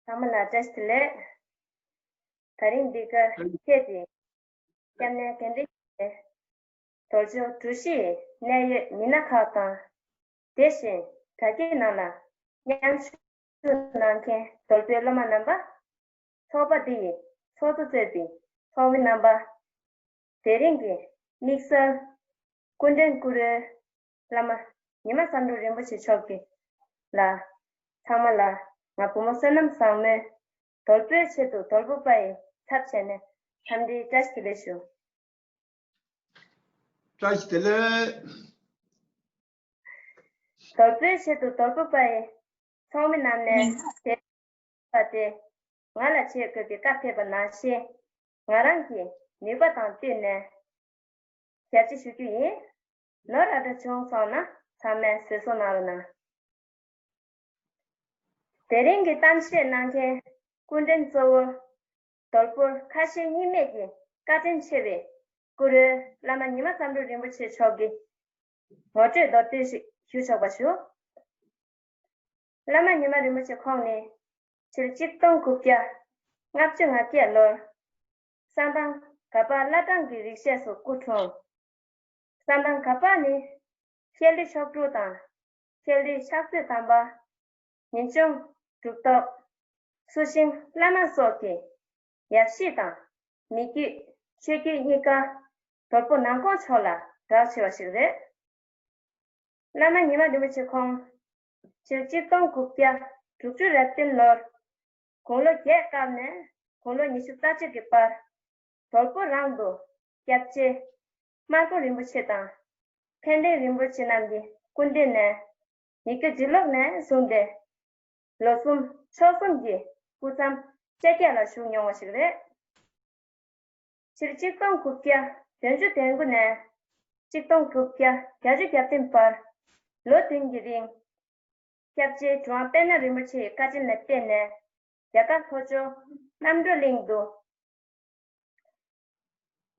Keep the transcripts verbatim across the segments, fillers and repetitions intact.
ཚང་མ་ལ་བཀྲ་ཤིས་བདེ་ལེགས། ད་རིང་འདི་གར་ཁྱེད་ཀྱིས་སྐྱབས་གནས་གདན་འདྲེན་གྱིས་རྡོ་ལྕོག་གྲུ་བཞིའི་གནད་ཡོད་མི་སྣ་ཁག་དང་། དེ་བཞིན་དྲ་རྒྱའི་ནང་ལ་མཉམ་ཞུགས་གནང་མཁན་རྡོལ་པོའི་སློབ་མ་རྣམ་པ། ཚོགས་པ་འདི་ཡི་ཚོགས་གཙོ་གཙོས་པའི་ཚོགས་མི་རྣམ་པ། དེ་རིང་གི་དམིགས་བསལ་སྐུ་མགྲོན་སྐུ་རོལ་བླ་མ་ཉི་མ་བསམ་གྲུབ་རིན་པོ་ཆེ་མཆོག་གི་ལ། ཚང་མ་ལ་ང་བུ་མོ་བསོད་ནམས་བཟང་མོས་རྡོལ་པོའི་ཆེད་དུ་རྡོལ་པོ་པ་ཡི་ཚབ་བྱས་ནས་འཚམས་འདྲིའི་བཀྲ་ཤིས་བདེ་ལེགས་ཞུ། བཀྲ་ཤིས་བདེ་ལེགས། རྡོལ་པོའི་ཆེད་དུ་རྡོལ་པོ་པ་ཡི་ཚོགས་མི་རྣམས་ནས་དེ་པ་དེ་ང་ལ་བྱེད་དགོས་པའི་བཀའ་ཕེབས་པ་ནང་བཞིན། ང་རང་གི་ནུས་པ་དང་བསྟུན་ནས་ཞབས་ཕྱི་ཞུ་རྒྱུ་ཡིན། ནོར་འདྲ་བྱུང་སོང་ན་ཚང་མས་བཟོད་གསོལ་གནང་རོགས་གནང་། དེ་རིང་གི་གཏམ་བཤད་གནང་མཁན་སྐུ་མགྲོན་གཙོ་བོ་རྡོལ་པོ་ཁ་ཞེ་གཉིས་མེད་ཀྱི་བཀའ་དྲིན་ཆེ་བའི་སྐུ་རོལ་བླ་མ་ཉི་མ་བསམ་གྲུབ་རིན་པོ་ཆེ་མཆོག་གི་ངོ་སྤྲོད་མདོར་བསྡུས་ཤིག་ཞུ་ཆོག་པ་ཞུ། བླ་མ་ཉི་མ་རིན་པོ་ཆེ་ཁོང་ནི་ཕྱི་ལོ་ཆིག་སྟོང་དགུ་བརྒྱ་ལྔ་བཅུ་ང་བརྒྱད་ལོར་གསང་ཐང་ག་པར་བླ་བྲང་གི་རིག་བྱེད་སུ་སྐུ་འཁྲུངས། གསང་ཐང་ག་པར་ནི་ཤེལ་རི་ཤོག་དྲུག་དང་ཤེལ་རི་ཕྱག་མཛོད་དམ་པ། ཉིན་གུང་གྲུབ་ཐོབ། སུ་ཤིང་བླ་མ་སོགས་ཀྱི་ཡབ་གཞིས་དང་མི་རྒྱུད་ཆོས་བརྒྱུད་གཉིས་ཀ་རྡོལ་པོ་ནང་ཁོངས་ཕྱོགས་ལ་གྲགས་ཆེ་བ་ཞིག་རེད། བླ་མ་ཉི་མ་རིན་པོ་ཆེ་ཁོང་ཕྱི་ལོ་ཆིག་སྟོང་དགུ་བརྒྱ་དྲུག་ཅུ་རེ་བདུན་ལོར་དགུང་ལོ་བརྒྱད་སྐབས་ནས་དགུང་ལོ་ཉི་ཤུ་རྩ་གཅིག་གི་བར་རྡོལ་པོ་རང་དུ་སྐྱབས་རྗེ་སྨར་ཁམས་རིན་པོ་ཆེ་དང་། མཁན་ལྡན་རིན་པོ་ཆེ་རྣམས་ཀྱི་སྐུ་མདུན་ནས་ཡི་གེ་འབྲི་ཀློག་ནས་བཟུང་སྟེ། ལོ་གསུམ་ཕྱོགས་གསུམ་གྱི་སྐུ་མཚམས་བཅོ་བརྒྱད་ལ་བཞུགས་མྱོང་བ་ཞིག་རེད། ཕྱི་ལོ་ཆིག་སྟོང་དགུ་བརྒྱ་བདུན་ཅུ་དོན་དགུ་ནས་ཆིག་སྟོང་དགུ་བརྒྱ་བརྒྱད་ཅུ་གྱ་བདུན་བར་ལོ་བདུན་གྱི་རིང་། སྐྱབས་རྗེ་གྲུབ་དབང་དཔལ་ནོར་རིན་པོ་ཆེའི་བཀའ་དྲིན་ལ་བརྟེན་ནས་རྒྱ་གར་ལྷོ་ཕྱོགས་རྣམ་གྲོལ་གླིང་དུ་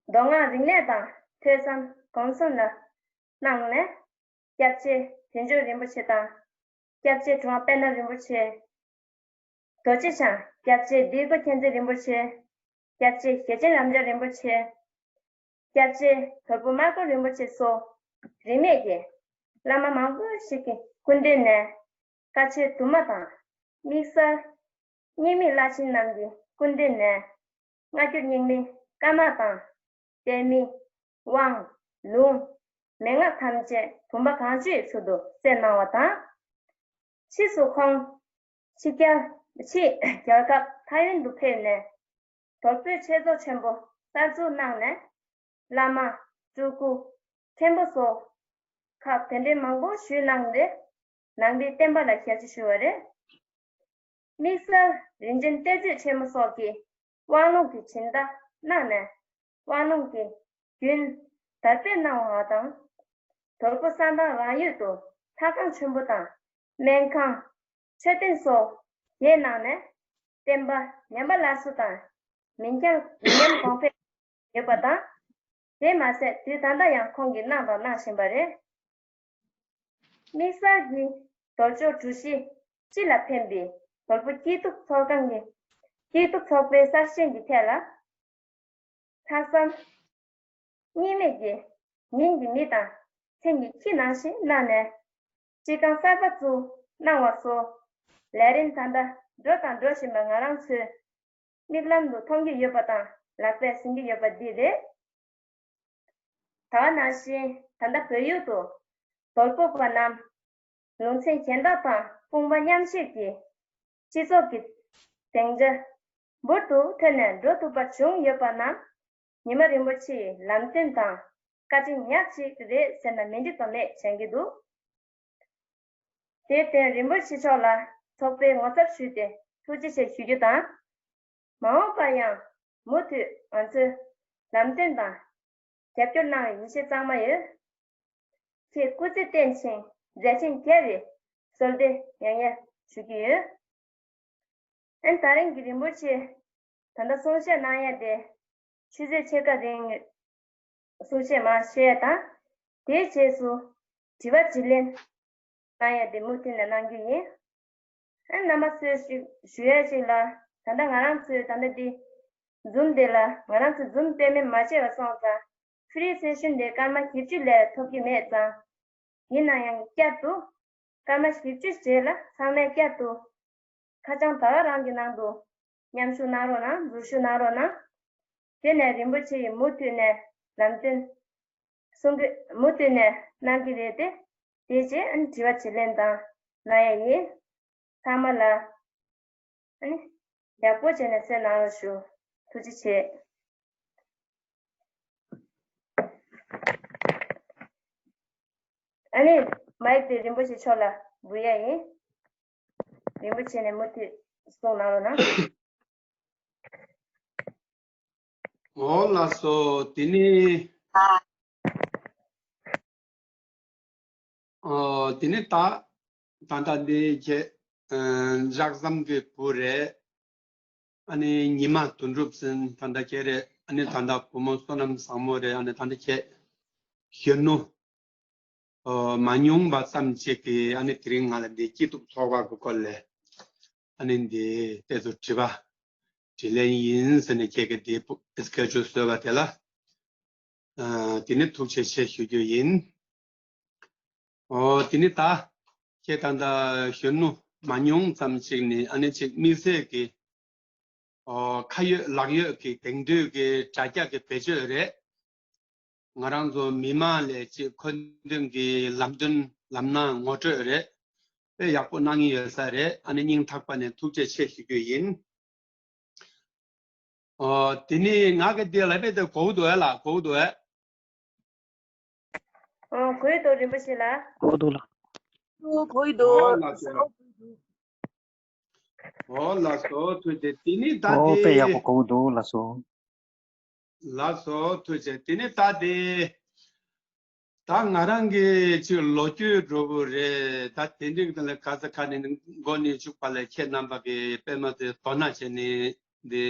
མདོ་སྔགས་རིག་གནས་དང་ཐོས་བསམ་སྒོམ་གསུམ་ལ་གནང་ནས། སྐྱབས་རྗེ་བདེ་མཆོག་རིན་པོ་ཆེ་དང་། སྐྱབས་རྗེ་གྲུབ་དབང་དཔལ་ནོར་རིན་པོ་ཆེ། རྡོ་རྗེ་འཆང་། སྐྱབས་རྗེ་ལྡེའུ་བཙན་མཁྱེན་བརྩེ་རིན་པོ་ཆེ། སྐྱབས་རྗེ་ཞེ་ཆེན་རབ་འབྱམས་རིན་པོ་ཆེ། སྐྱབས་རྗེ་དོལ་པོ་སྨར་ཁམས་རིན་པོ་ཆེ་སོགས་རིས་མེད་ཀྱི་བླ་མ་མང་པོ་ཞིག་གི་སྐུ་མདུན་ནས་བཀའ་ཆོས་དུ་མ་དང་། དམིགས་བསལ་རྙིང་མའི་བླ་ཆེན་རྣམས་ཀྱི་སྐུ་མདུན་ནས་སྔ་འགྱུར་རྙིང་མའི་བཀའ་མ་དང་། གཏེར་མའི་དབང་། ལུང་། མན་ངག་ཐམས་ཅད་བུམ་པ་གང་བྱོའི་ཚུལ་དུ་གསན་གནང་བ་དང་། ཕྱིས་སུ་ཁོང་ཕྱི་རྒྱལ། ཕྱིས་རྒྱལ་ཁབ་ཐའེ་ཝན་དུ་ཕེབས་ནས་དོལ་པོའི་ཆོས་ཚོགས་ཆེན་པོ་གསར་འཛུགས་གནང་ནས། བླ་མ། སྤྲུལ་སྐུ། མཁན་པོ་སོགས་ཁག་གདན་འདྲེན་མང་པོ་ཞུས་གནང་སྟེ། ནང་པའི་བསྟན་པ་ལ་ཞབས་ཕྱི་ཞུས་པ་རེད། དམིགས་བསལ་རིན་ཆེན་གཏེར་མཛོད་ཆེན་མོ་སོགས་ཀྱི་དབང་ལུང་གི་སྦྱིན་བདག་གནང་ནས། དབང་ལུང་གི་རྒྱུན་དར་སྤེལ་གནང་བ་དང་། དོལ་པོ་གསང་ཐང་རང་ཡུལ་དུ་ལྷ་ཁང་ཆེན་པོ་དང་། སྨན་ཁང་། མཆོད་རྟེན་སོགས་བཞེངས་གནང་ནས། བསྟན་པ་ཉམས་པ་སླར་གསོ་དང་། མི་འགྱངས་མི་ཉམས་གོང་འཕེལ་ཡོད་པ་དང་། དེ་མ་ཟད་དུས་ད་ལྟ་ཡང་ཁོང་གིས་གནང་དང་གནང་བཞིན་པ་རེད། དམིགས་བསལ་གྱིས་རྡོལ་ལྕོག་གྲུ་བཞི་སྤྱི་ལ་ཕན་པའི་དོལ་པོ་སྐྱིད་སྡུག་ཚོགས་ཁང་གི་སྐྱིད་སྡུག་ཚོགས་པའི་གསར་བཞེངས་ཀྱི་ཐད་ལ། ལྷག་བསམ་གཉིས་མེད་ཀྱིས་ཉིན་གྱི་མི་དང་མཚན་གྱི་ཁྱི་ནང་བཞིན་གནང་ནས། སྤྱི་ཁང་གསར་པ་བཙུགས་གནང་བ་སོགས། ལས་རིམ་ད་ལྟ་འགྲོ་དང་འགྲོ་བཞིན་པ་ང་རང་ཚོས་མིག་ལམ་དུ་མཐོང་གི་ཡོད་པ་དང་ལག་པས་ཟིན་གྱི་ཡོད་པ་འདི་རེད། ད་ག་ནང་བཞིན་ད་ལྟ་བོད་ཡུལ་དུ་དོལ་པོ་པ་རྣམས་ལུང་ཚན་གཞན་དག་དང་དཔུང་པ་མཉམ་གཤིབ་ཀྱིས་སྤྱི་ཚོགས་ཀྱི་སྡིངས་ཆ་འབུར་དུ་ཐོན་ནས་འགྲོ་ཐུབ་པ་བྱུང་ཡོད་པ་རྣམས་ཉི་མ་རིན་པོ་ཆེའི་ལམ་སྟོན་དང་བཀའ་དྲིན་ཉག་གཅིག་རེད་ཟེར་ན་མི་འགྲིག་པ་མེད་བྱེད་ཀྱི་འདུག་དེར་བརྟེན་རིན་པོ་ཆེ་མཆོག་ལ་ཚོགས་པའི་ངོ་ཚབ་ཞུས་ཏེ་ཐུགས་རྗེ་ཆེ་ཞུ་རྒྱུ་དང་། མ་འོངས་པར་ཡང་མུ་མཐུད་ང་ཚོའི་ལམ་སྟོན་དང་རྒྱབ་སྐྱོར་གནང་བའི་ཡིད་ཆེས་གཙང་མ་ཡོད། ཁྱེད་སྐུ་ཚེ་བརྟན་ཞིང་མཛད་ཆེན་རྒྱས་པའི་གསོལ་འདེབས་ཡང་ཡང་ཞུ་གི་ཡོད། ཨན་ད་རིང་གི་རིན་པོ་ཆེ་ད་ལྟ་གསུང་བཤད་གནང་ཡ་དེ་ཆུ་ཚོད་ཕྱེད་ཀ་རིང་གསུང་བཤད་མར་བཤད་ཡ་དང་། དེའི་རྗེས་སུ་དྲི་བ་དྲིས་ལན་གནང་ཡ་དེ་མུ་མཐུད་ནས་གནང་རྒྱུ་ཡིན། ཨ་རྣམ་པ་ཚོས་ཞུ་ཞུ་ཡ་ཅིག་ལ། ད་ལྟ་ང་རང་ཚོའི་ད་ལྟ་འདི་Zoom་འདི་ལ་ང་རང་ཚོ་Zoom་པེ་མེན་མ་བྱས་པ་སོང་ཙང་free session་འདི་སྐར་མ་བཞི་བཅུ་ལས་ཐོབ་ཀྱི་མེད་ཙང་། ཡིན་ན་ཡང་བསྐྱར་དུ་སྐར་མ་བཞི་བཅུ་རྗེས་ལ་ཚང་མས་བསྐྱར་དུ་ཁ་བྱང་ད་ག་རང་གི་ནང་དུ་མཉམ་ཞུགས་གནང་རོགས་གནང་། འཛུལ་ཞུགས་གནང་རོགས་གནང་། དེ་ནས་རིན་པོ་ཆེ་ཡིས་མུ་མཐུད་ནས་ལམ་སྟོན་གསུང་གི་མུ་མཐུད་ནས་གནང་གི་རེད་དེ། དེ་རྗེས་ཨ་ནི་དྲི་བ་དྲིས་ལན་དང་གནང་ཡ་ཡིན། ཚང་མ་ལ་ཨ་ནི་ཡག་པོ་བྱས་ནས་གསན་གནང་རོགས་ཞུ། ཐུགས་རྗེ་ཆེ། ཨ་ནི་མའིག་དེ་རིན་པོ་ཆེ་མཆོག་ལ་འབུལ་ཡ་ཡིན། རིན་པོ་ཆེ་ནས་མུ་མཐུད་གསུང་གནང་རོགས་གནང་། འོ་ལགས་སོ། དེ་ནི་ཨ། ཨོ། དེ་ནི་ད་ད་ལྟ་འདི་ཁྱེད་ཨ་ལྕགས་ཟམ་གྱི་བུ་རེད། ཨ་ནི་ཉི་མ་དོན་གྲུབ་ཟེར་ད་ལྟ་ཁྱེད་རེད། ཨ་ནི་ད་ལྟ་བུ་མོ་བསོད་ནམས་བཟང་མོ་རེད། ཨ་ནི་ད་ལྟ་ཁྱེད་གཞོན་ནུ་ཨོ་མ་མྱོང་བ་ཙམ་ཅིག་གིས་ཨ་ནི་དེ་རིང་ང་ལ་འདི་སྐྱིད་སྡུག་ཚོགས་པ་གི་སྐོར་ལ་ཨ་ནི་འདི་ཏོག་ཙམ་དྲི་བ་དྲིས་ལན་ཡིན་ཟེར་ནས་ཁྱེད་ཀྱིས་འདི་སྐད་ཅིག་བཟོས་པ་དེ་ལ་ཨ་དེ་ནི་ཐུགས་རྗེ་ཆེ་ཞུ་རྒྱུ་ཡིན། ཨོ། དེ་ནི་ད་ཁྱེད་ད་ལྟ་གཞོན་ནུ་མ་མྱོང་ཙམ་ཅིག་ནི་ཨ་ནི་ཅིག་དམིགས་བསལ་གྱི་ཨོ་ཁ་ཡོད་ལག་ཡོད་ཀྱི་དེང་དུས་ཀྱི་དྲ་རྒྱ་གི་བེད་སྤྱོད་རེད། ང་རང་ཚོ་མི་མང་ལ་ཅིག་མཁོ་འདོན་གྱི་ལམ་སྟོན་ལམ་སྣ་ངོ་སྤྲོད་རེད། དཔེ་ཡག་པོ་གནང་གི་ཡོད་ས་རེད། ཨ་ནི་སྙིང་ཐག་པ་ནས་ཐུགས་རྗེ་ཆེ་ཞུ་རྒྱུ་ཡིན། ཨོ། དེ་ནི་ང་གི་དེ་ལ་དཔེ་དེ་གོ་གི་འདུག་ཨེ་ལགས། གོ་གི་འདུག་ཨེ། ཨོ། གོ་གི་འདུག་རིན་པོ་ཆེ་ལགས། གོ་གི་འདུག་ལགས། གོ་གི་འདུག་ཨོ་ལགས་སོ། ཨོ་ལགས་སོ། ཐུགས་རྗེ་ཆེ། དེ་ནི་ད་ཨོ་དེ་དཔེ་ཡག་པོ་གོ་གི་འདུག་ལགས་སོ། ལགས་སོ། ཐུགས་རྗེ་ཆེ། དེ་ནི་ད་དེ། ད་ང་རང་གི་ཅིག་ལོ་རྒྱུས་འདྲ་བོ་རེད། ད་དེ་འདྲའི་གི་ལ་ག་ས་ག་ནས་འགོ་ནས་མཇུག་བར་ལ་ཁྱེད་རྣམ་པ་གི་དཔེ་མ་དེ་དོ་སྣང་བྱས་ནས་འདི་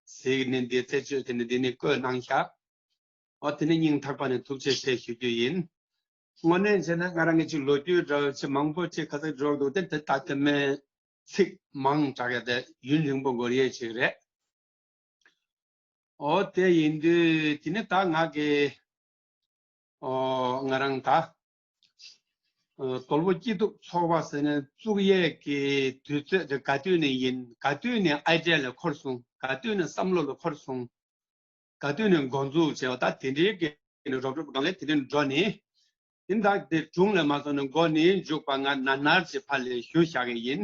གཟིགས་ནས་འདི་རྩད་གཅོད་བྱས་ནས་འདི་ནས་བཀོད་གནང་ཤག་ཨོ། དེ་ནི་སྙིང་ཐག་པ་ནས་ཐུགས་རྗེ་ཆེ་ཞུ་རྒྱུ་ཡིན། དངོས་གནས་བྱས་ན་ང་རང་གི་ཅིག་ལོ་རྒྱུས་འདྲ་བོ་ཅིག་མང་པོ་ཅིག་ག་ས་འགྲོ་འདུག་དེ་དེ་ད་དེ་མིན་ཚིག་མང་དྲགས་ཡ་དེ་ཡུན་རིང་པོ་འགོར་ཡས་ཅིག་རེད། ཨོ། དེ་ཡིན་དུས་དེ་ནི་ད་ང་གི་ཨོ་ང་རང་ད་ཨོ་དོལ་པོ་སྐྱིད་སྡུག་ཚོགས་པ་ཟེར་ནས་བཙུགས་ཡས་ཀྱི་དུས་ཚོད་དེ་ག་དུས་ནས་ཡིན། ག་དུས་ནས་ཨའི་ཌི་ཡ་ལ་འཁོར་སོང་། ག་དུས་ནས་བསམ་བློ་ལ་འཁོར་སོང་། ག་དུས་ནས་འགོ་འཛུགས་བྱས་པ་ད་དེ་འདྲའི་གི་རོབ་རོབ་སྒང་ལས་དེ་འདྲའི་འགྲོ་ནས་དེ་ད་དེ་དྲུང་ལས་མ་སོང་ནས་འགོ་ནས་མཇུག་པ་ང་ན་ནར་གྱི་ཕ་ལས་ཞུ་བཞག་གི་ཡིན།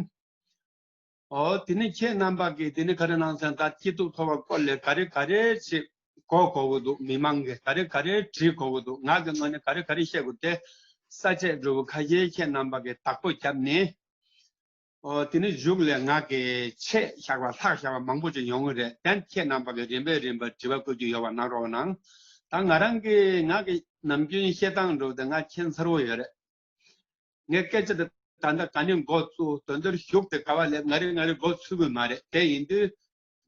ཨོ། དེ་ནི་ཁྱེད་རྣམ་པ་གིས་དེ་ནི་ག་རེ་གནང་ཟེར་ན་ད་སྐྱིད་སྡུག་ཚོགས་པ་སྐོར་ལས་ག་རེ་ག་རེ་ཅིག་གོ་དགོས་ཀྱི་འདུག་མི་མང་གིས་ག་རེ་ག་རེ་དྲི་དགོས་ཀྱི་འདུག་ང་གི་ངོས་ནས་ག་རེ་ག་རེ་བཤད་དགོས་དེ་ས་བཅད་འདྲ་བོ་ཁ་ཤས་ཁྱེད་རྣམ་པ་གིས་བདག་པོ་བརྒྱབ་ནས། ཨོ། དེ་ནི་གཞུག་ལས་ང་གིས་ཆད་བཞག་པ་ལྷག་བཞག་པ་མང་པོ་ཅིག་ཡོང་གི་རེད། དེ་ཁྱེད་རྣམ་པ་གིས་རིམ་པས་རིམ་པས་དྲི་བ་བཀོད་རྒྱུ་ཡོད་པ་གནང་རོགས་གནང་། ད་ང་རང་གིས་ང་གི་ནམ་རྒྱུན་བཤད་སྟངས་འདྲ་བོ་དེ་ང་མཁྱེན་ཚར་བོ་ཡོད་རེད། ངས་སྐད་ཆ་དེ་ད་ལྟ་ག་ནས་འགོ་བཙུགས། དོན་དེར་གཞུག་དེ་ག་བ་ལས་ང་རེ་ང་རེ་འགོ་ཚུགས་གི་མ་རེད། དེ་ཡིན་དུས་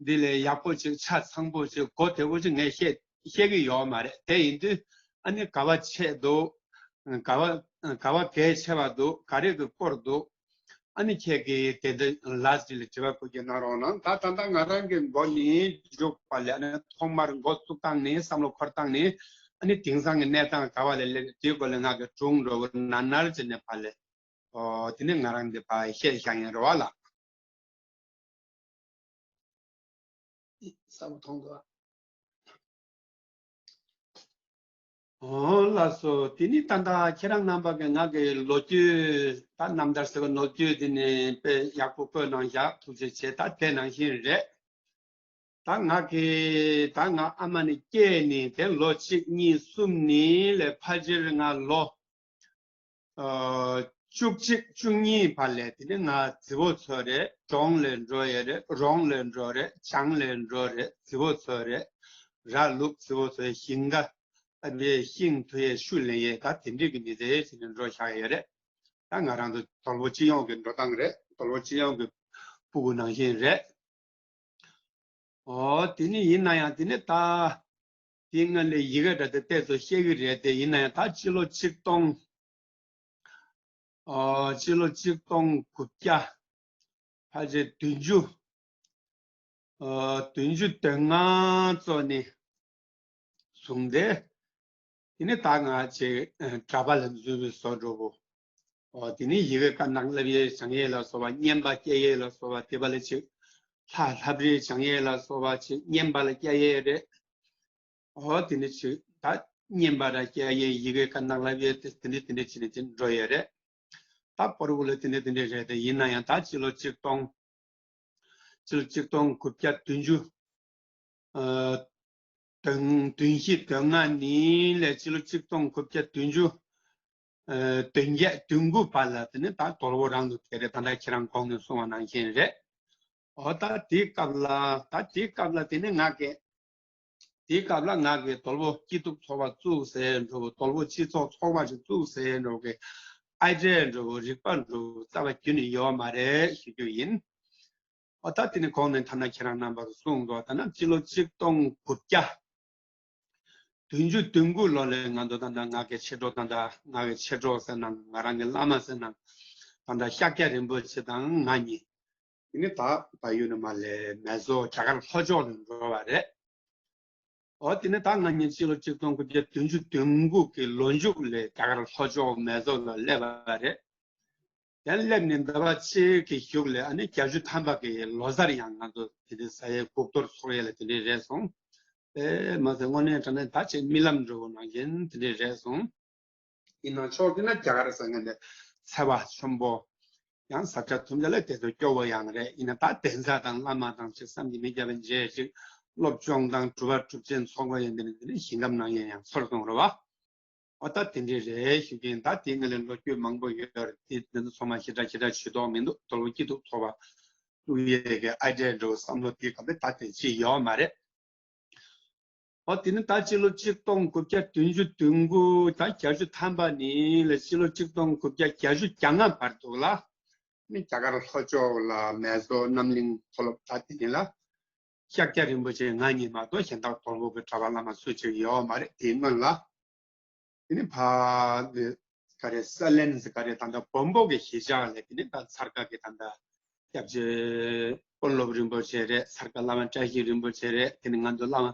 འདི་ལས་ཡག་པོ་ཅིག་ཆ་ཚང་པོ་ཅིག་གོ་བདེ་པོ་ཅིག་ངས་བཤད་བཤད་གི་ཡོད་མ་རེད། དེ་ཡིན་དུས་ཨ་ནི་ག་བ་ཆད་འདུག་ག་བ་ག་བ་གལ་ཆེ་བ་འདུག་ག་རེ་གི་སྐོར་འདུག་ཨ་ནི་ཁྱེད་ཀྱིས་དེ་འདྲ་ལ་ཅིག་ལ་དྲི་བ་བཀོད་རྒྱུ་གནང་རོགས་གནང་། ད་ད་ལྟ་ང་རང་གི་འགོ་ནས་མཇུག་བར་ལ་ཨ་ནི་ཐོག་མར་འགོ་བཙུགས་སྟངས་ནས་བསམ་བློ་འཁོར་སྟངས་ནས་ཨ་ནི་དེང་སང་གི་གནས་སྟངས་ག་བ་ལ་སླེབས་དེའི་སྐོར་ལ་ང་གི་དྲུང་འདྲ་བོ་ན་ནར་བྱས་ནས་ཕར་ལ། ཨོ། དེ་ནས་ང་རང་འདི་ཕར་བཤད་བཞག་ཡིན་རེད་བ་ལགས། གསལ་པོ་མཐོང་འདུག་ཨོ་ལགས་སོ། དེ་ནི་ད་ལྟ་ཁྱེད་རང་རྣམ་པ་གིས་ང་གི་ལོ་རྒྱུས་ད་རྣམ་ཐར་ཟེར་བ་ལོ་རྒྱུས་དེ་ནི་དཔེ་ཡག་པོ་བཀོད་གནང་བཞག་ཐུགས་རྗེ་ཆེ། ད་དེ་ནང་བཞིན་རེད། ད་ང་གི་ད་ང་ཨ་མ་ནས་སྐྱེས་ནས་དེ་ལོ་གཅིག་གཉིས་གསུམ་ནས་ལས་ཕལ་ཆེར་ང་ལོ་ཨ་བཅུ་གཅིག་བཅུ་གཉིས་བར་ལས་དེ་ནི་ང་རྫི་བོ་ཚོ་རེད། གྲོང་ལ་འགྲོ་ཡས་རེད། རོང་ལ་འགྲོ་རེད། བྱང་ལ་འགྲོ་རེད། རྫི་བོ་ཚོ་རེད། ར་ལུག་རྫི་བོ་ཚོའི་ཞིང་ཁ་ཨ་བའི་ཤིང་འཐུ་ཡས་ཤུ་ལེན་ཡས་ད་དེ་འདྲའི་གི་མི་ཚེ་ཞིག་ནས་འགྲོ་བཞག་ཡས་རེད། ད་ང་རང་ཚོ་དོལ་པོ་སྤྱི་ཡོངས་ཀྱི་འགྲོ་སྟངས་རེད། དོལ་པོ་སྤྱི་ཡོངས་ཀྱི་སྤུ་གུ་ནང་བཞིན་རེད། ཨོ། དེ་ནི་ཡིན་ན་ཡང་དེ་ནི་ད་དེ་སྔ་ལས་ཡི་གེ་འདྲ་དེ་ཏོག་ཙམ་ཤེས་ཀྱི་རེད་དེ། ཡིན་ན་ཡང་ད་སྤྱི་ལོ་ཆིག་སྟོང་ཨོ། སྤྱི་ལོ་ཆིག་སྟོང་དགུ་བརྒྱ་ ཕལ་ཆེར་བདུན་ཅུ། ཨ། བདུན་ཅུ་དོན་ལྔ་ཙམ་ནས་བཟུང་སྟེ། དེ་ནས་ད་ང་ཅིག་ཨ། གྲྭ་པ་ལ་འཛུལ་བའི་བཟོ་འདྲ་བོ། ཨོ། དེ་ནས་ཡི་གེ་དཀར་ནག་བསླབ་ཡས་སྦྱང་ཡས་ལ་སོགས་པ། བསྙེན་པ་བསྐྱལ་ཡས་ལ་སོགས་པ། དེ་པ་ལ་ཅིག་ལྷ་ལྷ་རིས་སྦྱང་ཡས་ལ་སོགས་པ་ཅིག་བསྙེན་པ་ལ་བསྐྱལ་ཡས་རེད། ཨོ། དེ་ནས་ཅིག་ད་བསྙེན་པ་ར་བསྐྱལ་ཡས། ཡི་གེ་དཀར་ནག་བསླབ་ཡས་དེ་དེ་འདྲ་དེ་འདྲ་བྱས་ནས་ཅིག་འགྲོ་ཡས་རེད། ད་བར་དུ་ལ་དེ་འདྲ་དེ་འདྲ་རེད། དེ་ཡིན་ན་ཡང་ད་སྤྱི་ལོ་གཅིག་སྟོང་། སྤྱི་ལོ་གཅིག་སྟོང་དགུ་བརྒྱ་བདུན་ཅུ། ཨ། བདུན། བདུན་བཞི་བདུན་ལྔ་ནས་ལས་སྤྱི་ལོ་གཅིག་སྟོང་དགུ་བརྒྱ་བདུན་ཅུ། ཨ། བདུན་བརྒྱ་བདུན་དགུ་བར་ལ་དེ་ནི་ད་དོལ་པོ་རང་དུ་གྱུར་རེད། ད་ལྟ་ཁྱེད་རང་གོང་ནས་གསུངས་པ་ནང་བཞིན་རེད། འོ། ད་དེའི་སྐབས་ལ། ད་དེའི་སྐབས་ལ་དེ་ནི་ང་གིས། དེའི་སྐབས་ལ་ང་གིས་དོལ་པོ་སྐྱིད་སྡུག་ཚོགས་པ་བཙུགས་ཟེར་འདྲ་བོ། དོལ་པོ་སྤྱི་ཚོགས་ཚོགས་པ་ཞིག་བཙུགས་ཟེར་འདྲ་བོ་གི་ཨའི་ཌི་ཡ་འདྲ་བོ། རིག་པ་འདྲ་བོ་རྩ་བ་རྒྱུན་ནས་ཡོད་མ་རེད་ཞུ་རྒྱུ་ཡིན། འོ། ད་དེ་ནི་གོང་ནས་ཐ་ན་ཁྱེད་རང་རྣམ་པར་གསུངས་འདུག། ད་ནི་སྤྱི་ལོ་གཅིག་སྟོང་དགུ་བརྒྱ་བདུན་ཅུ་དོན་དགུ་ལོ་ལ་ང་ཚོ་ད་ལྟ་ང་གི་མཆེད་གྲོགས། ད་ལྟ་ང་གི་མཆེད་གྲོགས་ཟེར་ན། ང་རང་གི་བླ་མ་ཟེར་ན། ད་ལྟ་ཤཱཀྱ་རིན་པོ་ཆེ་དང་ང་གཉིས། དེ་ནི་ད་བལ་ཡུལ་ནས་མར་ལས་མེ་ཟོ་རྒྱ་གར་ལྷོ་ཕྱོགས་ལ་འགྲོ་བ་རེད། འོ། དེ་ནི་ད་ང་གཉིས་སྤྱི་ལོ་གཅིག་སྟོང་དགུ་བརྒྱ་བདུན་ཅུ་དོན་དགུ་གི་ལོ་མཇུག་ལ་རྒྱ་གར་ལྷོ་ཕྱོགས་མེ་ཟོ་ལ་སླེབས་པ་རེད། ཡང་སླེབས་ནས་ཟླ་བ་གཅིག་གི་གཞུག་ལ་ཨ་ནི་བརྒྱད་ཅུ་ཐམ་པ་གི་ལོ་གསར་ཡང་ང་ཚོ་དེ་དུས་ཟ་ཡས་སྒུག་གཏོར་ཚོགས་ཡས་ལ་དེ་འདྲ་རེད་སོང་། དེ་མ་ཟད་དངོས་གནས་དྲང་གནས་ད་ཅིག་རྨི་ལམ་འདྲ་བོ་ནང་བཞིན་དེ་འདྲ་རེད་སོང་། ཡིན་ན་ཕྱོགས་དེ་ན་རྒྱ་གར་ཟེར་མཁན་དེ་འཚེ་བ་ཆེན་པོ། ཡང་ས་ཆ་དུམ་བརྒྱ་ལ་དེ་ཚོ་སྐྱོ་བོ་ཡང་རེད། ཡིན་ན་ད་གདན་ས་དང་བླ་མ་དང་ཅིག་བསམ་གྱིས་མི་ཁྱབ་པའི་མཇལ་ཅིག། སློབ་སྦྱོང་དང་གྲུབ་པ་གྲུབ་ཆེན་ཚོགས་པ་ཡིན་དེ་ནི་དེ་ནི་ཞིང་ཁམས་ནང་བཞིན་ཡང་ཚོར་སོང་རེད་བ། འོ། ད་དེ་འདྲ་རེད་ཞུ་གི་ཡིན། ད་དེའི་སྔོན་ལ་ལོ་རྒྱུས་མང་པོ་ཡོད་རེད། དེ་དེ་ཚོ་ཚང་མ་ཞེ་དྲག་ཞེ་དྲག་ཞུ་ཐུབ་མི་འདུག། དོལ་པོ་སྐྱིད་སྡུག་ཚོགས་པ་བཙུགས་ཡས་ཀྱི་ཨའི་ཌི་ཡ་འདྲ་བོ་བསམ་བློ་དེའི་སྐབས་ལ་ད་དེ་ཅི་ཡོད་མ་རེད། འོ། དེ་ནི་ད་སྤྱི་ལོ་གཅིག་སྟོང་དགུ་བརྒྱ་བདུན་ཅུ་དོན་དགུ་དང་བརྒྱད་ཅུ་ཐམ་པ་ནས་ལས་སྤྱི་ལོ་གཅིག་སྟོང་དགུ་བརྒྱ་བརྒྱད་ཅུ་གྱ་ལྔ་བར་དུ་ལ་ནི་རྒྱ་གར་ལྷོ་ཕྱོགས་ལ་མེ་ཟོ་རྣམ་གླིང་མཐོ་སློབ། ད་དེ་ནི་ལ་ཤཱཀྱ་རིན་པོ་ཆེ་ང་གཉིས་མ་གཏོགས་གཞན་དག་དོལ་པོ་གི་གྲྭ་པ་བླ་མ་སུ་གཅིག་ཡོད་མ་རེད། དེའི་སྔོན་ལ། དེ་ནི་ཕ་གི་ག་རེ། ས་ལན་ཟེར་ག་རེ། ད་ལྟ་བོན་པོ་གི་གཞིས་ཆགས་ལ་དེ་ནི་ད་མཚར་ཁ་གི་ད་ལྟ་སྐྱབས་རྗེ་དཔོན་སློབ་རིན་པོ་ཆེ་རེད། མཚར་ཁ་བླ་མ་བཀྲ་ཤིས་རིན་པོ་ཆེ་རེད། དེ་ནི་ང་ཚོ་བླ་མ་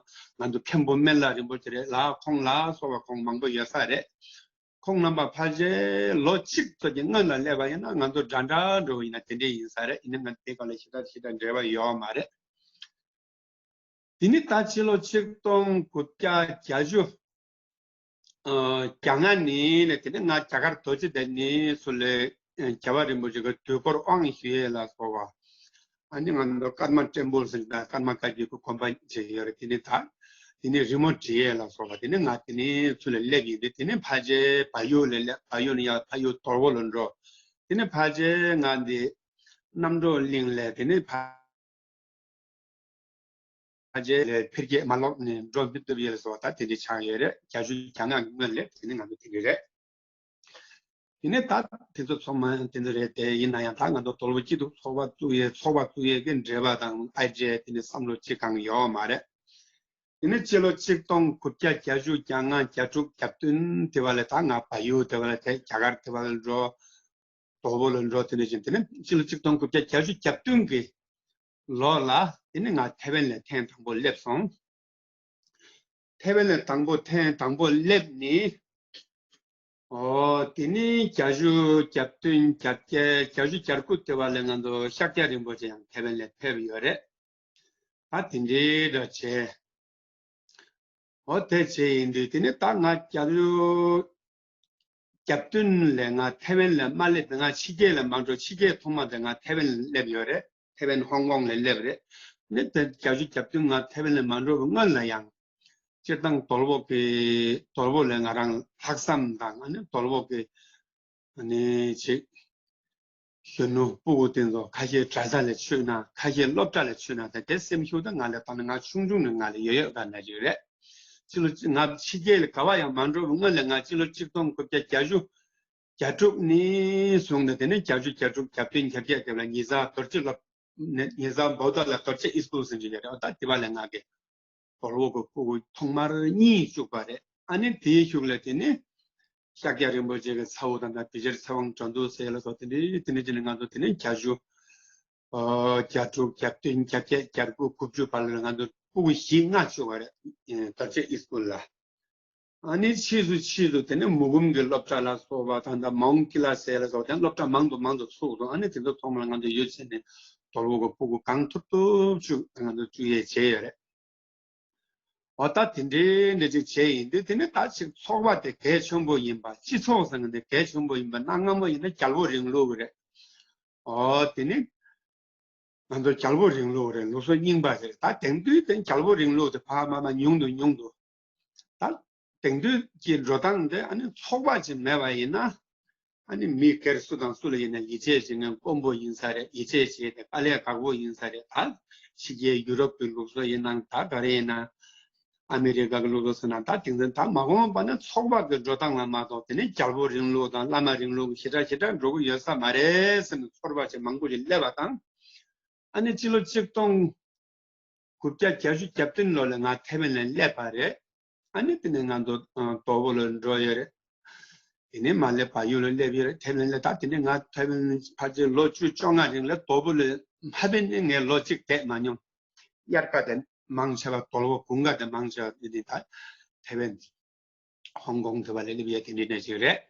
ང་ཚོ་མཁན་པོ་སྨན་བླ་རིན་པོ་ཆེ་རེད་ལ། ཁོང་ལ་སོགས་པ་ཁོང་མང་པོ་ཡོད་ས་རེད། ཁོང་རྣམ་པ་ཕལ་ཆེར་ལོ་གཅིག་ཙམ་གྱི་སྔོན་ལ་སླེབས་པ་ཡིན་ན་ང་ཚོ་འདྲ་འདྲ་འདྲ་བོ་ཡིན་ན་དེ་འདྲས་ཡིན་ས་རེད། ཡིན་ན་ང་དེ་ག་ལ་ཞེ་དྲག་ཞེ་དྲག་འབྲེལ་བ་ཡོད་མ་རེད། དེ་ནི་ད་སྤྱི་ལོ་ཆིག་སྟོང་དགུ་བརྒྱ་བརྒྱད་ཅུ་གྱ་ལྔ་ནས་ལས། དེ་ནི་ང་རྒྱ་གར་རྡོ་རྗེ་གདན་ནས་ཚུར་ལས་རྒྱལ་བ་རིན་པོ་ཆེ་གི་དུས་འཁོར་དབང་ཞུ་ཡས་ལ་སོགས་པ། ཨ་ནི་ང་ཚོ་ཀརྨ་བཀྲེན་པོ་ཟེར་ད་ཀརྨ་བཀའ་བརྒྱུད་ཀྱི་དགོན་པ་ཅིག་ཡོད་རེད། དེ་ནི་ད་དེ་ནི་རི་མོ་འབྲི་ཡས་ལ་སོགས་པ། དེ་ནི་ང་དེ་ནི་ཚུར་ལས་སླེབས་ཡིན་ཏེ། དེ་ནི་ཕལ་ཆེར་བལ་ཡུལ་ལ་སླེབས། བལ་ཡུལ་ནས་ཡར་ཕ་ཡུལ་དོལ་པོ་ལ་འགྲོ། དེ་ནི་ཕལ་ཆེར་ང་འདི་རྣམ་གྲོལ་གླིང་ལ་དེ་ནི་ཕ་ཕལ་ཆེར་ལས་འཕེལ་རྒྱས་མ་ལོག་ནས་འགྲོ་མི་ཐུབ་ཡས་སོགས་ད་དེ་འདྲ་ཆགས་ཡོད་རེད། བརྒྱད་ཅུ་གྱ་ལྔ་གི་སྔོན་ལ་དེ་ནི་ང་ཚོ་དེ་འདྲ་རེད། དེ་ནས་ད་དེ་ཚོ་ཚང་མ་དེ་ཚོ་རེད་དེ། ཡིན་ན་ཡང་ད་ང་ཚོ་དོལ་པོ་སྐྱིད་སྡུག་ཚོགས་པ་བཙུགས་ཡས་ཚོགས་པ་བཙུགས་ཡས་ཀྱི་འབྲེལ་བ་དང་ཨའི་ཌི་ཡ་དེ་ནི་བསམ་བློ་གཅིག་གང་ཡོད་མ་རེད། དེ་ནས་སྤྱི་ལོ་ཆིག་སྟོང་དགུ་བརྒྱ་བརྒྱད་ཅུ་གྱ་ལྔ་གྱ་དྲུག་གྱ་བདུན་དེ་བ་ལ་ད་ང་བལ་ཡུལ་དེ་བ་ལ་ཐད། རྒྱ་གར་དེ་བ་ལ་འགྲོ། དོལ་པོ་ལ་འགྲོ། དེ་འདྲ་བཞིན་དེ་ནས་སྤྱི་ལོ་ཆིག་སྟོང་དགུ་བརྒྱ་བརྒྱད་ཅུ་གྱ་བདུན་གྱི་ལོ་ལ་དེ་ནས་ང་ཐེ་ཝན་ལ་ཐེངས་དང་པོ་སླེབས་སོང་། ཐེ་ཝན་ལ་དང་པོ་ཐེངས་དང་པོ་སླེབས་ནས། ཨོ། དེ་ནས་བརྒྱད་ཅུ་གྱ་བདུན་གྱ་བརྒྱད་བརྒྱད་ཅུ་གྱ་དགུ་དེ་བ་ལ་ང་ཚོ་ཤཱཀྱ་རིན་པོ་ཆེ་ཡང་ཐེ་ཝན་ལ་ཕེབས་ཡོད་རེད། ད་དེ་འདྲའི་འདྲ་བྱས། ཨོ། དེ་བྱས་ཡིན་དུས་དེ་ནས་ད་ང་བརྒྱད་ཅུ་གྱ་བདུན་ལ་ང་ཐེ་ཝན་ལ་མ་སླེབས། ང་ཕྱི་རྒྱལ་ལ་མ་འགྲོ། ཕྱི་རྒྱལ་ཐོག་མ་དེ་ང་ཐེ་ཝན་ལ་སླེབས་ཡོད་རེད། ཐེ་ཝན་ཧོང་ཀོང་ལ་སླེབས་རེད། ནི་དེ་བརྒྱད་ཅུ་གྱ་བདུན་ང་ཐེ་ཝན་ལ་མ་འགྲོ་བའི་སྔོན་ལ་ཡང་སྤྱིར་བཏང་དོལ་པོ་གི་དོལ་པོ་ལ་ང་རང་ལྷག་བསམ་དང་། ཨ་ནི་དོལ་པོ་གི་ཨ་ནི་ཅིག་གཞོན་ནུ་སྤུ་གུ་དེ་ཚོ་ཁ་ཤས་གྲྭ་ས་ལ་ཆུད་ན། ཁ་ཤས་སློབ་གྲྭ་ལ་ཆུད་ན། ད་དེ་སེམས་ཤུགས་ད་ང་ལ་བཏང་ན། ང་ཆུང་ཆུང་ནས་ང་ལ་ཡོད་ཡོད་ག་ན་ཅིག་རེད། སྤྱི་ལོ་ང་ཕྱི་རྒྱལ་ལ་ག་བ་ཡང་མ་འགྲོ་བའི་སྔོན་ལ་ང་སྤྱི་ལོ་ཆིག་སྟོང་དགུ་བརྒྱ་བརྒྱད་ཅུ་གྱ་དྲུག་ནས་བཟུང་སྟེ། དེ་ནས་བརྒྱད་ཅུ་གྱ་དྲུག་གྱ་བདུན་གྱ་བརྒྱད་དེ་ལ་ཉེ་ས་རྡོ་རྗེ་སློབ། ཉེ་ས་བོ་ད་ལ་རྡོ་རྗེ་ཨིས་ཀུལ་ཟེར་གྱི་ཡོད་རེད། ད་དེ་བ་ལ་ང་གི་དོལ་པོ་གི་སྤུ་གུ་ཐོག་མར་གཉིས་བཅུག་པ་རེད། ཨ་ནི་དེའི་གཞུག་ལ་དེ་ནི་ཤཱཀྱ་རིན་པོ་ཆེ་གི་ཚ་བོ་དང་། ད་དེ་ཕྱིར་ཚེ་དབང་དགྲ་འདུལ་ཟེར་ལ་སོགས་དེ་འདྲའི་དེ་འདྲའི་ཅིག་ནས་ང་ཚོ་དེ་ནི་བརྒྱད་ཅུ་ ཨོ་བརྒྱད་དྲུག་བརྒྱད་བདུན་བརྒྱད་བརྒྱད་བརྒྱད་དགུ་དགུ་བཅུ་བར་ལ་ང་ཚོ་ཕྲུ་གུ་བཞི་ལྔ་བཅུག་པ་རེད། ཨེ་དར་ཆ་ཨི་སི་ཀུལ་ལ། ཨ་ནི་ཕྱིས་སུ་ཕྱིས་སུ་དེ་ནས་མུ་གུམ་གྱི་སློབ་གྲྭ་ལ་སོགས་པ་དང་། ད་མའུན་ཀི་ལ་སེ་ལ་སོགས་དེ་སློབ་གྲྭ་མང་དུ་མང་དུ་ཚུགས་སོང་། ཨ་ནི་དེ་ཚོ་ཚང་མ་ལ་ང་ཚོ་ཡོད་ཚད་ནས་དོལ་པོ་གི་ཕྲུ་གུ་གང་ཐུབ་ཐུབ་ཅིག་ང་ཚོ་བཅུག་ཡས་བྱས་ཡོད་རེད། འོ་ད་དེ་འདྲའི་འདྲ་ཅིག་བྱས་ཡིན་དུས། དེ་ནི་ད་ཅིག་ཚོགས་པ་དེ་གལ་ཆེན་པོ་ཡིན་པ། སྤྱི་ཚོགས་ཟེར་མཁན་དེ་གལ་ཆེན་པོ་ཡིན་པ། གནའ་སྔ་མོ་ཡིན་ན་རྒྱལ་པོ་རིང་ལུགས་རེད། འོ་དེ་ནི་ང་ཚོ་རྒྱལ་པོ་རིང་ལུགས་རེད། ལུགས་སྲོལ་རྙིང་པ་རེད། ད་དེང་དུས་དེ་རྒྱལ་པོ་རིང་ལུགས་དེ་ཕར་མར་མར་ཉུང་དུ་ཉུང་དུ། ད་དེང་དུས་ཀྱི་འགྲོ་སྟངས་དེ་ཨ་ནི་ཚོགས་པ་ཅིག་མེད་པ་ཡིན་ན། ཨ་ནི་མི་སྒེར་སུ་དང་སུ་ལ་ཡིན་ན་ཡིད་ཆེས་བྱེད་མཁན་དཀོན་པོ་ཡིན་ས་རེད། ཡིད་ཆེས་བྱེད་དེ་དཀའ་ལས་ཁག་པོ་ཡིན་ས་རེད། ད་ཕྱི་རྒྱལ་ཡུ་རོབ་ཀྱི་ལུགས་སྲོལ་ཡིན་ནའང་། ད་ག་རེ་ཡིན་ན་ཨ་མི་རི་ཀ་གི་ལུགས་སྲོལ་ཟེར་ན། ད་དེང་སང་ད་མ་འོངས་པ་ན་ཚོགས་པ་གི་འགྲོ་སྟངས་ལ་མ་གཏོགས། དེ་ནས་རྒྱལ་པོ་རིང་ལུགས་དང་བླ་མ་རིང་ལུགས་ཞེ་དྲག་ཞེ་དྲག་འགྲོ་གི་ཡོད་ས་མ་རེད་ཟེར་ནས་ཚོར་བ་ཅིག་མང་པོ་ཞིག་སླེབས་པ་དང་། ཨ་ནི་སྤྱི་ལོ་གཅིག་སྟོང་དགུ་བརྒྱ་བརྒྱད་ཅུ་གྱ་བདུན་ལོ་ལ་ང་ཐའེ་ཝན་ལ་སླེབས་པ་རེད། ཨ་ནི་དེ་ནས་ང་ཚོ་ཨ་དོལ་པོ་ལ་འགྲོ་ཡོད་རེད། དེ་ནས་མར་ལ་བལ་ཡུལ་ལ་སླེབས་ཡོད་རེད། ཐའེ་ཝན་ལ། ད་དེ་ནས་ང་ཐའེ་ཝན་ཕལ་ཆེར་ལོ་བཅུ་བཅོ་ལྔ་རིང་ལ། དོལ་པོ་ལ་མ་ཕེབས་ནས་ངས་ལོ་གཅིག་བསྡད་མ་མྱོང་། དབྱར་ཁ་དེ་མང་ཆེ་བ། དོལ་པོ་དགུན་ཁ་དེ་མང་ཆེ་བ་དེ་ནི་ད་ཐའེ་ཝན། ཧོང་ཀོང་དེ་བ་ལ་སླེབས་ཡས་དེ་འདྲའི་གནས་ཤིག་རེད།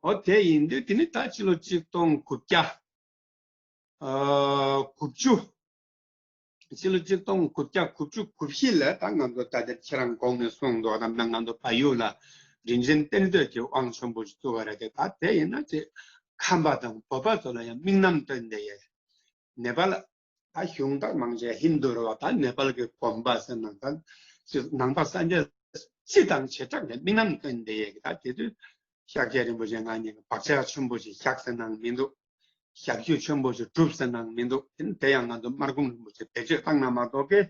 འོ་དེ་ཡིན་དུས་དེ་ནི་ད་ཕྱི་ལོ་གཅིག་སྟོང་དགུ་བརྒྱ་ཨ་དགུ་བཅུ། ཕྱི་ལོ་གཅིག་སྟོང་དགུ་བརྒྱ་དགུ་བཅུ་གོ་བཞི་ལ། ད་ང་ཚོ་ད་ལྟ་ཁྱེད་རང་གོང་ནས་གསུངས་འདུག། ད་ལྟ་ང་ཚོ་བལ་ཡུལ་ལ་རིན་ཆེན་གཏེར་མཛོད་ཀྱི་དབང་ཆེན་པོ་ཞིག་བཙུགས་པ་རེད་དེ། ད་དེ་ཡིན་ན་ཅིག་ཁམས་པ་དང་བོད་པ་ཚོ་ལ་ཡང་དམིགས་རྣམ་བཏོན་བསྡད་ཡས། ནེ་པཱལ། ད་གཞུང་དག་མང་ཆེ་ཧིན་དུ་རེད་པ། ད་ནེ་པཱལ་གྱི་དགོན་པ་ཟེར་ན་འདྲ། ཅིག་ནང་པ་སངས་རྒྱས་སྤྱི་དང་བྱེ་བྲག་ནས་དམིགས་རྣམ་བཏོན་བསྡད་ཡས་ཀྱི། ད་དེ་དུས་ཤཱཀྱ་རིན་པོ་ཆེ་ང་གཉིས་ཀྱིས་བག་ཆགས་ཆེན་པོ་ཞིག་བཞག་ཟེར་ནའང་མི་འདུག། ཞབས་ཞུ་ཆེན་པོ་ཞིག་བསྒྲུབས་ཟེར་ནའང་མི་འདུག། དེ་ནི་དེ་ཡང་ང་ཚོ་སྨར་ཁམས་རིན་པོ་ཆེ་བེད་སྤྱོད་བཏང་ན་མ་གཏོགས་ཀི།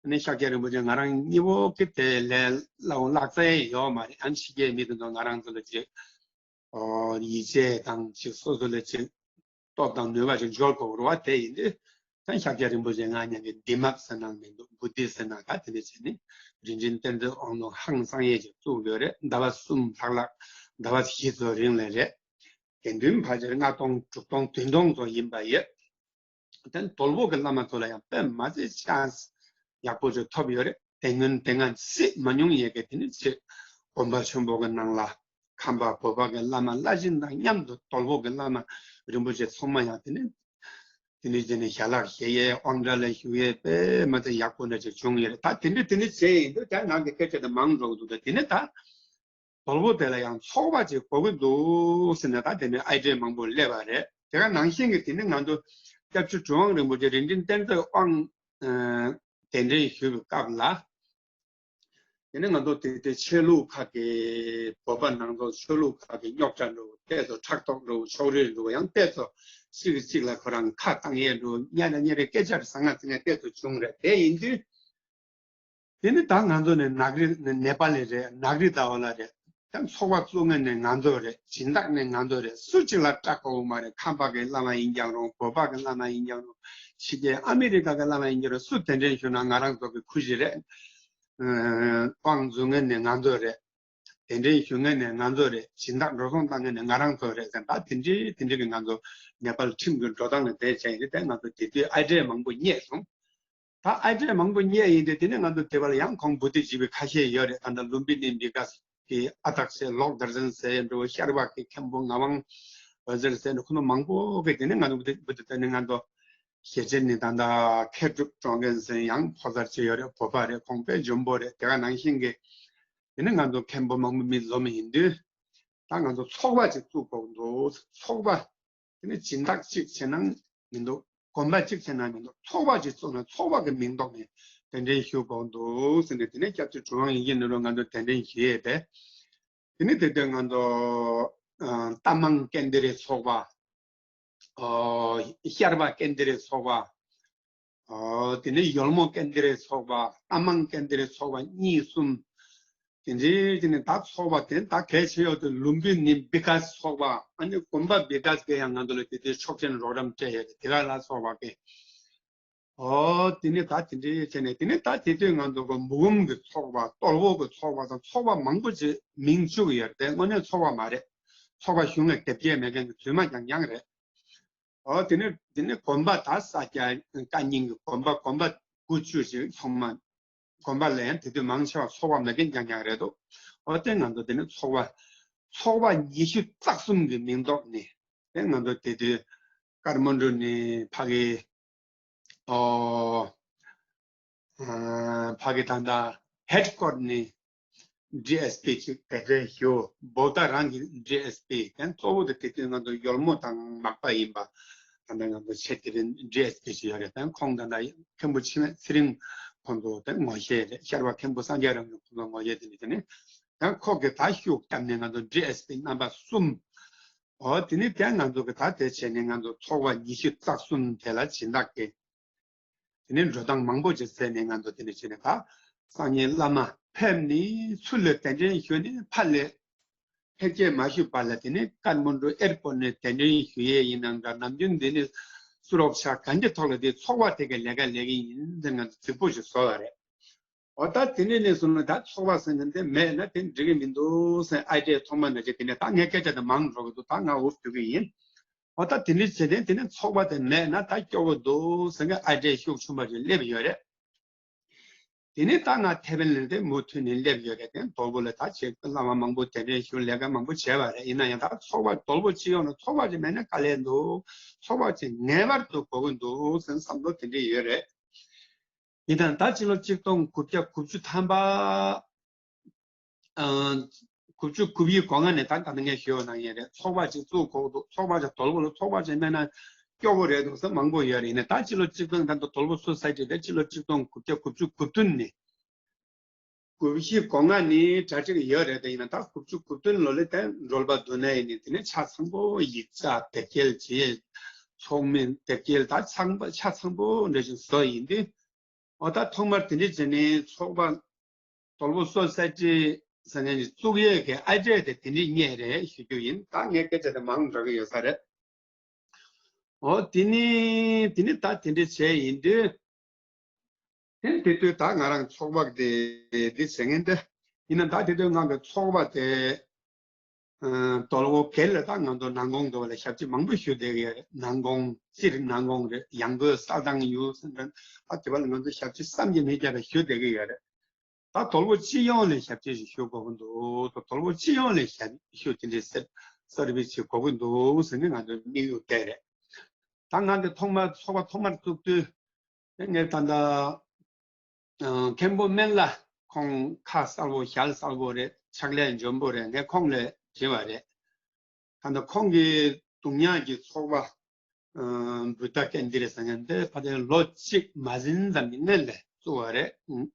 ཨ་ནི་ཤཱཀྱ་རིན་པོ་ཆེ་ང་རང་གཉིས་པོ་གི་དེ་ལས་སླ་བོ་བརླག་ས་ཡོད་མ་རེད། ཨ་ནི་ཕྱི་རྒྱལ་མི་དེ་ཚོ་ང་རང་ཚོ་ལ་ཅིག་ཨོ་ཡིད་ཆེས་དང་ཅིག་སོ་སོ་ལ་ཅིག་སྟོབས་དང་ནུས་པ་ཅིག་འབྱོར་དགོས་རེད་པ། དེ་ཡིན་དུས་ད་ཤཱཀྱ་རིན་པོ་ཆེ་ང་གཉིས་ཀྱིས་དྷི་མ་ཟེར་ནའང་མི་འདུག། བུདྡྷི་ཟེར་ནའང་། ད་དེ་འདྲ་བྱས་ནས་རིན་ཆེན་གཏེར་མཛོད་དབང་ལུང་ཧང་སང་ཡས་ཅིག་བཙུགས་ཡོད་རེད། ཟླ་བ་གསུམ་ལྷག་ལྷག། ཟླ་བ་བཞི་ཙམ་རིང་ལ་རེད། དགེ་འདུན་ཕལ་ཆེར་ལྔ་སྟོང་དྲུག་སྟོང་བདུན་སྟོང་ཙམ་ཡིན་པ་ཡོད། དེ་ནས་དོལ་པོ་གི་བླ་མ་ཚོ་ལ་ཡང་དཔེ་མ་སྲིད་ཅིག་ཡག་པོ་ཅིག་ཐོབ་ཡོད་རེད། དེ་སྔོན་དེ་སྔ་སྲིད་མ་མྱོང་ཡས་ཀྱི་དེ་ནི་ཅིག་དགོན་པ་ཆེན་པོ་གི་ནང་ལ་ཁམས་པ་བོད་པ་གི་བླ་མ་བླ་ཆེན་དང་མཉམ་དུ་དོལ་པོ་གི་བླ་མ་རིན་པོ་ཆེ་ཚང་མ་ཡང་དེ་ནི་དེ་ནི་དེ་ནི་ཞལ་ལག་བཞེས་ཡས། དབང་གྲལ་ལ་བཞུགས་ཡས། དཔེ་མ་སྲིད་ཡག་པོ་འདྲ་ཅིག་བྱུང་ཡོད་རེད། ད་དེ་འདྲ་དེ་ནི་བྱས་ཡིན་དུས་ད་ནང་གི་སྐད་ཆ་དེ་མང་འགྲོ་གི་འདུག། ད་དེ་ནི་ད་དོལ་པོ་དེ་ལ་ཡང་ཚོགས་པ་ཅིག་དགོས་ཀྱི་འདུག་ཟེར་ནས་ད་དེ་ནས་ཨའི་ཌི་ཡ་མང་པོ་སླེབས་པ་རེད། དེ་ག་ནང་བཞིན་གྱི་དེ་ནི་ང་ཚོ་སྐྱབས་རྗེ་གྲུབ་དབང་རིན་པོ་ཆེ་རིན་ཆེན་གཏེར་མཛོད་དབང་ཨ་གདན་འདྲེན་ཞུས་པའི་སྐབས་ལ། དེ་ནི་ང་ཚོ་དེ་དེ་ཆོས་ལུགས་ཁག་གི་བོད་པ་ནང་ཚོ་ཆོས་ལུགས་ཁག་གི་རྙོག་དྲ་འགྲོ། ཏོག་ཙམ་ཕྲག་དོག་འགྲོ། ཕྱོགས་རིས་འགྲོ། ཡང་ཏོག་ཙམ་གཅིག་གིས་གཅིག་ལ་ཁོ་རང་ཁ་བཏང་ཡས་འགྲོ། གཉའ་ལ་གཉའ་རེ་སྐད་ཆ་རེ་ཟ་ང་ཟེར་ངས་ཏོག་ཙམ་བྱུང་རེད། དེ་ཡིན་དུས། དེ་ནི་ད་ང་ཚོ་ནི་ནག་རི་ནི་ནེ་པ་ལི་རེད། ནག་རི་ཟླ་བ་ལ་རེད། ད་ཚོགས་པ་བཙུགས་མཁན་ནི་ང་ཚོ་རེད། སྦྱིན་བདག་ནི་ང་ཚོ་རེད། སུ་གཅིག་ལ་སྐྲག་དགོས་མ་རེད། ཁམས་པ་གི་བླ་མ་ཡིན་ཀྱང་རུང་། བོད་པ་གི་བླ་མ་ཡིན་ཀྱང་རུང་། ཕྱི་རྒྱལ་ཨ་མི་རི་ཀ་གི་བླ་མ་ཡིན་ཀྱང་རུང་། སུ་གདན་འདྲེན་ཞུ་ན་ང་རང་ཚོ་གི་ཁུར་གཞི་རེད། ཨ་དབང་འཛུགས་མཁན་ནི་ང་ཚོ་རེད། གདན་འདྲེན་ཞུ་མཁན་ནི་ང་ཚོ་རེད། སྦྱིན་བདག་འགྲོ་སོང་བཏང་མཁན་ནི་ང་རང་ཚོ་རེད་ཟེར། ད་དེ་འདྲའི་དེ་འདྲའི་གི་ང་ཚོ་ནེ་པཱལ་ཁྲིམས་ཀྱི་འགྲོ་སྟངས་ལ་བསྡད་བྱས་ཡིན་དུས། དེ་ང་ཚོ་དེ་དུས་ཨའི་ཌི་ཡ་མང་པོ་རྙེད་སོང་། ད་ཨའི་ཌི་ཡ་མང་པོ་རྙེད་ཡིན་དུས། དེ་ནས་ང་ཚོ་དེ་བ་ལ་ཡང་ཁོང་བུ་དྷི་ཇི་པི་ཁ་ཤས་ཡོད་རེད། ད་ལྟ་ལུམ་བི་ནི་བི་ཀཱས་ཀྱི་ཨ་ཏག་ཟེར། ལོག་དར་ཛན་ཟེར་འགྲོ། ཤར་བ་གི་མཁན་པོ་ངག་དབང་འོད་ཟེར་ཟེར་འགྲོ། ཁོང་ཚོ་མང་པོ་གིས་དེ་ནས་ང་ཚོ་བུ་དྷི་བུ་དྷི་དེ་ནས་ང་ཚོ་ཞེ་ཆེ་ནི་ད་ལྟ་མཁས་གྲུབ་ཀྲོང་ཀན་ཟེར་ཡང་ཕོ་གསར་ཅིག་ཡོད་རེད། བོད་པ་རེད། ཁོང་དཔེ་འཇོན་པོ་རེད། དེ་ག་ནང་བཞིན་གྱི་དེ་ནས་ང་ཚོ་མཁན་པོ་མང་པོ་མི་འཛོམས་ཡིན་དུས། ད་ང་ཚོ་ཚོགས་པ་ཅིག་བཙུགས་དགོས་འདུག། ཚོགས་པ། དེ་ནས་སྦྱིན་བདག་གཅིག་བྱས་ན་མི་འདུག། དགོན་པ་གཅིག་བྱས་ན་མི་འདུག། ཚོགས་པ་གཅིག་བཙུགས་ནས་ཚོགས་པ་གི་མིང་ཐོག་ནས་གདན་འདྲེན་ཞུ་དགོས་འདུག་ཟེར་ནས། དེ་ནས་སྐྱབས་རྗེ་གྲུབ་དབང་ཡིད་བཞིན་ནོར་བུ་ང་ཚོ་གདན་འདྲེན་ཞུས་ཏེ། དེ་ནས་དེ་དུས་ང་ཚོ་ཨ་རྟ་མང་ཀན་ཏི་རེ་ཚོགས་པ། ཨ་ཤར་པ་ཀན་ཏི་རེ་ཚོགས་པ། ཨོ་དེ་ནས་ཡོལ་མོ་ཀན་ཏི་རེ་ཚོགས་པ། རྟ་མང་ཀན་ཏི་རེ་ཚོགས་པ་གཉིས་གསུམ། དེ་འདྲའི་དེ་ནས་ད་ཚོགས་པ་དེ་ད་གལ་ཆེ་ཡོད་དེ་ལུམ་བི་ནི་བི་ཀཱས་ཚོགས་པ། ཨ་ནི་དགོན་པ་བི་ཀཱས་ཀྱིས་ཡང་ང་ཚོ་ལ་དེ་དུས་ཆོག་མཆན་རོགས་རམ་སྤྲད་ཡོད་རེད། དེ་ག་ལ་སོགས་པ་གི། ཨོ་དེ་ནས་ད་དེ་འདྲའི་བྱས་ནས། དེ་ནས་ད་དེ་དུས་ང་ཚོ་གི་མུ་གུམ་གི་ཚོགས་པ། དོལ་པོ་གི་ཚོགས་པ་དང་ཚོགས་པ་མང་པོ་ཅིག་མིང་བཅུག་ཡོད་རེད། དེ་དངོས་གནས་ཚོགས་པ་མ་རེད། ཚོགས་པ་གཞུང་ལ་དེབ་སྐྱེལ་མེད་མཁན་གྱི་རྫུན་མ་རྐྱང་རྐྱང་རེད། ཨོ་དེ་ནས་དེ་ནས་དགོན་པ་ད་ས་སྐྱ་བཀའ་རྙིང་གི་དགོན་པ་དགོན་པ་དགུ་བཅུ་ཞིག་ཚང་མ། དགོན་པ་ལ་ཡང་དེ་དུས་མང་ཆེ་བ་ཚོགས་པ་མེད་མཁན་རྐྱང་རྐྱང་རེད་འདུག་ཨོ་དེ་ང་ཚོ་དེ་ནས་ཚོགས་པ་ཚོགས་པ་ཉི་ཤུ་རྩ་གསུམ་གི་མིང་ཐོག་ནས་དེ་ང་ཚོ་དེ་དུས་ཀ་ཐ་མན་གྲུ་ནས་ཕ་གི་ཨོ། ཕ་གི་ད་ལྟ་ཧེཌ་ཀོར་ནས་ཌི་ཨེས་པི་ཅིག་ག་ཚོད་ཞུ། བོ་ད་རང་གི་ཌི་ཨེས་པི་དེ་གཙོ་བོ་དེ་དེ་དུས་ང་ཚོ་ཡོལ་མོ་དང་མག་པ་ཡིན་པ། ད་ལྟ་ང་ཚོ་ཆེ་དེ་རིང་ཌི་ཨེས་པི་ཞིག་ཡོད་རེད། དེ་ཁོང་ད་ལྟ་མཁན་པོ་འཆི་མེད་ཚེ་རིང་ཁོང་ཚོ་དེ་ངོ་ཤེས་རེད། ཤར་བ་མཁན་པོ་སངས་རྒྱས་རང་གི་ཁོང་ཚོ་ངོ་ཤེས་དེ་ནས་དེ་ནས་ཡང་ཁོ་གི་ད་ཤུགས་བརྒྱབ་ནས་ང་ཚོ་ཌི་ཨེས་པི་རྣམ་པ་གསུམ། ཨོ་དེ་ནས་དེ་ང་ཚོ་གི་ད་དེ་བྱས་ནས་ང་ཚོ་ཚོགས་པ་ཉི་ཤུ་རྩ་གསུམ་དེ་ལ་སྦྱིན་བདག་གི་དེ་ནས་འགྲོ་སྟངས་མང་པོ་ཅིག་བཙལ་ནས་ང་ཚོ་དེ་འདྲ་བྱས་ནས་ད་སང་ཉིན་བླ་མ་ཕེབས་ནས་ཚུར་ལ་གདན་འདྲེན་ཞུས་ནས་ཕར་ལ་ཕེབས་སྐྱེལ་མ་ཞུས་བར་ལ་དེ་ནས་ཀ་ཐ་མན་གྲུ་ཨེར་པོར་ནས་གདན་འདྲེན་ཞུ་ཡས་ཡིན་ནའང་འདྲ། ནམ་རྒྱུན་འདི་ནས་སུ་རོགས་ཆ་ག་འདྲ་ཐོག་ལ་དེ་ཚོགས་པ་དེ་ག་ལས་ཀ་ལས་ཀྱི་ཡིན་ཟེར་ང་ཚོ་རྫིག་པོ་ཞིག་བཟོ་བ་རེད། འོ་ད་དེ་ནས་ནས་བཟུང་ནས་ད་ཚོགས་པ་ཟེར་མཁན་དེ་མེད་ན་དེ་འགྲིག་གི་མི་འདུག་ཟེར་ཨ་ཏྲེ་ཐོག་མ་འདྲ་ཅིག་དེ་ནས་ད་ངས་སྐད་ཆ་དེ་མང་འགྲོ་གི་འདུག་ད་ང་འུར་སྡོད་ཀྱི་ཡིན། འོ་ད་དེ་འདྲ་བྱས་ཏེ་དེ་ནས་ཚོགས་པ་དེ་མེད་ན་ད་སྐྱོ་བོ་འདུག་ཟེར་མཁན་ཨ་ཏྲེ་ཤུགས་ཆུང་བ་ཅིག་སླེབས་ཡོད་རེད། དེ་ནས་ད་ང་ཐེ་ཝན་ལ་དེ་མུ་མཐུད་ནས་སླེབས་ཡོད་རེད། དེ་དོལ་པོ་ལ་ད་ཆེད་བླ་མ་མང་པོ་གདན་འདྲེན་ཞུ་ལས་ཀ་མང་པོ་བྱས་པ་རེད། ཡིན་ན་ཡང་ད་ཚོགས་པ་དོལ་པོ་སྤྱི་ཡོངས་ལ་ཚོགས་པ་ཅིག་མེད་ན་དཀའ་ལས་འདུག་ཚོགས་པ་ཅིག་ངེས་པར་དུ་དགོས་ཀྱི་འདུག་ཟེར་བསམ་བློ་དེ་འདྲ་ཡོད་རེད། ཡིན་ནའང་ད་ཕྱི་ལོ་ཆིག་སྟོང་དགུ་བརྒྱ་དགུ་བཅུ་ཐམ་པ། ཨ། དགུ་བཅུ་གོ་ལྔ་ནས་ད་ད་ལྟ་ངས་ཞུས་པ་ནང་བཞིན་རེད། ཚོགས་པ་ཅིག་བཙུགས་དགོས་འདུག་ཚོགས་པ་ཅིག་དོལ་པོ་ལ་ཚོགས་པ་ཅིག་མེད་ན་སྐྱོ་བོ་རེད་འདུག་ཟེར་མང་པོ་ཡོད་རེད། ཡིན་ནའང་ད་ཕྱི་ལོ་ཆིག་སྟོང་ད་ལྟ་དོལ་པོ་སོ་སའི་ཊི་དེ་ཕྱི་ལོ་ཆིག་སྟོང་དགུ་བརྒྱ་དགུ་བཅུ་གོ་བདུན་ནས་དགུ་བཞི་གོ་ལྔ་ནས་གྲ་སྒྲིག་ཡོད་རེད། དེ་ཡིན་ན་ད་དགུ་བཅུ་གོ་བདུན་ལོ་ལ་དེ་འགྲུལ་པ་འདུག་ནས་ཡིན་ནའང་དེ་ནས་ཆ་ཚང་པོ་ཡིག་ཆ་དེབ་སྐྱེལ་བྱས། ཚོགས་མི་དེབ་སྐྱེལ་ད་ཚང་པ་ཆ་ཚང་པོ་འདྲ་ཞིག་བཟོ་ཡིན་དུས། འོ་ད་ཐོག་མར་དེ་འདྲ་བྱས་ནས་ཚོགས་པ་དོལ་པོ་སོ་སའི་ཊི་ཟེར་མཁན་ཞིག་བཙུགས་ཡས་ཀྱི་ཨ་ཏྲེ་དེ་དེ་འདྲ་རྙེད་རེད་ཞུ་རྒྱུ་ཡིན། ད་ངས་སྐད་ཆ་དེ་མང་འགྲོ་གི་ཡོད་ས་རེད། འོ་དེ་ནི་དེ་ནི་ད་དེ་འདྲ་བྱས་ཡིན་དུས། དེ་དེ་དུས་ད་ང་རང་ཚོགས་པ་དེ་འདི་ཟེར་མཁན་དེ་ཡིན་ན་ད་དེ་དུས་ང་གི་ཚོགས་པ་དེ། ཨ། དོལ་པོ་སྒེར་ལ་ད་ང་ཚོ་ནང་ཁོངས་འདུག་པ་ལ་ཞབས་ཕྱི་མང་པོ་ཞུ་བསྡད་ཀྱི་ཡོད་རེད། ནང་ཁོངས་སྤྱིར་ནང་ཁོངས་རེད། ཡང་སྒོས་གསར་ཐང་ཡུལ་ཟེར་འདྲ་ཨ་དེ་བ་ལ་ང་ཚོ་ཞབས་ཕྱི་བསམ་གྱིས་མི་ཁྱབ་པ་ཞུ་བསྡད་ཀྱི་ཡོད་རེད། ད་དོལ་པོ་སྤྱི་ཡོངས་ལ་ཞབས་ཕྱི་ཞིག་ཞུ་དགོས་ཀྱི་འདུག་དོལ་པོ་སྤྱི་ཡོངས་ལ་ཞབས་ཞུ་དེ་འདྲའི་སེར་སར་བིས་ཞིག་དགོས་ཀྱི་འདུག་ཟེར་ནས་ང་ཚོའི་དམིགས་ཡུལ་དེ་རེད། ད་ང་ཚོ་ཐོག་མར་ཚོགས་པ་ཐོག་མར་བཙུགས་དུས། དེ་ངས་ད་ལྟ་ཨ་མཁན་པོ་སྨན་བླ་ཁོང་ཁ་གསལ་པོ་ཞལ་གསལ་པོ་རེད། ཕྱག་ལས་འཇོན་པོ་རེད། ངས་ཁོང་ལ་དྲིས་པ་རེད། ད་ལྟ་ཁོང་གིས་རྡུང་ཉག་གི་ཚོགས་པ་ཨ་བུདྡྷ་ཀན་དྷི་ར་ཟེར་མཁན་དེ་ཕལ་ཆེར་ལོ་གཅིག་མ་ཟིན་ཙམ་གྱི་སྔོན་ལ་བཙུགས་པ་རེད།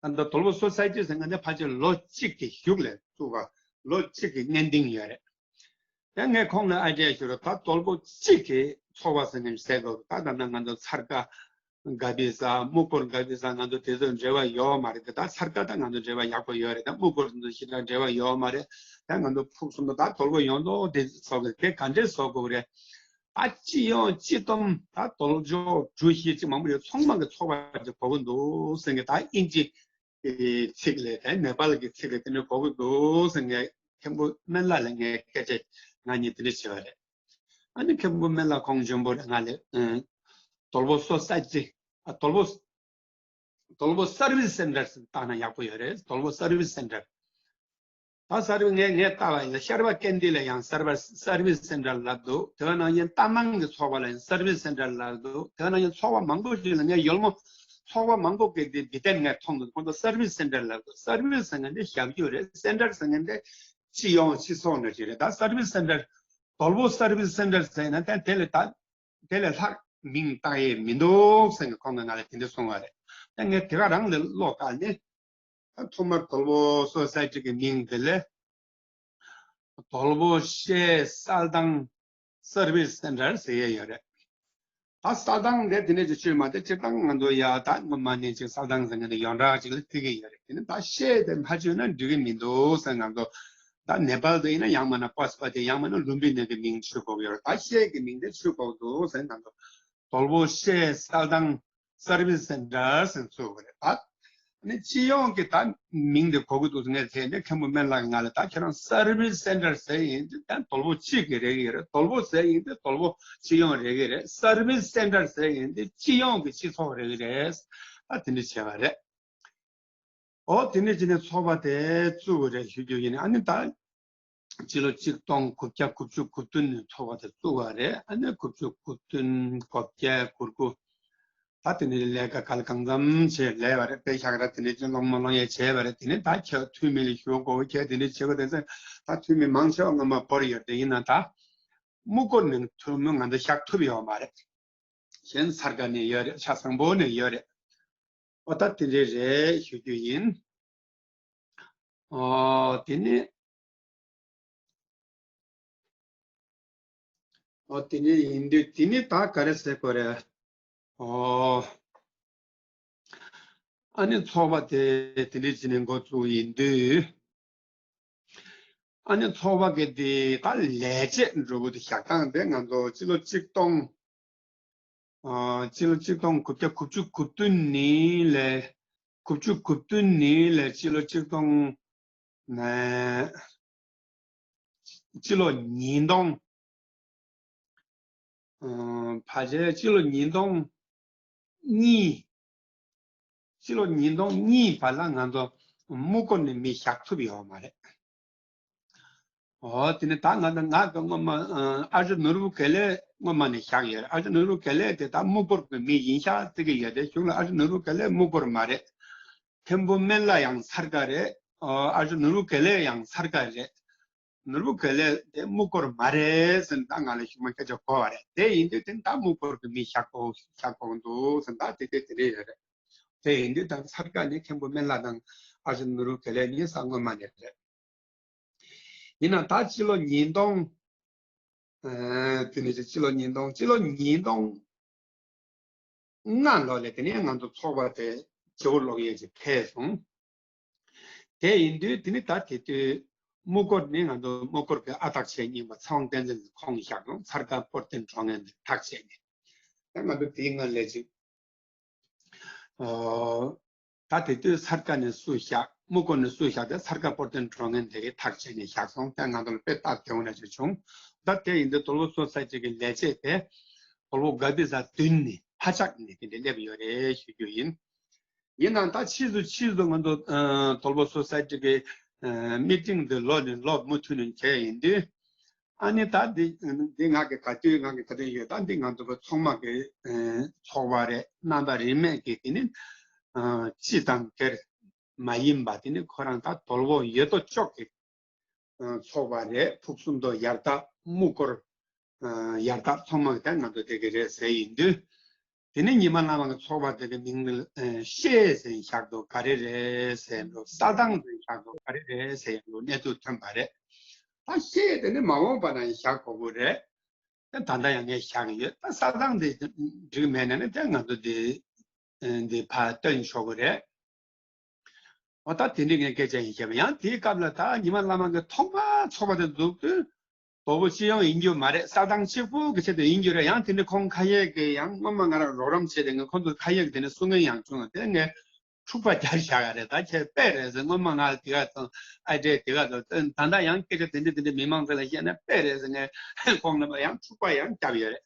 ཨ་ད་ལྟ་དོལ་པོ་སོ་སའི་ཊི་ཟེར་མཁན་དེ་ཕལ་ཆེར་ལོ་གཅིག་གི་གཞུག་ལ་བཙུགས་པ། ལོ་གཅིག་གི་སྔོན་ཐིང་ཡོད་རེད། ཡང་ངས་ཁོང་ལ་ཨ་ཏྲེ་ཞུས་རོགས། ད་དོལ་པོ་གཅིག་གི་ཚོགས་པ་ཟེར་མཁན་ཟེར་དགོས། ད་ད་ལྟ་ང་ཚོ་ཚར་ཀ་ག་བི་ས་སྨུག་སྒོར་ག་བི་ས་ང་ཚོ་དེ་ཚོ་འབྲེལ་བ་ཡོད་མ་རེད། ད་ཚར་ཀ་ད་ང་ཚོ་འབྲེལ་བ་ཡག་པོ་ཡོད་རེད། ད་སྨུག་སྒོར་ཚོ་ཞེ་དྲག་འབྲེལ་བ་ཡོད་མ་རེད། ད་ང་ཚོ་ཕུགས་གསུམ་དུ་ད་དོལ་པོ་ཡོངས་རྫོགས་དེ་བཟོ་དགོས། དེ་ག་འདྲས་བཟོ་དགོས་རེད། ད་སྤྱི་ཡོངས་སྤྱི་བསྡོམས་ད་དོལ་འབྱོར་གྲུ་བཞི་ཅིག་མང་པོ་ཡོད། ཚང་མ་གི་ཚོགས་པ་ཅིག་དགོས་ཀྱི་འདུག་ཟེར་མཁན་ད་དབྱིན་ཇི་གི་ཚིག་ལས་དེ་ནེ་པཱལ་གྱི་ཚིག་ལས་དེ་འདྲ་གོ་གི་འདུག་ཟེར་ངས་མཁན་པོ་སྨན་བླ་ལ་ངས་སྐད་ཆ་ང་གཉིས་དེ་འདྲ་བྱས་པ་རེད། ཨ་ནི་མཁན་པོ་སྨན་བླ་ཁོང་འཇོན་པོ་རེད། ང་ལ་ཨ་དོལ་པོ་སོ་སའི་ཊི། ཨ་དོལ་པོ་དོལ་པོ་སར་བིས་སེན་ཊར་ཟེར་བཏགས་ན་ཡག་པོ་ཡོད་རེད། དོལ་པོ་སར་བིས་སེན་ཊར། ད་སར་བིས་ངས་ངས་བལྟས་པ་ཡིན་ན་ཤར་པ་ཀན་དྷི་ལ་ཡང་སར་བ་སར་བིས་སེན་ཊར་ལབ་འདུག་དེ་བ་ནང་བཞིན་རྟ་མང་གི་ཚོགས་པ་ལ་ཡང་སར་བིས་སེན་ཊར་ལབ་འདུག་དེ་བ་ནང་བཞིན་ཚོགས་པ་མང་པོ་ཞིག་ལ་ངས་ཡོལ་མོ་ཚོགས་པ་མང་པོ་གི་དེ་འདི་ལྟར་ངས་མཐོང་འདུག་ཁོང་ཚོ་སར་བིས་སེན་ཊར་ལབ་འདུག་སར་བིས་ཟེར་མཁན་དེ་ཞབས་ཞུ་རེད། སེན་ཊར་ཟེར་མཁན་དེ་སྤྱི་ཡོངས་སྤྱི་ཚོགས་འདྲ་ཞིག་རེད། ད་སར་བིས་སེན་ཊར་དོལ་པོ་སར་བིས་སེན་ཊར་ཟེར་ན་ད་དེ་ལས་ད་དེ་ལས་ལྷག་མིང་བཏགས་ཡས་མི་འདུག་ཟེར་ནས་ཁོང་གིས་ང་ལ་དེ་འདྲ་གསུངས་པ་རེད། ད་ངས་དེ་ག་རང་ལ་བློ་བཀལ་ནས། ད་ཐོག་མར་དོལ་པོ་སོ་སའི་ཊི་གི་མིང་དེ་ལས་དོལ་པོ་ཤེས་གསལ་ཐང་སར་བིས་སེན་ཊར་ཟེར་ཡས་ཡོད་རེད། ད་གསལ་ཐང་དེ་དེ་འདྲ་ཅིག་ཆོད་མ་དེ་སྤྱིར་བཏང་ང་ཚོ་ཡ་ད་སྔོན་མ་ནས་ཅིག་གསལ་ཐང་ཟེར་མཁན་དེ་ཡོངས་གྲགས་ཅིག་ལ་བརྩི་གི་ཡོད་རེད། དེ་ནི་ད་ཤེས་དེ་མ་ཆོད་ན་འགྲིག་གི་མི་འདུག་ཟེར། ང་ཚོ་ད་ནེ་པཱལ་དུ་ཡིན་ན་ཡང་མིན་ན་པ་སུ་པ་ཏི་ཡང་མིན་ན་ལུམ་བི་ནི་གི་མིང་ཆོད་དགོས་ཀྱི་ཡོད་རེད། ད་ཤེས་ཀྱི་མིང་དེ་ཆོད་དགོས་འདུག་ཟེར། ང་ཚོ་དོལ་པོ་ཤེས་གསལ་ཐང་སར་བིས་སེན་ཊར་ཟེར་བཙུགས་པ་རེད། ད་ ནི་སྤྱི་ཡོངས་ཀྱི་ད་མིང་དེ་གོ་གི་འདུག་ངས་དེ་ནས་མཁན་པོ་སྨན་བླ་ང་ལ་ད་ཁྱེད་རང་སར་བིས་སེན་ཊར་ཟེར་ཡིན་དེ་ད་དོལ་པོ་གཅིག་གི་རེད་གི་རེད། དོལ་པོ་ཟེར་ཡིན་དེ་དོལ་པོ་སྤྱི་ཡོངས་རེད་གི་རེད། སར་བིས་སེན་ཊར་ཟེར་ཡིན་དེ་སྤྱི་ཡོངས་ཀྱི་སྤྱི་ཚོགས་རེད་གི་རེད། ད་དེ་འདྲ་བྱས་པ་རེད། ཨོ་དེ་ནས་ཅི་ནས་ཚོགས་པ་དེ་བཙུགས་པ་རེད་ཞུ་རྒྱུ་ཡིན། ཨ་ནི་ད་སྤྱི་ལོ་གཅིག་སྟོང་དགུ་བརྒྱ་དགུ་བཅུ་གོ་བདུན་ནས་ཚོགས་པ་དེ་བཙུགས་པ་རེད། ཨ་ནི་དགུ་བཅུ་གོ་བདུན་གོ་བརྒྱད་གོ་དགུ། ད་དེ་ནས་ལས་ཀ་ག་ལ་གང་འཚམ་བྱས་ལས་པ་རེད། དཔེ་ཤག་ར་དེ་ནས་ཅི་སློང་མ་སློང་ཡས་བྱས་པ་རེད། དེ་ནས་ད་ཁྱེད་འཐུས་མི་ལ་ཞུ་དགོས་ཁྱེད་དེ་འདྲ་བྱེད་དགོས་དེ་ཚོ་ད་འཐུས་མི་མང་ཆེ་བ་སྔོན་མ་བོར་ཡོད་དེ་ཡིན་ན་ད་སྨུག་སྒོར་ནས་འཐུས་མི་ང་ཚོ་བཞག་ཐུབ་ཡོད་མ་རེད། གཞན་སར་ཀ་ནས་ཡོད་རེད། ཆ་ཚང་པོ་ནས་ཡོད་རེད། ཨོ་ད་དེ་འདྲ་རེད་ཞུ་རྒྱུ་ཡིན། ཨོ་དེ་ནི། ཨོ་དེ་ནི་ཡིན་དུས་དེ་ནི་ད་ག་རེ་ཟེར་དགོས་རེད། ཨོ། ཨ་ནི་ཚོགས་པ་དེ་དེ་འདྲ་བྱས་ནས་འགོ་བཙུགས་ཡིན་དུས། ཨ་ནི་ཚོགས་པ་གི་དེ་ད་ལས་བྱེད་འགྲོ་གི་དེ་བཞག་སྟངས་དེ་ང་ཚོ་སྤྱི་ལོ་གཅིག་སྟོང་། ཨ་སྤྱི་ལོ་གཅིག་སྟོང་དགུ་བརྒྱ་དགུ་བཅུ་གོ་བདུན་ནས་ལས། དགུ་བཅུ་གོ་བདུན་ནས་ལས་སྤྱི་ལོ་གཅིག་སྟོང་། ཨ་སྤྱི་ལོ་ཉིས་སྟོང་། ཨ་ཕལ་ཆེར་སྤྱི་ལོ་ཉིས་སྟོང་གཉིས། སྤྱི་ལོ་ཉིས་སྟོང་གཉིས་བར་ལ་ང་ཚོ་སྨུག་སྒོར་ནས་མི་བཞག་ཐུབ་ཡོད་མ་རེད། ཨོ་དེ་ནས་ད་ང་ང་གི་སྔོན་མ་ཨ་ཨ་ཅག་ནོར་བུ་དགེ་ལེགས་སྔོན་མ་ནས་བཞག་ཡོད་རེད། ཨ་ཅག་ནོར་བུ་དགེ་ལེགས་དེ་ད་སྨུག་སྒོར་གྱི་མི་ཡིན་ཤག་བརྩི་གི་ཡོད་དེ། གཞུག་ལ་ཨ་ཅག་ནོར་བུ་དགེ་ལེགས་སྨུག་སྒོར་མ་རེད། མཁན་པོ་སྨན་བླ་ཡང་སར་ཀ་རེད། ཨོ་ཨ་ཅག་ནོར་བུ་དགེ་ལེགས་ཡང་སར་ཀ་རེད། ནོར་བུ་དགེ་ལེགས་དེ་སྨུག་སྒོར་མ་རེད་ཟེར་ནས་ད་ང་ལ་ཞུ་མ་སྐད་ཆ་གོ་བ་རེད། དེ་ཡིན་དུས་དེ་ད་སྨུག་སྒོར་གྱི་མི་བཞག་གོ་བཞག་གོ་འདུག་ཟེར་ད་དེ་དེ་དེ་རེད་ཡོད་རེད། དེ་ཡིན་དུས་ད་སར་ཀ་ནས་མཁན་པོ་སྨན་བླ་དང་ཨ་ཅག་ནོར་བུ་དགེ་ལེགས་གཉིས་ས་སྔོན་མ་ནས་རེད། ཡིན་ན་ད་སྤྱི་ལོ་ཉིས་སྟོང་། ཨ་དེ་ནས་སྤྱི་ལོ་ཉིས་སྟོང་། སྤྱི་ལོ་ཉིས་སྟོང་ལྔ་ལོ་ལ་དེ་ནས་ང་ཚོ་ཚོགས་པ་དེ་བྱེའུ་ལོག་ཡས་ཀྱི་ཕེབས་སོང་། དེ་ཡིན་དུས་དེ་ནི་ད་དེ་དུས་སྨུག་སྒོར་ནི་ང་ཚོ་སྨུག་སྒོར་གྱི་ཨ་ཐག་བྱས་རྙིང་པ་ཚེ་དབང་བསྟན་འཛིན་གྱི་ཁོང་བཞག་རུང་སར་ཀ་པོར་ཏན་གྲོང་ངན་དེ་ཐག་བཅད་ནས། ད་ང་ཚོ་དེའི་སྔ་ལས་ཅིག་ཨོ། ད་དེ་དུས་སར་ཀ་ནས་སུ་བཞག་སྨུག་སྒོར་ནས་སུ་བཞག་དེ་སར་ཀ་པོར་ཏན་གྲོང་ངན་དེ་གི་ཐག་བཅད་ནས་བཞག་སོང་། ད་ང་ཚོ་ལ་དཔེ་རྟགས་དེ་འོ་ན་ཅིག་བྱུང་། ད་དེ་ཡིན་དུས་དོལ་པོ་སོ་སའི་ཊི་གི་ལས་བྱེད་དེ་དོལ་པོ་ག་བི་ས་བདུན་ནས་ཕ་ཅག་ནས་དེ་འདྲ་སླེབས་ཡོད་རེད་ཞུ་རྒྱུ་ཡིན། ཡིན་ནའང་ད་ཕྱིས་སུ་ཕྱིས་སུ་ང་ཚོ་ཨ་དོལ་པོ་སོ་སའི་ཊི་གི་ཨ་མི་ཊིང་དེ་ལོ་ནས་ལོ་མུ་མཐུད་ནས་བྱས་ཡིན་དུས། ཨ་ནི་ད་འདི་འདི་ང་གི་ག་དུས་ང་གི་ག་དུས་ཡོད། ད་འདི་ང་ཚོ་གི་ཚོང་དམག་གི་ཨ་ཚོགས་པ་རེད། རྣམ་པ་རིས་མེད་ཀྱི་དེ་ནི་ཨ་སྤྱི་དང་སྒེར་མ་ཡིན་པ་དེ་ནི་ཁོ་རང་ད་དོལ་པོ་ཡོད་དོ་ཅོག་གི་ཨ་ཚོགས་པ་རེད། ཕུགས་གསུམ་དུ་ཡར་དྭགས་སྨུག་སྒོར་ཨ་ཡར་དྭགས་ཚོང་དམག་ད་ང་ཚོ་དེ་གི་རེད་ཟེར་ཡིན་དུས། དེ་ནས་ཉི་མ་བླ་མ་གི་ཚོགས་པ་དེ་གི་མིང་ལ་ཨ་ཤེས་ཟེར་བཞག་འདུག་ག་རེ་རེད་ཟེར་འདུག་ས་དང་ཟེར་བཞག་འདུག་ག་རེ་རེད་ཟེར་འདུག་གནས་ཚུལ་ཐོན་པ་རེད། ད་ཤེས་དེ་ནི་མ་འོངས་པ་ན་བཞག་དགོས་ཀྱི་རེད། ད་ད་ལྟ་ཡང་ངས་བཞག་གི་ཡོད། ད་ས་དང་དེ་འགྲིག་མེད་ན་ནི་དེ་ང་ཚོ་དེ་འདི་ཕར་བཏོན་ཆོག་གི་རེད། འོ་ད་དེ་འདྲའི་ངས་སྐད་ཆ་ཡིན་བཤད་པ། ཡང་དེའི་སྐབས་ལ་ད་ཉི་མ་བླ་མ་གི་ཐོག་མར་ཚོགས་པ་དེ་འཛུགས་དུས་དོལ་པོ་སྤྱི་ཡོངས་ཡིན་རྒྱུ་མ་རེད། ས་དང་གཅིག་པུ་གི་ཆེད་དུ་ཡིན་རྒྱུ་རེད། ཡང་དེ་འདྲའི་ཁོང་ཁ་ཡས་ཀྱི་ཡང་སྔོན་མ་ང་རང་རོགས་རམ་བྱས་ཏེ་ངས་ཁོང་ཚོ་ཁ་ཡས་ཀྱི་དེ་འདྲའི་གསུང་མཁན་ཡང་བྱུང་། དེ་ངས་འཁྲུག་པ་རྒྱག་བཞག་ག་རེད། ད་ཁྱེད་དཔེ་རེད་ཟེར། སྔོན་མ་ང་དེ་ག་དང་ཨ་འདྲས་དེ་ག་དང་ད་ལྟ་ཡང་སྐད་ཆ་དེ་འདྲ་དེ་འདྲ་མི་མང་ཚོ་ལ་བཤད་ན་དཔེ་རེད་ཟེར། ངས་ཁོང་རྣམ་པ་ཡང་འཁྲུག་པ་ཡང་བརྒྱབ་ཡོད་རེད།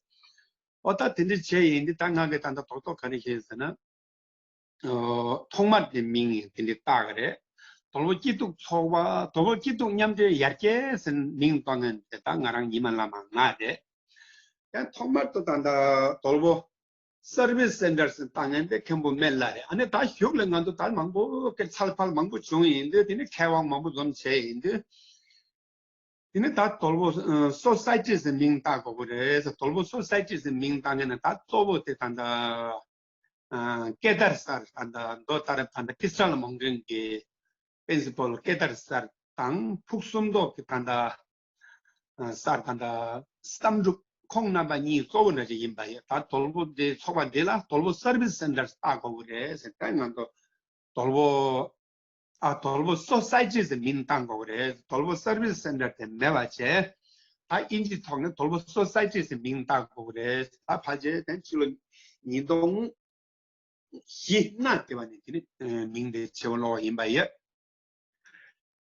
འོ་ད་དེ་འདྲ་བྱས་ཡིན་དུས་ད་ང་གི་ད་ལྟ་རྡོག་རྡོག་ག་རེ་བཤད་ཟེར་ན། ཨོ། ཐོག་མར་དེ་མིང་དེ་འདྲ་བཏགས་ཀྱི་རེད། དོལ་པོ་སྐྱིད་སྡུག་ཚོགས་པ། དོལ་པོ་སྐྱིད་སྡུག་མཉམ་འབྲེལ་ཡར་རྒྱས་ཟེར་མིང་བཏགས་མཁན་དེ་ད་ང་རང་ཉི་མ་བླ་མ་ང་རེད། ཡང་ཐོག་མར་དུ་ད་ལྟ་དོལ་པོ་སར་བིས་སེན་ཊར་ཟེར་བཏགས་མཁན་དེ་མཁན་པོ་སྨན་བླ་རེད། ཨ་ནི་ད་གཞུག་ལ་ང་ཚོ་ད་མང་པོ་སྐད་ཚལ་ཕལ་མང་པོ་བྱུང་ཡིན་དུས། དེ་ནི་མཁས་དབང་མང་པོ་འཛོམས་བྱས་ཡིན་དུས། དེ་ནི་ད་དོལ་པོ་ཨ་སོ་སའི་ཊི་ཟེར་མིང་བཏགས་དགོས་ཀྱི་རེད་ཟེར། དོལ་པོ་སོ་སའི་ཊི་ཟེར་མིང་བཏགས་མཁན་ནི་ད་གཙོ་བོ་དེ་ད་ལྟ་ཨ་སྐལ་དར་སར་ད་ལྟ་མདོ་ལྟར་ད་ལྟ་ཀི་རི་སི་ཊལ་མོང་ཊེན་གྱི་པིན་སི་པལ་སྐལ་དར་སར་དང་ཕུགས་གསུམ་མདོ་གི་ད་ལྟ་ཨ་སར་ད་ལྟ་བསམ་གྲུབ། ཁོང་རྣམ་པ་གཉིས་གཙོ་བོ་འདྲ་ཅིག་ཡིན་པ་ཡིན། ད་དོལ་པོ་འདི་ཚོགས་པ་འདི་ལ་དོལ་པོ་སར་བིས་སེན་ཊར་བཏགས་དགོས་ཀྱི་རེད་ཟེར། ད་ང་ཚོ་དོལ་པོ་ཨ་དོལ་པོ་སོ་སའི་ཊི་ཟེར་མིང་བཏགས་དགོས་ཀྱི་རེད། དོལ་པོ་སར་བིས་སེན་ཊར་དེ་མེད་པ་བྱས། ད་ཨིན་ཇིའི་ཐོག་ནས་དོལ་པོ་སོ་སའི་ཊི་ཟེར་མིང་བཏགས་དགོས་ཀྱི་རེད། ད་ཕལ་ཆེར་དེ་ཕྱི་ལོ་ཉིས་སྟོང་ བཞི་ལྔ་དེ་བ་ནས་དེ་ནི་མིང་དེ་བྱེད་པ་ལོག་ཡིན་པ་ཡོད།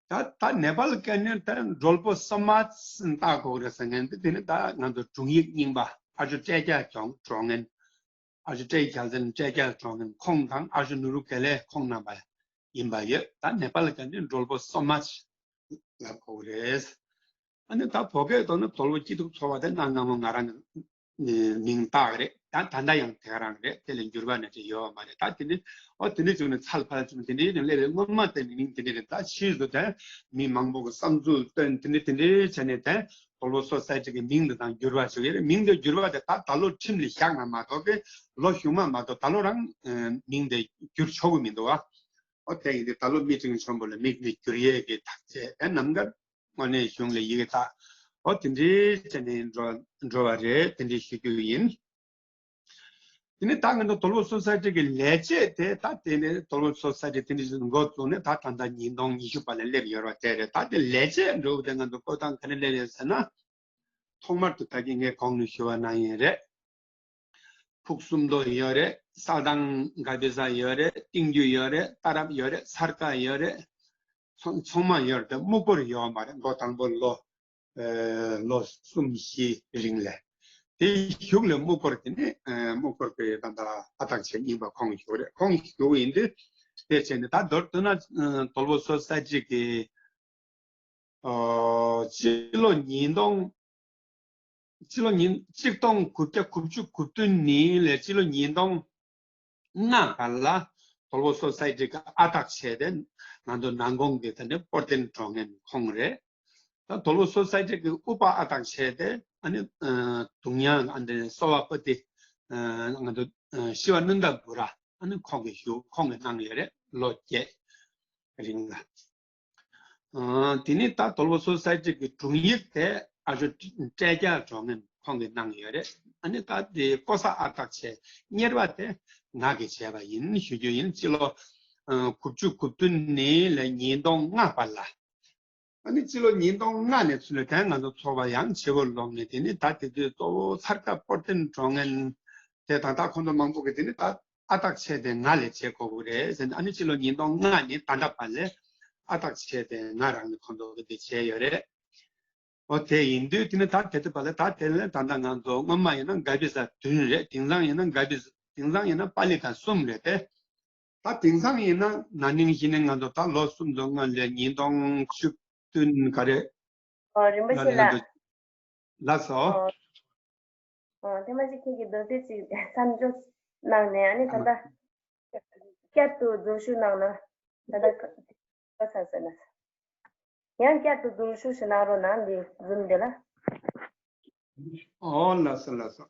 ད་ད་ནེ་པཱལ་སྐད་ནས་ད་འགྲོལ་པོ་སོ་མ་ཏ་གོ་རེ་ཟེར་མཁན་དེ་དེ་ནི་ད་ང་ཚོ་དྲུང་ཡིག་རྙིང་པ་ཨ་ཇོ་བཀྲས་རྒྱལ་སྒྲོག་སྒྲོག་མཁན། ཨ་ཇོ་བཀྲས་རྒྱལ་མཚན་བཀྲས་རྒྱལ་སྒྲོག་མཁན་ཁོང་དང་ཨ་ཇོ་ནུ་རུ་དགེ་ལེགས་ཁོང་རྣམ་པ་ཡིན་པ་ཡོད། ད་ནེ་པཱལ་སྐད་ནས་འགྲོལ་པོ་སོ་མ་ཏ་ལབ་གོ་རེད། ཨ་ནི་ད་བོད་སྐད་ཐོག་ནི་དོལ་པོ་སྐྱིད་སྡུག་ཚོགས་པ་དེ་གནའ་སྔ་མོ་ང་རང་ནས་མིང་བཏགས་རེད། ད་ད་ལྟ་ཡང་དེ་ག་རང་རེད། དེ་ལས་འགྱུར་བ་ནི་ཅི་ཡོད་མ་རེད། ད་དེ་ནི་ཨོ་དེ་འདྲ་བྱུང་ནས་ཚལ་ཕལ་ཆེར་དེ་འདྲའི་ནང་སླེབས་པའི་སྔོན་མ་དེ་ནི་མིང་དེ་འདྲ་རེད། ད་ཕྱིས་སུ་དེ་མི་མང་པོ་གི་བསམ་ཚུལ་བཏོན་དེ་འདྲ་དེ་འདྲ་བྱས་ནས་དེ་དོལ་པོ་སོ་སའི་ཊི་གི་མིང་འདི་དང་འགྱུར་བ་བྱུང་ཡོད་རེད། མིང་འདི་འགྱུར་བ་དེ་ད་ད་ལོ་ཁྲིམས་ལ་བཞག་ན་མ་གཏོགས་ཀྱི་ལོ་གཞུག་མ་མ་གཏོགས་ད་ལོ་རང་མིང་དེ་འགྱུར་ཆོག་གི་མི་འདུག་བ། ཨོ་དེ་ཡིན་དུས་ད་ལོ་མི་དྲིན་ཆེན་པོ་ལ་མིང་དེ་འགྱུར་ཡས་ཀྱི་ཐག་བཅད་དེ་རྣམ་དཀར་དངོས་གནས་གཞུང་ལ་ཡི་གེ་བཏགས། ཨོ་དེ་འདྲའི་བྱས་ནས་འགྲོ་འགྲོ་བ་རེད། དེ་འདྲའི་ཞུ་རྒྱུ་ཡིན། དེ་ནས་ད་ང་ཚོ་དོལ་པོ་སོ་སའི་ཊི་གི་ལས་བྱེད་དེ་ད་དེ་ནས་དོལ་པོ་སོ་སའི་ཊི་དེ་འདྲ་འགོ་བཙུགས་ནས་ད་ད་ལྟ་ཉིས་སྟོང་ཉི་ཤུ་བར་ལ་སླེབས་ཡོད་རེད་པ། དེ་རེད། ད་དེ་ལས་བྱེད་འགྲོ་དེ་ང་ཚོ་བཀོད་སྟངས་ག་རེ་སླེབས་ཡོད་ཟེར་ན། ཐོག་མར་དུ་ད་གིན་ངས་གོང་ནས་ཞུ་བ་གནང་ཡིན་རེད། ཕུགས་གསུམ་མདོ་ཡོད་རེད། ས་དང་ག་པི་ས་ཡོད་རེད། ཏིང་རྒྱུ་ཡོད་རེད། ཏ་རབ་ཡོད་རེད། སར་ཀ་ཡོད་རེད། ཚང་ཚང་མ་ཡོད་རེད། སྨུག་པོར་ཡོད་མ་རེད། མགོ་དང་པོ་ལོ་ལོ་གསུམ་བཞི་རིང་ལ། དེའི་གཞུག་ལ་སྨུག་པོར་དེ་ནི་སྨུག་པོར་དེ་ད་ལྟ་ཨ་ཐག་ཆད་རྙིང་པ་ཁོང་བཞུགས་རེད། ཁོང་བཞུགས་ཡིན་དུས་དེ་བྱས་ནས་ད་མདོར་བསྡུ་ན་དོལ་པོ་སོ་སའི་ཊི་གི་ཨོ་སྤྱི་ལོ་ཉིས་སྟོང་སྤྱི་ལོ་ཉིས་གཅིག་སྟོང་དགུ་བརྒྱ་དགུ་བཅུ་གོ་བདུན་ནས་ལས་སྤྱི་ལོ་ཉིས་སྟོང་ལྔ་བར་ལ་དོལ་པོ་སོ་སའི་ཊི་གི་ཨ་རྟག་བྱས་ཏེ་ང་ཚོ་ནང་ཁོངས་ཀྱི་ད་ནི་སྤོར་ལྡན་གྲོང་ངན་ཁོང་རེད། ད་དོལ་པོ་སོ་སའི་ཊི་གི་དབུ་པ་ཨ་རྟག་བྱས་ཏེ་ཨ་ནི་གདུང་ཡང་ཨ་འདི་སོ་བ་པོ་ཏི་ང་ཚོ་ཤི་བ་ནུན་ད་བུ་ར་ཨ་ནི་ཁོང་གིས་ཞུ་ཁོང་གིས་གནང་ཡོད་རེད། ལོ་བརྒྱད་རིང་ལ། དེ་ནི་ད་དོལ་པོ་སོ་སའི་ཊི་གི་དྲུང་ཡིག་དེ་ཨ་ཞོ་བཀྲས་རྒྱལ་གྲོང་ངན་ཁོང་གིས་གནང་ཡོད་རེད། ཨ་ནི་ད་དེ་བསྐོ་ས་ཨ་རྟག་བྱས་གཉེར་བ་དེ་ང་གིས་བྱས་པ་ཡིན་ཞུ་རྒྱུ་ཡིན། སྤྱི་ལོ་དགུ་བཅུ་གོ་བདུན་ནས་ལས་ཉིས་སྟོང་ལྔ་བར་ལ། ཨ་ནི་སྤྱི་ལོ་ཉིས་སྟོང་ལྔ་ནས་ཚུར་ལ་དེ་ང་ཚོ་ཚོགས་པ་ཡང་བྱེད་པོ་ལོག་ནས། དེ་ནི་ད་དེ་དུས་གཙོ་བོ་སར་ཀ་སྤོར་ལྡན་གྲོང་ངན་དེ་དང་ད་ཁོང་ཚོ་མང་པོ་གིས་དེ་ནི་ད་ཨ་རྟག་བྱས་ཏེ་ང་ལས་བྱེད་དགོས་ཀྱི་རེད་ཟེར་ནས། ཨ་ནི་སྤྱི་ལོ་ཉིས་སྟོང་ལྔ་ནས་ད་ལྟ་བར་ལས་ཨ་རྟག་བྱས་ཏེ་ང་རང་ནས་ཁོང་ཚོ་གིས་དེ་བྱས་ཡོད་རེད། ཨོ་དེ་ཡིན་དུས་དེ་ནི་ད་དེ་དུས་བར་ལ་ད་དེ་ལས་ད་ལྟ་ང་ཚོ་སྔོན་མ་ཡིན་ན་ག་པི་ས་བདུན་རེད། དེང་སང་ཡིན་ན་ག་པི་དེང་སང་ཡིན་ན་པཱ་ལི་ཀ་གསུམ་རེད་དེ། ད་དེང་སང་ཡིན་ན་ན་ནིང་གཞེས་ནིང་ང་ཚོ་ད་ལོ་གསུམ་ཙམ་སྔོན་ལ་ཉིས་སྟོང་བཅུ་བདུན་ག་རེ་ཨོ་རིན་པོ་ལ་ཆེ་ལ་ལ་ལགས་སོ། ཨོ་ཨོ་ཐེངས་མ་གཅིག་ཁྱེད་ཀྱིས་མདོར་བསྡུས་ཅིག་མཚམས་འཇོག་གནང་ནས། ཨ་ནི་ད་ལྟ་བསྐྱར་དུ་རྫོགས་ཞུ་གནང་ན་ད་ལྟ་ག་ས་ཟེར་ན། ཡང་བསྐྱར་དུ་རྫོགས་ཞུ་ཞིག་གནང་རོགས་གནང་། འདི་ཛུམ་འདི་ལ། ཨོ་ལགས་སོ་ལགས་སོ།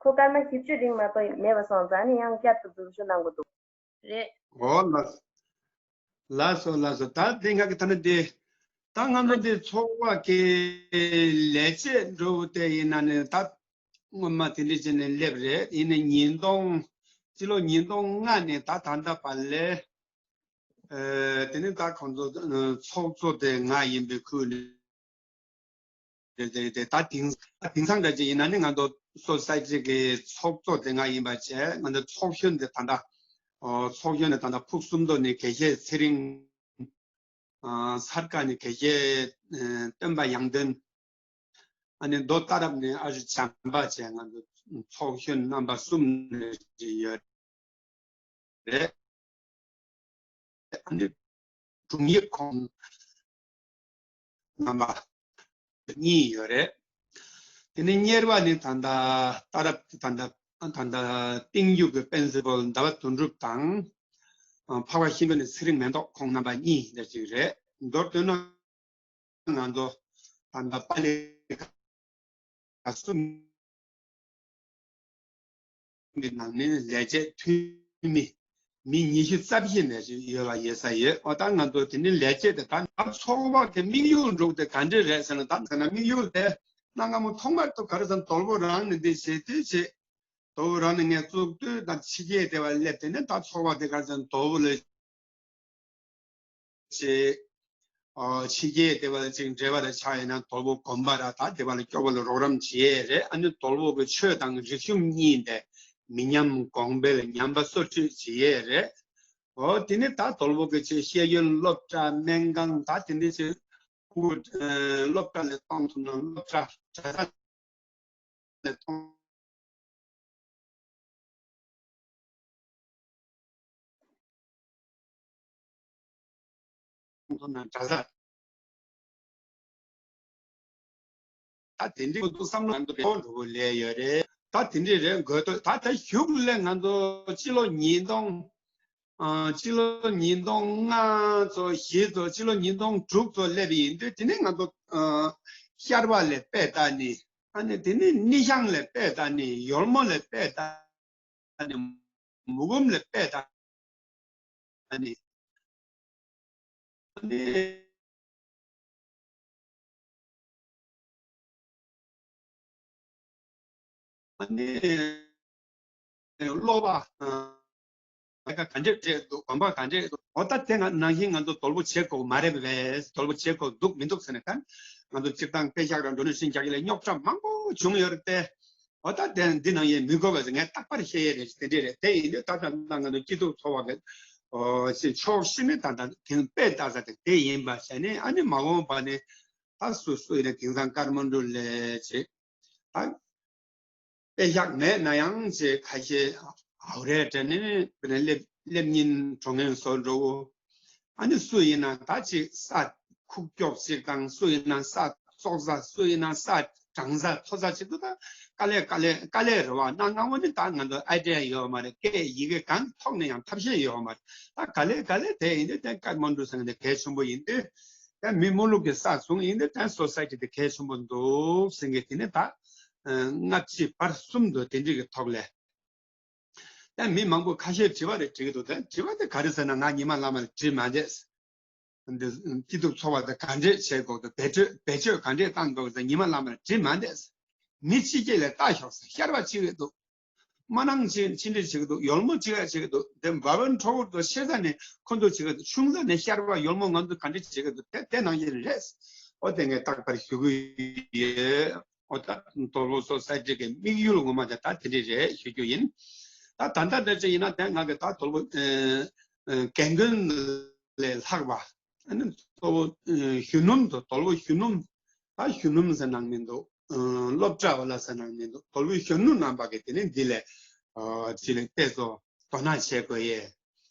ཁོ་སྐར་མ་བཞི་བཅུ་རིང་མ་གཏོགས་མེད་པ་སོང་ཙང་ནི་ཡང་བསྐྱར་དུ་རྫོགས་ཞུ་གནང་དགོས་འདུག་རེད། ཨོ་ལགས་སོ་ལགས་སོ་ལགས་སོ། ད་འདི་ང་གི་ད་ནི་འདི་ད་ང་ཚོ་འདི་ཚོགས་པ་གི་ལས་བྱེད་འགྲོ་དེ་ཡིན་ན་ནི་ད་སྔོན་མ་དེ་འདྲ་བྱས་ནས་སླེབས་རེད། ཡིན་ནའི་ཉིས་སྟོང་སྤྱི་ལོ་ཉིས་སྟོང་ལྔ་ནས་ད་ད་ལྟ་བར་ལས། ཨེ་དེ་ནི་ད་ཁོང་ཚོ་ཚོགས་གཙོ་དེ་ང་ཡིན་པའི་ཁུལ་ནས་རེད་དེ། ད་དེང་ད་དེང་སང་འདྲ་ཅིག་ཡིན་ན་ནི་ང་ཚོ་སོ་སའི་ཊི་གི་ཚོགས་གཙོ་དེ་ང་ཡིན་པ་བྱས། ང་ཚོ་ཚོགས་གཞོན་དེ་ད་ལྟ་ཨོ་ཚོགས་གཞོན་དེ་ད་ལྟ་ཕུགས་གསུམ་མདོ་ནས་དགེ་བཤེས་ཚེ་རིང་། ཨ་སར་ཀ་ནས་དགེ་བཤེས་ཨེ་སྟོན་པ་ཡང་སྟོན། ཨ་ནི་མདོ་ཏ་རབ་ནས་ཨ་ཞོ་བྱམས་པ་བྱས། ང་ཚོ་ཚོགས་གཞོན་རྣམ་པ་གསུམ་རེ་རེ་ཡོད་རེད། ཨ་ནི་དྲུང་ཡིག་ཁོང་རྣམ་པ་གཉིས་ཡོད་རེད། དེ་ནས་གཉེར་བ་ནི་ད་ལྟ་ཏ་རབ་ད་ལྟ་ད་ལྟ་ཏིང་རྒྱུ་གི་པིན་སི་པལ་ཟླ་བ་དོན་གྲུབ་དང་། འཕགས་པ་ཤིང་ཕུ་ནས་ཚེ་རིང་མེ་ཏོག་ཁོང་རྣམ་པ་གཉིས་འདྲ་ཅིག་རེད། མདོར་བསྡུས་ན་ང་ཚོ་ད་ལྟ་པཱ་ལི་ཀ་གསུམ་གྱི་ནང་ནས་ལས་བྱེད་འཐུས་མི་མི་ཉི་ཤུ་རྩ་བཞི་ནས་ཡོད་པ་ཡོད་ས་ཡོད། འོ་ད་ང་ཚོ་དེ་ནི་ལས་བྱེད་དེ་ད་ཚོགས་པ་གི་དམིགས་ཡུལ་འགྲོ་དེ་ག་འདྲ་རེད་ཟེར་ན། ད་ཟེར་ན་དམིགས་ཡུལ་དེ་གནའ་སྔ་མོ་ཐོག་མར་དུ་ག་རེ་ཟེར་ན་དོལ་པོ་རང་ནས་འདི་བྱེད་དུས་བྱེད། དོལ་པོ་རང་ནས་ངས་བཙུགས་དུས་ད་ཕྱི་རྒྱལ་དེ་བ་སླེབས། དེ་ནས་ད་ཚོགས་པ་དེ་ག་རེ་ཟེར་ན་དོལ་པོ་ལ་ཅེས། ཨོ་ཕྱི་རྒྱལ་དེ་བ་ཅིག་འབྲེལ་བ་ར་ཆགས་ཡིན་ན་དོལ་པོ་དགོན་པ་ར་ད་དེ་བ་ལ་སྐྱོ་བ་ལ་རོགས་རམ་བྱེད་རེད། ཨ་ནི་དོལ་པོ་གི་ཆོས་དང་རིག་གཞུང་གཉིས་དེ་ མི་ཉམས་གོང་འཕེལ་ཉམས་པ་སོར་ཆུད་བྱེད་ཡས་རེད། འོ་དེ་ནི་ད་དོལ་པོ་གི་ཆེད་ཤེས་ཡོན་སློབ་གྲྭ་སྨན་ཁང་ད་དེ་འདྲ་ཆེད་ཁུ་སློབ་གྲྭ་ལས་གཏོང་ཐུབ་ན་སློབ་གྲྭ་གྲྭ་ས་ལས་གཏོང་ཐུབ་ན་གྲྭ་ས། ད་དེ་འདྲའི་འདུག་བསམ་བློ་འདུག་འགྲོ་བོ་ལས་ཡོད་རེད། ད་དེ་འདྲའི་རེད་དགོས་ཐོག་ད་ད་གཞུག་ལས་ང་ཚོ་སྤྱི་ལོ་ཉིས་སྟོང་ཨ་སྤྱི་ལོ་ཉིས་སྟོང་ལྔ་ཚོ་བཞི་ཚོ་སྤྱི་ལོ་ཉིས་སྟོང་དྲུག་ཚོ་སླེབས་ཡིན་དུས་དེ་ནས་ང་ཚོ་ཨ་ཤར་བ་ལས་དཔེ་ལྟ་ནི་ཨ་ནི་དེ་ནས་ནི་ཤང་ལས་དཔེ་ལྟ་ནི་ཡོལ་མོ་ལས་དཔེ་ལྟ་ནི་མུ་གུམ་ལས་དཔེ་ལྟ་ནི། ཨ་ནི། ཨ་ནི། སློབ་པ། ལས་ཀ་ག་འདྲས་བྱས་འདུག་གོམ་པ་ག་འདྲས་འདུག་འོ་ད་དེ་ང་ནང་བཞིན་ང་ཚོ་དོལ་པོ་བྱེད་དགོས་མ་རེད་པས། དོལ་པོ་བྱེད་དགོས་འདུག་མི་འདུག་ཟེར་ནས་ད་ང་ཚོ་སྤྱིར་བཏང་དཔེ་ཤག་ར་འགྲོ་ནས་ཤིང་རྒྱག་ཡིན་ལ་རྙོག་དྲ་མང་པོ་བྱུང་ཡོད་རེད་དེ། འོ་ད་དེ་འདི་ནང་བཞིན་མི་དགོས་པས་ཟེར་ངས་རྟག་པར་བཤད་ཡས་རེད། དེ་འདྲས་རེད། དེ་ཡིན་དུས་ད་ད་ང་ཚོ་སྐྱིད་སྡུག་ཚོགས་པ་གི་ཨོ་ཕྱོགས་བཞི་ནི་ད་ད་དེང་དཔེ་ལྟ་ས་དེ་དེ་ཡིན་པ་བྱས་ནས་ཨ་ནི་མ་འོངས་པ་ནི་ད་སུ་སུ་ཡིན་ན་དེང་སང་ཀརྨ་འབྲུག་ལས་བྱེད་ད། དཔེ་ཤག་མེད་ན་ཡང་ཅེས་ཁ་ཤས་ཨའུ་རེ་དྲན་ནས་དཔེར་ན་སླེབས་སླེབས་ཉིན་གྲོངས་ངན་བཟོ་འགྲོ། ཨ་ནི་སུ་ཡིན་ན་ད་ཅིག་ས་ཁུག་ཀྱོག་ཅིག་དང་སུ་ཡིན་ན་ས་བཙོག་ས་སུ་ཡིན་ན་ས་གྲང་ས་མཐོ་ས་ཅིག་ཏུ་ད་དཀའ་ལས་དཀའ་ལས་དཀའ་ལས་རེད་བ། གནའ་སྔ་མོ་ནི་ད་ང་ཚོ་ཨའི་ཌི་ཡ་ཡོད་མ་རེད། སྐད་ཡི་གེ་གང་ཐོག་ནས་ཡང་ཐབས་ཤེས་ཡོད་མ་རེད། ད་ག་ལེ་ག་ལེ་དེ་ཡིན་དུས་དེ་ཀརྨ་འབྲུག་ཟེར་མཁན་དེ་གལ་ཆེན་པོ་ཡིན་དུས། ད་མི་མི་ལུགས་ཀྱི་ས་བཟུང་ཡིན་དུས་ད་སོ་སའི་ཊི་དེ་གལ་ཆེན་པོ་འདུག་ཟེར་མཁན་དེ་ནི་ད་ལྔ་བཅུ་བར་གསུམ་དུ་དེ་འདྲ་གི་ཐོག་ལས། ད་མི་མང་པོ་ཁ་ཤས་དྲི་བ་རེ་དྲི་གི་འདུག་ད་དྲི་བ་དེ་ག་རེ་ཟེར་ན་ང་ཉི་མ་ལ་མ་ལ་དྲི་མ་བསྡད། འདི་སྐྱིད་སྡུག་ཚོགས་པ་དེ་ག་འདྲས་བྱེད་དགོས་འདུག་བེད་སྤྱོད་བེད་སྤྱོད་ག་འདྲས་བཏང་དགོས་ཟེར་ཉི་མ་ལ་མ་ལ་དྲི་མ་བསྡད། མི་ཕྱི་རྒྱལ་ལ་ལྟ་ཤོག་ཟེར་ཤར་བ་ཅིག་རེད་འདུག་མ་ནང་ཕྱི་ཕྱི་འདྲེ་བྱེད་ཀྱི་འདུག་ཡོལ་མོ་ཅིག་ཡ་བྱེད་ཀྱི་འདུག་དེ་འབའ་བན་ཁྲོ་བོ་དང་ཤེས་ས་ནས་ཁོ་ཚོ་བྱེད་ཀྱི་འདུག་ཆུང་ས་ནས་ཤར་བ་ཡོལ་མོ་ང་ཚོ་ག་འདྲ་བྱེད་ཀྱི་འདུག་དེ་དེ་ནང་བཞིན་རེད། ཨོ་དེ་ངས་རྟག་པར་ཞུ་གི་ཡོད། ཨོ་ད་དོལ་པོ་སོ་སའི་ཊི་གི་དམིགས་ཡུལ་ངོ་མ་དེ་ད་དེ་འདྲ་རེད་ཞུ་རྒྱུ་ཡིན། ད་ད་ལྟ་འདྲ་ཅིག་ཡིན་ན་དེ་ང་གི་ད་དོལ་པོ་རྒན་རྒོན་ལས་ལྷག་པ་ཨ་ནི་གཙོ་བོ་གཞོན་ནུ་མདོ་དོལ་པོ་གཞོན་ནུ། ད་གཞོན་ནུ་ཟེར་ནང་མི་འདུག་སློབ་གྲྭ་བ་ལ་ཟེར་ནང་མི་འདུག་དོལ་པོའི་གཞོན་ནུ་རྣམ་པ་གིས་དེ་ནས་འདི་ལས་ཅི་ལས་ཏེ་ཚོ་དོ་སྣང་བྱེད་དགོས་ཡས།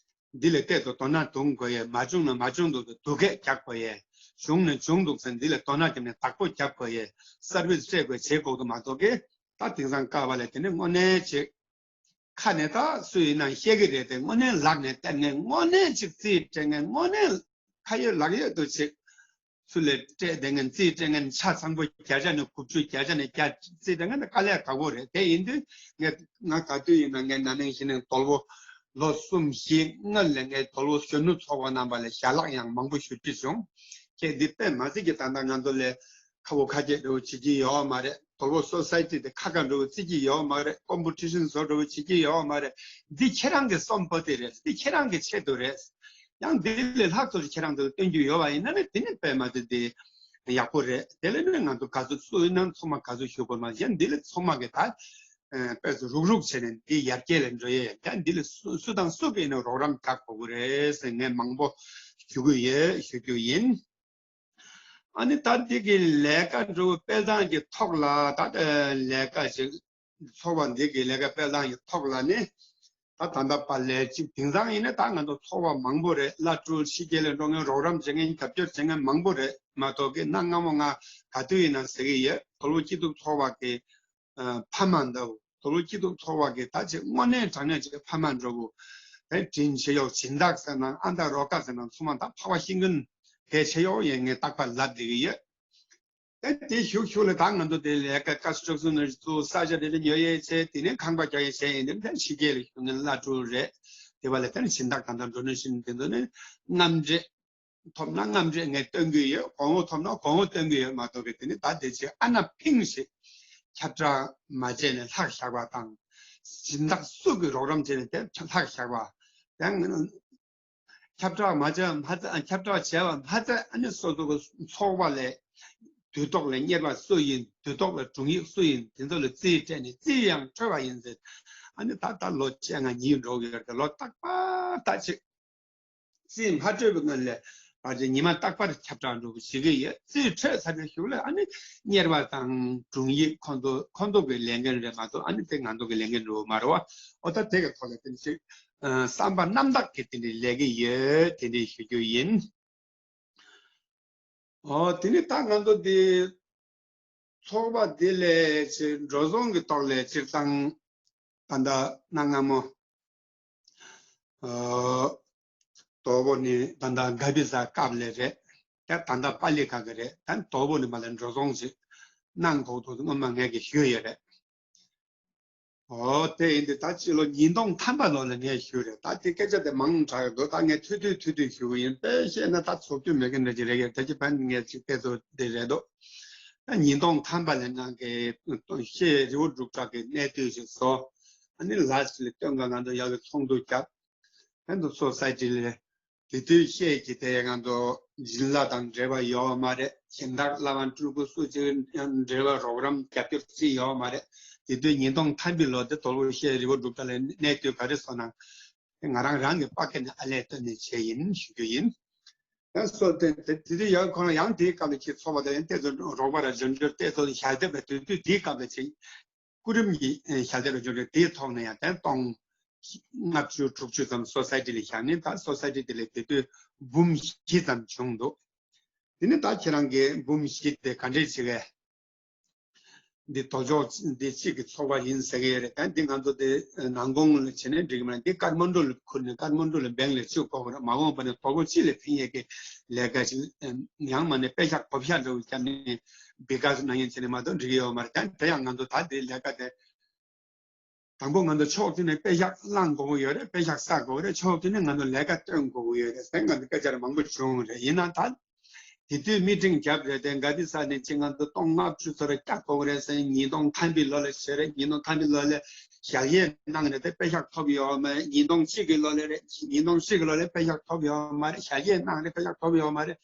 འདི་ལས་ཏེ་ཚོ་དོ་སྣང་གཏོང་དགོས་ཡས། མ་བྱུང་ན་མ་བྱུང་འདུག་ཏུ་སྡུག་སྐད་རྒྱག་དགོས་ཡས། བྱུང་ན་བྱུང་འདུག་ཟེར་འདི་ལས་དོ་སྣང་བརྒྱབ་ནས་བདག་པོ་རྒྱག་དགོས་ཡས། སར་བིས་སྤྲད་དགོས་བྱེད་དགོས་ཀྱི་མ་གཏོགས་ཀྱི་ད་དེང་སང་ཀ་བ་ལས་དེ་ནས་དངོས་གནས་བྱེད། ཁ་ནས་ད་སུ་ཡིན་ན་བཤད་གི་རེད་དེ་དངོས་གནས་ལག་ནས་སྟེར་མཁན་དངོས་གནས་ཅིག་རྩིས་སྤྲད་མཁན་དངོས་གནས་ཁ་ཡོད་ལག་ཡོད་དུ་ཅིག་སུ་ལས་སྤྲད་དེ་ངན་རྩིས་སྤྲད་མཁན་ཆ་ཚང་པོ་བརྒྱ་ཆ་ནས་དགུ་བཅུ་བརྒྱ་ཆ་ནས་བརྒྱ་རྩིས་སྤྲད་མཁན་དེ་དཀའ་ལས་ཁག་པོ་རེད། དེ་ཡིན་དུས་ངས་ང་ག་དུས་ཡིན་ན་ངས་ན་ནིང་གཞེས་ནིང་དོལ་པོ་ལོ་གསུམ་བཞི་སྔོན་ལས་ངས་དོལ་པོ་གཞོན་ནུ་ཚོགས་པ་རྣམ་པ་ལ་ཞལ་ལག་ཡང་མང་པོ་ཞུ་རྒྱུ་བྱུང་། ཁྱེད་འདི་དཔེ་མ་སྲིད་ཀྱི་ད་ལྟ་ང་ཚོ་ལས་ཁ་བོ་ཁ་སྐད་འདྲ་བོ་བྱེད་ཀྱི་ཡོད་མ་རེད། དོལ་པོ་སོ་སའི་ཊི་དེ་ཁ་ཁ་འདྲ་བོ་བརྩི་གི་ཡོད་མ་རེད། ཀོམ་པི་ཊི་ཤན་བཟོ་འདྲ་བོ་བྱེད་ཀྱི་ཡོད་མ་རེད། འདི་ཁྱེད་རང་གི་སོམ་པོ་ཏི་རེད། འདི་ཁྱེད་རང་གི་ཆེད་དུ་རེད། ཡང་འདི་ལས་ལྷག་ཙམ་ཁྱེད་རང་ཚོ་ལ་སྟོན་རྒྱུ་ཡོད་པ་ཡིན་ན་ནི་དེ་ནི་དཔེ་མ་ཚད་དེ་ཡག་པོ་རེད། དེ་ལས་ནི་ང་ཚོ་ག་ཚོད་སུ་ཡིན་ན་ཚང་མ་ག་ཚོད་ཞུ་དགོས་མ་གཞན་འདི་ལས་ཚང་མ་གི་ད་དཔེ་ཚོ་རུག་རུག་བྱས་ནས་འདི་ཡར་རྒྱས་ལ་འགྲོ་ཡས་ཡང་འདི་ལས་སུ་སུ་དང་སུ་གིས་ནི་རོགས་རམ་རྒྱག་དགོས་ཀྱི་རེད་ཟེར་ངས་མང་པོ་ཞུ་གི་ཡོད་ཞུ་རྒྱུ་ཡིན། ཨ་ནི་ད་འདི་གི་ལས་ཀ་འགྲོ་སྤེལ་སྟངས་ཀྱི་ཐོག་ལ་ད་ལས་ཀ་ཞིག་ཚོགས་པ་འདི་གི་ལས་ཀ་སྤེལ་སྟངས་ཀྱི་ཐོག་ལ་ནི་ད་ད་ལྟ་བར་ལས་ཅིག་དེང་སང་ཡིན་ན་ད་ང་ཚོ་ཚོགས་པ་མང་པོ་རེད། བླ་སྤྲུལ་ཕྱི་རྒྱལ་ལ་འགྲོ་མཁན་རོགས་རམ་བྱེད་མཁན་རྒྱབ་སྐྱོར་བྱེད་མཁན་མང་པོ་རེད་མ་གཏོགས་ཀྱི་གནའ་སྔ་མོ་ང་ག་དུས་ཡིན་ན་ཟེར་གི་ཡོད། དོལ་པོ་སྐྱིད་སྡུག་ཚོགས་པ་གི་ཨ་ཕ་མ་འདྲ་བོ། དོལ་པོ་སྐྱིད་སྡུག་ཚོགས་པ་གི་ད་ཅིག་དངོས་གནས་དྲང་གནས་ཅིག་ཕ་མ་འདྲ་བོ། དེ་དྲིན་ཆེ་གཡོག་སྦྱིན་བདག་ཟེར་ན་ཨ་མདའ་རོགས་ཀ་ཟེར་ན་ཚང་མ་ད་འཕགས་པ་ཤིང་ཀུན་གལ་ཆེ་གཡོག་ཡིན་ངས་རྟག་པར་ལབ་བསྡད་ཀྱི་ཡོད། དེ་དེ་ཤུགས་ཤུགས་ལ་ད་ང་ཚོ་དེ་ལས་ཀ་བཀའ་སྤྱི་ཚོགས་ནས་ཚུར་ས་ཆ་དེ་ལ་ཉོ་ཡས་བྱས་དེ་ནས་ཁང་པ་རྒྱག་ཡས་བྱས་ཡིན་དེ་ད་ཕྱི་རྒྱལ་ལ་བཞུགས་མཁན་བླ་སྤྲུལ་རེད། དེ་བ་ལ་ད་ནི་སྦྱིན་བདག་ད་ལྟ་འགྲོ་ནས་ཤིན་དེ་ཚོ་ནི་རྔམ་འདྲེ། ཐོབ་ན་རྔམ་འདྲེ་ངས་སྟོན་གྱི་ཡོད། གོང་འོག་ཐོབ་ན་གོང་འོག་སྟོན་གྱི་ཡོད་མ་གཏོགས་ཀྱི་དེ་ནི་ད་དེ་ཆེ་ཨ་ན་ཕིང་ཞིག་ཁྱབ་བསྒྲགས་མ་བྱས་ནས་ལྷག་བཞག་པ་དང་། སྦྱིན་བདག་སུ་གིས་རོགས་རམ་བྱས་ནས་དེ་ལྷག་བཞག་པ། ཡང་ཁྱབ་བསྒྲགས་མ་བྱས་མ་ཚད་ཁྱབ་བསྒྲགས་བྱས་པ་མ་ཚད་ཨ་ནི་སོ་སོ་གི་ཚོགས་པ་ལས་ དུས་ཐོག་ལ་གཉེར་བ་སུ་ཡིན། དུས་ཐོག་ལ་དྲུང་ཡིག་སུ་ཡིན། དེ་ཚོ་ལ་རྩིས་སྤྲད་ནས་རྩིས་ཡང་འཕྲོད་པ་ཡིན་ཟེར། ཨ་ནི་ད་ལྟ་ལོ་བཅོ་ལྔ་ཉིད་འགྲོ་གི་ཡོད་རེད། ལོ་རྟག་པར་ད་ཅིག་རྩིས་མ་འཕྲོད་པའི་སྔོན་ལ་ཕལ་ཆེར་ཉི་མ་རྟག་པར་ཁྱབ་བསྒྲགས་འགྲོ་གི་བྱེད་ཀྱི་ཡོད། རྩིས་འཕྲོད་ཚར་བའི་གཞུག་ལ་ཨ་ནི་གཉེར་བ་དང་དྲུང་ཡིག་ཁོང་ཚོ་ཁོང་ཚོ་གི་ལས་འགན་རེད་མ་གཏོགས། ཨ་ནི་དེ་ང་ཚོ་གི་ལས་འགན་འགྲོ་གི་མ་རེད་བ། ཨོ་ད་དེ་གི་ཐོག་ལ་དེ་འདྲ་ཞིག་བསམ་པ་རྣམ་དག་གིས་དེ་འདྲ་ལས་ཀྱི་ཡོད། དེ་འདྲ་ཞུ་རྒྱུ་ཡིན། ཨོ་དེ་ནི་ད་ང་ཚོ་འདི་ཚོགས་པ་འདི་ལས་ཕྱིར་འགྲོ་སོང་གི་ཐོག་ལས་སྤྱིར་བཏང་ད་ལྟ་གནའ་སྔ་མོ། ཨོ། དོ་བོ་ནི་ད་ལྟ་ག་བི་ས་སྐབས་ལས་རེད། ད་ད་ལྟ་པཱ་ལི་ཁ་གི་རེད། ད་དོ་བོ་ནི་མ་ལ་འགྲོ་སོང་ཞིག་གནང་དགོས་འདུག་སྔོན་མ་ངས་ཀྱི་ཞུས་ཡོད་རེད། ཨོ་དེ་ཡིན་དུས་ད་ཕྱི་ལོ་ཉིས་སྟོང་ཐམ་པ་ལོ་ལ་ངས་ཞུས་རེད། ད་དེ་སྐད་ཆ་དེ་མང་དྲགས་འདུག་ད་ངས་ཐུང་ཐུང་ཐུང་ཐུང་ཞུ་གི་ཡིན། དཔེ་བཤད་ན་ད་ཚོགས་རྒྱུ་མེད་མཁན་འདྲ་ཅིག་རེད་ཡ། ད་ཅི་ཕན་ངས་ཅིག་དཔེ་ཚོ་དེ་རེད་འདུག་ད་ཉིས་སྟོང་ཐམ་པ་ལ་ནང་གི་ཤེས་རི་བོ་འབྲུག་གྲགས་ཀྱི་གནས་དུས་ཤིག་བཟོ། ཨ་ནི་ལ་ཞིག་ལ་སྟོན་ག་ང་ཚོ་ཡག་གི་ཚོགས་འདུ་བརྒྱབ། ཨ་ནི་སོ་སའི་ཊི་ལ་དེ་དུས་ཤེས་ཀྱི་དེ་ང་ཚོ་སྦྱིན་བདག་དང་འབྲེལ་བ་ཡོད་མ་རེད། སྦྱིན་བདག་བླ་བྲང་སྤྲུལ་སྐུ་སུ་གཅིག་ཡང་འབྲེལ་བ་རོགས་རམ་རྒྱབ་སྐྱོར་ཅི་ཡོད་མ་རེད། དེ་དུས་ཉིས་སྟོང་ཐམ་པའི་ལོ་དེ་དོལ་པོ་ཤེས་རི་བོ་འབྲུག་གྲགས་ལ་གནས་དུས་ག་རེ་བཟོ་ན། ང་རང་རང་གི་པ་ཀེ་ནས་ཨ་ལས་བཏོན་ནས་བྱས་ཡིན་ཞུ་རྒྱུ་ཡིན། ཡང་སོ་དེ་དེ་དེ་དུས་ཡང་ཁོ་རང་ཡང་དེའི་སྐབས་ལ་ཁྱེད་ཚོགས་པ་དང་ཡང་དེ་ཚོ་རོགས་པ་ར་འབྱོར་འབྱོར་དེ་ཚོ་ཞལ་འདེབས་ལ་དེ་དུས་དེའི་སྐབས་ལ་བྱས། སྐུ་རིམ་གྱི་ཞལ་འདེབས་ལ་འབྱོར་འབྱོར་དེའི་ཐོག་ནས་ཡང་དེ་སྟོང་ལྔ་བཅུ་དྲུག་ཅུ་ཙམ་སོ་སའི་ཊི་ལ་བཞག་ནས། ད་སོ་སའི་ཊི་དེ་ལ་དེ་དུས་འབུམ་བཞི་ཙམ་བྱུང་འདུག་དེ་ནི་ད་ཁྱེད་རང་གིས་འབུམ་བཞི་དེ་ག་འདྲས་བྱེད་གས། འདི་དོལ་ཕྱོགས་འདི་གཅིག་གི་ཚོགས་པ་ཡིན་ཟེར་གི་ཡོད་རེད། ད་འདི་ང་ཚོ་དེ་ནང་ཁོངས་ལ་བྱས་ནས་འགྲིག་གི་མ་རེད། འདི་ཀ་ཐ་མན་ཌུ་ལ་ཁུར་ནས་ཀ་ཐ་མན་ཌུ་ལ་བེང་ལ་བཅུག་དགོས་གི་རེད། མ་འོངས་པ་ནས་དོལ་པོ་སྤྱི་ལ་ཕན་ཡས་ཀྱི་ལས་ཀ་ཞིག་ཡང་མ་ནས་པེ་ཤག་བགོ་བཤའ་འདྲ་བོ་བརྒྱབ་ནས་བི་ཀ་ནང་ཡན་བྱས་ནས་མ་གཏོགས་འགྲིག་གི་ཡོད་མ་རེད། ད་དེ་ཡང་ང་ཚོ་ད་འདི་ལས་ཀ་དེ་དང་པོ་ང་ཚོ་ཕྱོགས་གཅིག་ནས་པེ་ཤག་བླང་དགོས་ཀྱི་ཡོད་རེད། པེ་ཤག་བསགས་དགོས་ཀྱི་རེད། ཕྱོགས་གཅིག་ནས་ང་ཚོ་ལས་ཀ་སྟོན་དགོས་ཀྱི་ཡོད་རེད་ཟེར་ང་ཚོ་སྐད་ཆ་རེ་མང་པོ་བྱུང་རེད། ཡིན་ན་ད་དེ་དུས་མི་ཊིང་བརྒྱབ་རེད་དེ། ག་དུས་ས་ནས་ཅི་ང་ཚོ་སྟོང་ལྔ་བཅུ་ཚོ་རེ་བཀྱག་དགོས་ཀྱི་རེད་ཟེར། ཉིས་སྟོང་ཐམ་པའི་ལོ་ལ་བྱས་རེད། ཉིས་སྟོང་ཐམ་པའི་ལོ་ལ་ཞལ་ཡས་གནང་རེད་དེ་པེ་ཤག་ཐོབ་ཡོད་མ་རེད། ཉིས་སྟོང་གཅིག་གི་ལོ་ལ་རེད། ཉིས་སྟོང་གཅིག་གི་ལོ་ལ་པེ་ཤག་ཐོབ་ཡོད་མ་རེད། ཞལ་ཡས་གནང་རེད། པེ་ཤག་ཐོབ་ཡོད་མ་རེད།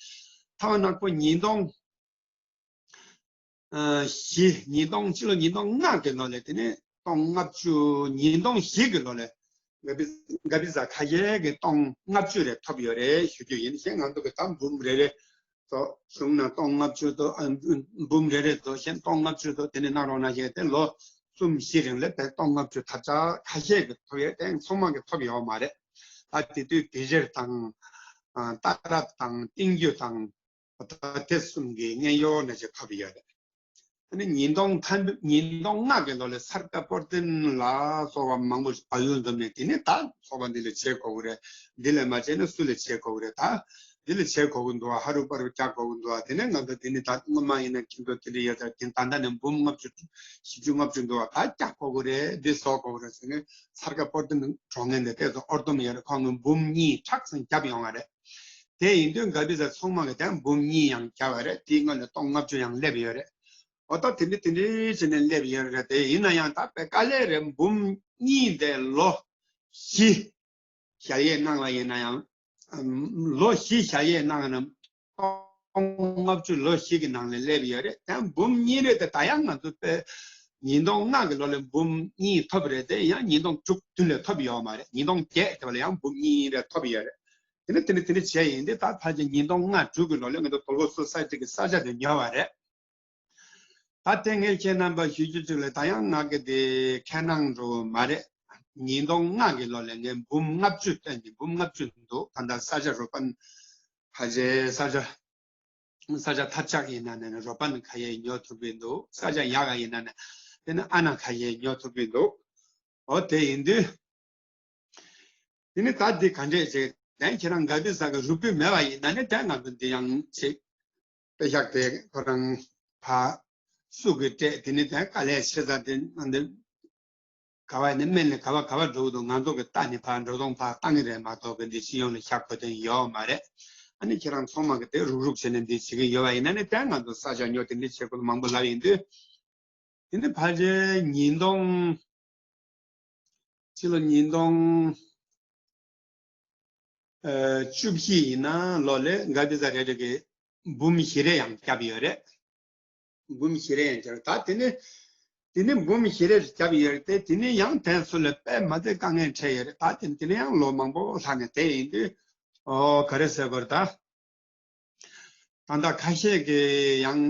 ཐ་མ་ནག་པོ་ཉིས་སྟོང་ཨ་བཞི། ཉིས་སྟོང་། སྤྱི་ལོ་ཉིས་སྟོང་ལྔ་གི་ལོ་ལ་དེ་ནས་སྟོང་ལྔ་བཅུ། ཉིས་སྟོང་བཞི་གི་ལོ་ལ་ག་བི་ག་བི་ས་ཁ་ཤས་ཀྱིས་སྟོང་ལྔ་བཅུ་རེ་ཐོབ་ཡོད་རེད་ཞུ་རྒྱུ་ཡིན། གཞན་ང་ཚོ་གི་ད་འབུམ་རེ་རེ་ཚོ་བྱུང་ན་སྟོང་ལྔ་བཅུ་དོ། ཨ་འབུམ་རེ་རེ་ཚོ་གཞན་སྟོང་ལྔ་བཅུ་དོ། དེ་ནས་གནང་རོགས་གནང་བྱས་ཏེ་ལོ་གསུམ་བཞི་རིང་ལ་བས་སྟོང་ལྔ་བཅུ་ཐབས་ཆག་ཁ་ཤས་ཀྱིས་ཐོབ་ཡོད་དེ་ཚང་མ་གིས་ཐོབ་ཡོད་མ་རེད། ད་དེ་དུས་བི་ཇར་དང་ཨ་སྟག་ར་དང་ཏིང་རྒྱུ་དང་། ད་དེ་གསུམ་གྱི་མཉན་ཡོད་ན་ཅིག་ཐོབ་ཡོད་རེད། ཨ་ནི་ཉིས་སྟོང་ཐམ་ཉིས་སྟོང་ལྔ་གི་ལོ་ལ་སར་ཀ་པོར་ཏིན་ལ་སོགས་པ་མང་པོ་ཞིག་བལ་ཡུལ་འཛོམས་ནས། དེ་ནི་ད་ཚོགས་པ་འདི་ལ་བྱེད་དགོས་ཀྱི་རེད། འདི་ལས་མ་བྱས་ན་སུ་ལ་བྱེད་དགོས་ཀྱི་རེད། ད་འདི་ལ་བྱེད་དགོས་ཀྱི་འདུག་བ། ཧ་རུ་པ་རུ་རྒྱག་དགོས་ཀྱི་འདུག་བ། དེ་ནས་ང་ཚོ་འདི་ནི་ད་སྔོན་མ་ཡིན་ན་ཁྱིམ་ཚང་དེ་འདྲ་ཡོད་ཚར་གྱིན། ད་ལྟ་ནས་འབུམ་ལྔ་བཅུ་བཞི་བཅུ་ལྔ་བཅུ་འདུག་བ། ད་རྒྱག་དགོས་ཀྱི་རེད། འདི་བཟོ་དགོས་ཀྱི་རེད་ཟེར་ནས་སར་ཀ་པོར་ཏིན་གྲོང་ངན་དེ་དེ་ཚོ་ཨོར་དོམ་ཡོད་རེད། ཁོང་གིས་འབུམ་གཉིས་ཁྲག་ཙམ་བརྒྱབ་ཡོང་བ་རེད། དེ་ཡིན་དུས་ག་བི་ས་ཚང་མ་གི་དེ་འབུམ་གཉིས་ཡང་བརྒྱབ་པ་རེད། དེའི་སྔོན་ལ་སྟོང་ལྔ་བཅུ་ཡང་སླེབས་ཡོད་རེད། འོ་ད་དེ་འདྲ་དེ་འདྲ་བྱས་ནས་སླེབས་ཡོད་རེད། དེ་ཡིན་ན་ཡང་ད་དཔེ་དཀའ་ལས་རེད། འབུམ་གཉིས་དེ་ལོ་བཞི་ཞལ་ཡས་གནང་བ་ཡིན་ན་ཡང་། ལོ་བཞི་ཞལ་ཡས་གནང་ན་སྟོང་ལྔ་བཅུ་ལོ་བཞི་གི་ནང་ལ་སླེབས་ཡོད་རེད། དེ་འབུམ་གཉིས་རེད་དེ། ད་ཡང་ང་ཚོ་དཔེ་ཉིས་སྟོང་ལྔ་གི་ལོ་ལ་འབུམ་གཉིས་ཐོབ་རེད་དེ། ཡང་ཉིས་སྟོང་དྲུག་བདུན་ལ་ཐོབ་ཡོད་མ་རེད། ཉིས་སྟོང་བརྒྱད་དེ་བ་ལ་ཡང་འབུམ་གཉིས་རེ་ཐོབ་ཡོད་རེད། དེ་ནས་དེ་ནས་དེ་འདྲ་བྱས་ཡིན་དུས་ད་ཕལ་ཆེར་ཉིས་སྟོང་ལྔ་དྲུག་གི་ལོ་ལ་ང་ཚོ་དོལ་པོ་སོ་སའི་ཊི་གི་ས་ཆ་དེ་ཉོས་པ་རེད། ད་དེ་ངས་ཁྱེད་རྣམ་པར་ཞུ་རྒྱུ་གཅིག་ལ། ད་ཡང་ང་གི་དེ་ཁས་ནང་འགྲོ་མ་རེད། ཉིས་སྟོང་ལྔ་གི་ལོ་ལ་ངས་འབུམ་ལྔ་བཅུ་བཏོན་གྱི། འབུམ་ལྔ་བཅུ་འདུག་ད་ལྟ་ས་ཆ་རོ་པན་ཕལ་ཆེར་ས་ཆ་ས་ཆ་ཐབས་ཆག་ཡིན་ན་ནས་རོ་པན་ཁ་ཡས་ཉོ་ཐུབ་ཀྱི་འདུག་ས་ཆ་ཡག་ག་ཡིན་ན་ནས་དེ་ནི་ཨ་ན་ཁ་ཡས་ཉོ་ཐུབ་ཀྱི་འདུག་འོ་དེ་ཡིན་དུས། དེ་ནི་ད་འདི་ག་འདྲས་བྱས། དེ་ཁྱེད་རང་ག་དུས་ས་ག་རུབ་རུབ་མེད་པ་ཡིན་ན་ནི་དེ་ང་ཚོ་འདི་ཡང་ཅིག་པེ་ཤག་དེ་ཁོ་རང་ཕ་སུ་གི་སྤྲད། དེ་ནི་དེ་དཀའ་ལས་ཆེ་ས་དེ་ང་འདི་ག་བ་ནི་སྨན་ལ་ག་བ་ག་བ་འགྲོ་གི་འདུག་ང་ཚོ་གི་ལྟ་ནི་ཕ་འགྲོ་སོང་ཕ་བཏང་གི་རེད་མ་གཏོགས་གི་འདི་སྤྱི་ཡོངས་ལ་ཤ་གོ་དོན་ཡོད་མ་རེད། ཨ་ནི་ཁྱེད་རང་ཚང་མ་གི་དེ་རུབ་རུབ་བྱས་ནས་འདི་བྱེད་ཀྱི་ཡོད་པ་ཡིན་ན་ནི་དེ་ང་ཚོ་ས་ཆ་ཉོ་དེ་འདྲ་བྱེད་དགོས་མང་པོ་ལབ་ཡིན་དུས། དེ་ནི་ཕལ་ཆེར་ཉིས་སྟོང་། སྤྱི་ལོ་ཉིས་སྟོང་ཨ་བཅུ་བཞི་ཡིན་ན་ལོ་ལ་ག་དུས་ས་རེ་རེ་གི་འབུམ་བཞི་རེ་ཡང་བརྒྱབ་ཡོད་རེད། འབུམ་བཞི་རེ་ཡང་བརྒྱབ། ད་དེ་ནི་དེ་ནི་འབུམ་བཞི་རེ་བརྒྱབ་ཡོད་རེད་དེ། དེ་ནི་ཡང་དེ་ཚོ་ལ་དཔེ་མ་ཚད་དཀའ་ངལ་འཕྲད་ཡོད་རེད། ད་དེ་དེ་ནི་ཡང་ལོ་མང་པོ་ལྷག་ནས་དེ་ཡིན་དུས། ཨོ་ག་རེ་ཟེར་དགོས་རེད་ད། ད་ལྟ་ཁ་ཤས་ཀྱིས་ཡང་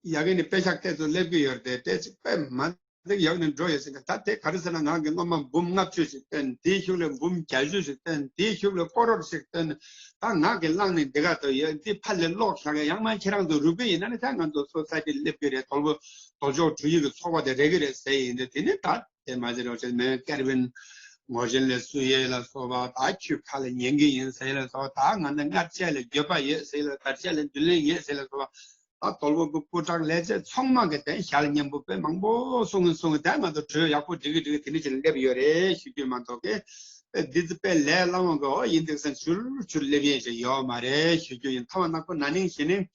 ཡ་གི་ནི་དཔེ་ཤག་དེ་ཚོ་སླེབས་ཀྱི་ཡོད་རེད་དེ། དཔེ་མ་ཚད་ཡག་ནས་འགྲོ་ཡོད་ཟེར་གི། ད་དེ་ག་རེ་ཟེར་ན། ང་གིས་སྔོན་མ་འབུམ་ལྔ་བཅུ་ཞིག་བཏོན། དེའི་གཞུག་ལ་འབུམ་བརྒྱད་ཅུ་ཞིག་བཏོན། དེའི་གཞུག་ལ་ཀོ་རོར་ཞིག་བཏོན། ད་ང་གིས་བླངས་ནས་འདི་ག་དུ་ཡོད། འདི་ཕར་ལ་ཀློག་ཤག་ཡང་མ་ཁྱེད་རང་ཚོ་རུབ་ཀྱི་ཡིན་ན་ནི། ད་ང་ཚོ་སོ་སའི་ཊི་སླེབས་ཀྱི་རེད། དོལ་པོ་དོལ་ཕྱོགས་འགྲོ་ཡི་གི་ཚོགས་པ་དེ་རེག་གི་རེད་ཟེར་ཡིན་དུས། དེ་ནི་ད་དེ་མ་ཟེར་རོགས་བྱེད། མེ་ཀེར་ཝིན་ངོ་ཤེས་ལ་སུ་ཡོད་ལ་སོགས་པ། ད་ཁྱོད་ཁ་ལ་ཉན་གི་ཡིན་ཟེར་ལ་སོགས་པ། ད་ང་ནི་སྔར་བྱས་ལ་འགྱོད་པ་ཡོད་ཟེར་ལ། ད་བྱས་ལ་འདུན་ལེན་ཡོད་ཟེར་ལ་སོགས་པ། ད་དོལ་པོ་གི་སྐུ་དྲག་ལས་བྱེད་ཚང་མ་གི་དེ་ཞལ་སྙན་པོ་དཔེ་མང་པོ་གསུང་གི་གསུང་གི། དེ་ང་ཚོ་གྲོས་ཡག་པོ་སྒྲིག་གི་སྒྲིག་གི་དེ་འདྲ་ཅིག་སླེབས་ཡོད་རེད་ཞུ་རྒྱུ་མ་གཏོགས་ཀི། དཔེ་འདི་ཚོ་དཔེ་ལས་སླ་བོ་གི། ཨོ་ཡིན་འདུག་ཟེར་ཞུར་ཞུར་སླེབས་ཡས་ཞིག་ཡོད་མ་རེད་ཞུ་རྒྱུ་ཡིན། ཐ་མ་ནག་པོ་ན་ནིང་གཞེས་ནིང་།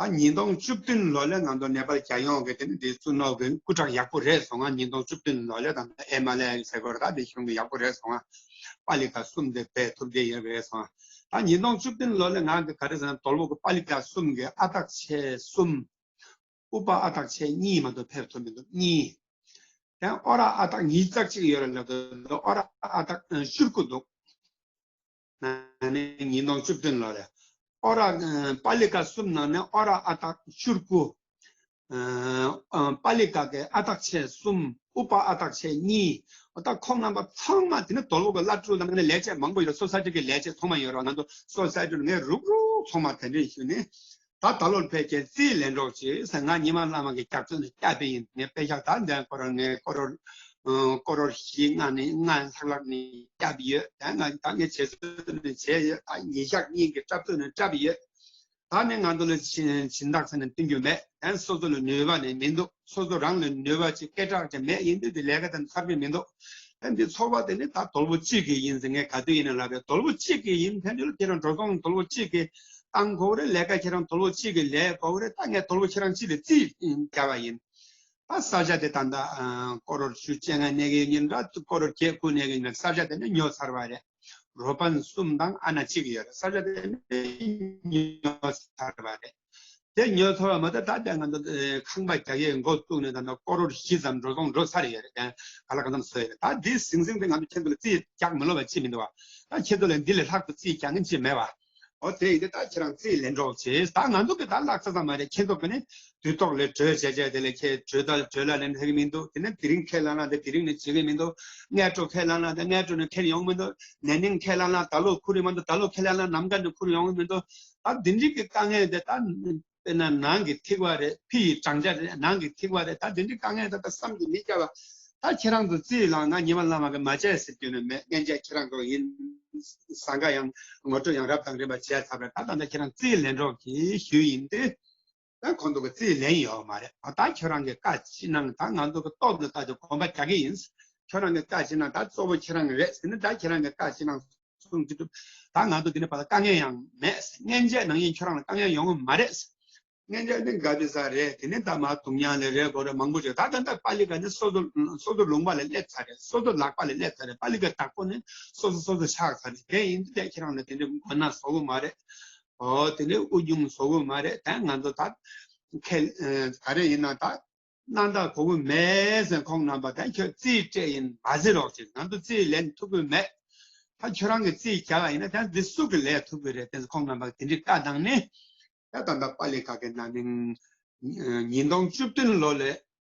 ད་ཉིས་སྟོང་བཅུ་བདུན་ལོ་ལ་ང་ཚོ་ནེ་པཱལ་རྒྱལ་ཡོངས་ཀྱི་དེ་ནི་དེ་གཙོ་ནོར་གྱི་སྐུ་དྲག་ཡག་པོ་རེད་སོང་ང་། ཉིས་སྟོང་བཅུ་བདུན་ལོ་ལ་ད་ལྟ་ཨེ་མ་ལེ་ཟེར་དགོས་རེད། ད་དེ་གཞུང་གི་ཡག་པོ་རེད་སོང་ང་། པཱ་ལི་ཀ་གསུམ་དེ་དཔེ་ཐུབ་བསྡད་ཡོད་རེད་སོང་ང་། ད་ཉིས་སྟོང་བཅུ་བདུན་ལོ་ལ་ང་གི་ག་རེ་ཟེར་ན། དོལ་པོ་གི་པཱ་ལི་ཀ་གསུམ་གི་ཨ་སྟག་ཆེ་གསུམ། ཨུ་པ་ཨ་སྟག་ཆེ་གཉིས་མ་གཏོགས་ཕེབས་ཐུབ་མི་འདུག་གཉིས། དེ་ཨོ་ར་ཨ་སྟག་ཉིས་རྩ་གཅིག་ཡོད་རེད་ལབ་འདུག་ཨོ་ར་ཨ་སྟག་ཤུར་དགུ་འདུག་ན་ནིང་ཉིས་སྟོང་བཅུ་བདུན་ལོ་ལ། ཨོ་ར་ཨ་པཱ་ལི་ཀ་གསུམ་ནང་ནས་ཨོ་ར་ཨ་སྟག་ཤུར་དགུ། ཨ་པཱ་ལི་ཀ་གི་ཨ་སྟག་ཆེ་གསུམ། ཨུ་པ་ཨ་སྟག་ཆེ་གཉིས། ད་ཁོང་རྣམ་པ་ཚང་མ་དེ་ནི་དོལ་པོ་གི་བླ་སྤྲུལ་ནང་ནས་ལས་བྱེད་མང་པོ་ཡོད་རེད། སོ་སའི་ཊི་གི་ལས་བྱེད་ཚང་མ་ཡོད་རེད། ང་ཚོ་སོ་སའི་ཊི་ནས་རུག་རུག་ཚང་མ་དེ་འདྲ་ཞུས་ནས། ད་ད་ལོར་ཕལ་ཆེར་རྩིས་ལེན་རོགས་བྱེད་ཟེར། ང་ཉི་མ་བླ་མ་གི་སྐྱབས་བཅོལ་ནས་བསྐྱབས་པ་ཡིན། ངས་དཔེ་ཤག་ད་འདི་ཁོ་རང་ངས་ཀོ་རོར་ཨ་ཀོ་རོར་བཞི་ལྔ་ནས་ལྔ་ལྷག་ལྷག་ནས་བསྐྱབས་ཡོད། ད་ང་ད་ངས་བྱེད་སྲོལ་ནས་བྱས་ཡོད། ད་ཉིས་ཤག་གཉིས་ཀྱི་སྐྱབས་བཅོལ་ནས་བསྐྱབས་ཡོད། ད་ནི་ང་ཚོ་ལ་སྦྱིན་སྦྱིན་བདག་ཟེར་ནས་བསྟན་རྒྱུ་མེད། ད་སོ་སོ་ལ་ནུས་པ་ནི་མི་འདུག་སོ་སོ་རང་ལ་ནུས་པ་ཅིག་སྐད་གྲགས་ཅིག་མེད། ཡིན་དུས་དེ་ལས་ཀ་དེ་ཚར་གི་མི་འདུག་ཨ་འདི་ཚོགས་པ་དེ་ནི་ད་དོལ་པོ་གཅིག་གི་ཡིན་ཟེར་ངས་ག་དུས་ཡིན་ན་ལབ་པས། དོལ་པོ་གཅིག་གི་ཡིན་ཕན་ཚུན་ཁྱེད་རང་འགྲོ་སོང་དོལ་པོ་གཅིག་གི་བཏང་དགོས་རེད། ལས་ཀ་ཁྱེད་རང་དོལ་པོ་གཅིག་གི་ལས་དགོས་རེད། ད་ངས་དོལ་པོ་ཁྱེད་རང་གཅིག་ལ་རྩིས་བརྒྱབ་པ་ཡིན། ད་ས་ཆ་དེ་ད་ལྟ་ཨ་ཀོ་རོར་ཆུ་བཅད་ང་གནས་ཀྱི་ཡིན་འདྲ། ཀོ་རོར་བརྒྱད་དགུ་གནས་ཀྱི་ཡིན་འདྲ། ས་ཆ་དེ་ནི་ཉོ་ཚར་བ་རེད། རོ་པན་གསུམ་དང་ཨ་ན་གཅིག་ཡོད་རེད། ས་ཆ་དེ་ནི་ཉོ་ཚར་བ་རེད། དེ་ཉོ་ཚར་བ་མ་གཏོགས་ད་ལྟ་ང་ཚོ་ཨེ་ཁང་པ་རྒྱག་ཡས་འགོ་བཙུགས་ནས་ད་ལྟ་ཀོ་རོར་བཞི་ཙམ་འགྲོ་སོང་འགྲོ་ཚར་ཡོད་རེད། ཨེ་ག་ལ་གང་འཚམ་བཟོས་ཡོད་རེད། ད་འདི་ཟིང་ཟིང་དེ་ང་ཚོ་ཁྱེད་ཚོ་ལ་རྩིས་རྒྱག་མི་ལོབས་པ་ཅི་མི་འདུག་བ། ད་ཁྱེད་ཚོ་ལ་འདི་ལས་ལྷག་ཏུ་རྩིས་རྒྱག་མཁན་ཅི་མེད་བ། ཨོ་དེ་ཡིན་དུས་ད་ཁྱེད་རང་རྩིས་ལེན་རོགས་བྱེད། ད་ང་ཚོ་གི་ད་ལྷག་ས་ཙམ་མ་རེད། ཁྱེད་ཚོ་གི་ནི་དུས་ཐོག་ལ་གྲོས་བྱས་བྱས་དེ་ལས་ཁྱེད་གྲོས་ད་གྲོས་ལ་ལེན་ཐུབ་ཀྱི་མི་འདུག་དེ་ནས་དེ་རིང་ཁས་བླངས་ན་དེ་དེ་རིང་ནས་བྱེད་ཀྱི་མི་འདུག་སྔ་དྲོ་ཁས་བླངས་ན་དེ་སྔ་དྲོ་ནས་ཁྱེར་ཡོང་མི་འདུག་ན་ནིང་ཁས་བླངས་ན་ད་ལོ་ཁུར་ཡོང་མི་འདུག་ད་ལོ་ཁས་བླངས་ན་ནམ་མཁའ་ནས་ཁུར་ཡོང་གི་མི་འདུག་ད་འདི་འདྲའི་གི་དཀའ་ངལ་དེ་ད་དཔེར་ན་ནང་གི་ཐིགས་པ་རེད། ཕི་ཡི་བགྲང་བྱ་རེད། ནང་གི་ཐིགས་པ་རེད། ད་འདི་འདྲའི་དཀའ་ངལ་ད་ལྟ་བསམ་གྱིས་མི་ཁྱབ་པ། ད་ཁྱེད་རང་ཚོ་རྩིས་ལ་ང་ཉི་མ་བླ་མ་གི་མ་བྱས་ཟེར་རྒྱུ་ནི་མེད། སྔན་ཆད་ཁྱེད་རང་ཚོ་ཡིན། ཟང་ཀ་ཡང་ངོ་སྤྲོད་ཡང་རབ་དང་རིམ་པ་བྱས་ཚར་བས། ད་ད་ལྟ་ཁྱེད་རང་རྩིས་ལེན་རོགས་གྱིས་ཞུས་ཡིན་ཏེ། ད་ཁོང་ཚོ་གི་རྩིས་ལེན་ཡོད་མ་རེད། ཨ་ད་ཁྱོད་རང་གི་བཀའ་ཅི་གནང་། ད་ང་ཚོ་གི་སྟོབས་ལ་ལྟ་སྟེ་གོམ་པ་རྒྱག་གི་ཡིན། ཁྱོད་རང་གི་བཀའ་ཅི་གནང་། ད་གཙོ་བོ་ཁྱེད་རང་རེད་ཟེར་ནས། ད་ཁྱེད་རང་གི་བཀའ་ཅི་གནང་གསུང་གི་འདུག་ད་ང་ཚོ་འདི་ནས་ཕར་ལ་དཀའ་ངལ་ཡང་མེད། སྔན་ཆད་ནང་བཞིན་ཁྱོད་རང་ལ་དཀའ་ངལ་ཡོང་གི་མ་རེད། སྔན་ཆད་ནི་དགའ་བདེ་ས་རེད། དེ་ནས་ད་མར་དུང་ཉང་ལ་རེད་དགོས་རེད་མང་པོ་བྱས། ད་ད་ལྟ་པཱ་ལི་ཀ་ནི་སོ་སོ་སོ་སོ་ལུང་པ་ལ་སླེབས་ཚར་རེད། སོ་སོ་ལག་པ་ལ་སླེབས་ཚར་རེད། པཱ་ལི་ཀ་བདག་པོ་ནི་སོ་སོ་སོ་སོ་ཆགས་ཚར་རེད། དེ་ཡིན་དུས་ཁྱེད་རང་ལ་དེ་འདྲའི་མགོ་ན་བཟོ་གི་མ་རེད། ཨོ་དེ་ནས་དབུགས་དབྱུང་བཟོ་གི་མ་རེད། ད་ང་ཚོ་ད་ཁེ་ཨ་ག་རེ་ཡིན་ན་ད་སྣང་དག་གོ་གི་མེད་ཟེར། ཁོང་རྣམ་པ་ད་ཁྱོད་རྩིས་སྤྲད་ཡིན་མ་ཟེར་རོགས་བྱེད། ང་ཚོ་རྩིས་ལེན་ཐུབ་གི་མེད། ད་ཁྱོད་རང་གི་རྩིས་རྒྱག་པ་ཡིན་ན་ད་འདི་སུ་གི་ལས་ཐུབ་གི་རེད་དེ། ཁོང་རྣམ་པ་དེ་འདྲའི་བཀའ་གནང་ནས། ད་ད་ལྟ་པཱ་ལི་ཀ་གི་ན་ནིང་ཉིས་སྟོང་བཅུ་བདུན་ལོ་ལ་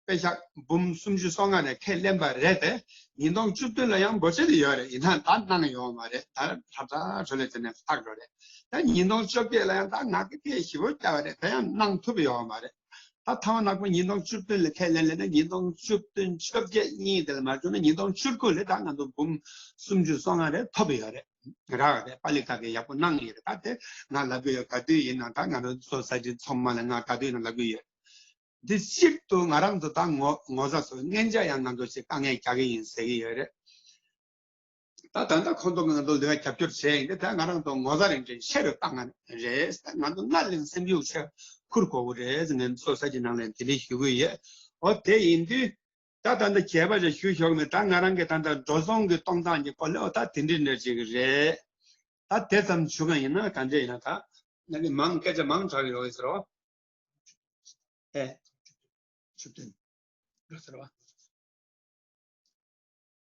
དཔེ་ཤག་འབུམ་སུམ་ཅུ་སོ་ལྔ་ནས་ཁས་ལེན་པ་རེད་དེ། ཉིས་སྟོང་བཅུ་བདུན་ལ་ཡང་འབོར་ཆེན་དུ་ཡོད་རེད། ཡིན་ན་ད་གནང་ཡོད་མ་རེད། ད་ཧྲ་ཧྲ་གྲོ་ལེ་བྱས་ནས་ལྷག་འགྲོ་རེད། ད་ཉིས་སྟོང་བཅོ་བརྒྱད་ལ་ཡང་ད་ང་གི་ཐེ་ཞིབ་པོ་བྱས་པ་རེད། ད་ཡང་གནང་ཐུབ་ཡོད་མ་རེད། ད་ཐ་མ་ནག་པོ་ཉིས་སྟོང་བཅུ་བདུན་ལ་ཁས་ལེན་ལེན་ན། ཉིས་སྟོང་བཅུ་བདུན་བཅོ་བརྒྱད་གཉིས་དེ་ལ་མ་བྱུང་ན་ཉིས་སྟོང་བཅུ་དགུ་ལ་ད་ང་ཚོ་འབུམ་སུམ་ཅུ་སོ་ལྔ་རེ་ཐོབ་ཡོད་རེད། རག་རེད། པཱ་ལི་ཀ་གིས་ཡག་པོ་གནང་ཡོད་རེད། ད་དེ་ང་ལབ་གི་ཡོད། ག་དུས་ཡིན་ན་ད་ང་རང་ཚོ་ས་ཆ་ཚང་མ་ལ་ང་ག་དུས་ཡིན་ན་ལབ་གི་ཡོད། འདི་གཅིག་ཏུ་ང་རང་ཚོ་ད་ངོ་ངོ་ཚ་སོ་སྔན་ཆད་ཡང་ང་ཚོ་ཞིག་དཀའ་ངལ་རྒྱག་གི་ཡིན་ཟེར་གི་ཡོད་རེད། ད་ད་ལྟ་ཁོང་ཚོ་ང་ཚོ་ལ་རྒྱབ་སྐྱོར་བྱས་ཡིན་ཏེ། ད་ང་རང་ཚོ་ངོ་ཚ་རིན་ཆེན་ཆེ་རུ་བཏང་ང་རེད། ང་ཚོ་སྔར་ལས་སེམས་ཤུགས་ཆེ་ཁུར་དགོས་ཀྱི་རེད། ངས་སོ་ས་ཆའི་ནང་ལ་དེ་འདྲ་ཞུ་གི་ཡོད། འོ་དེ་ཡིན་དུས་ད་ད་ལྟ་རྒྱས་པ་ཞིག་ཞུ་ཆོག་མེད། ད་ང་རང་གི་ད་ལྟ་འགྲོ་སོང་གི་གཏོང་སྟངས་ཀྱི་སྐོར་ལ་འོ་ད་དེ་འདྲ་འདྲ་ཅིག་རེད། ད་དེ་ཙམ་ཞུ་གི་ཡིན་ན་ག་འདྲ་ཡིན་ན། ད་ང་གི་མང་སྐད་ཆ་མང་དྲགས་ཡོད་ཟེར་རོ། ཨེ། བཅུ་བདུན་འགྲོ་ཟེར་བ།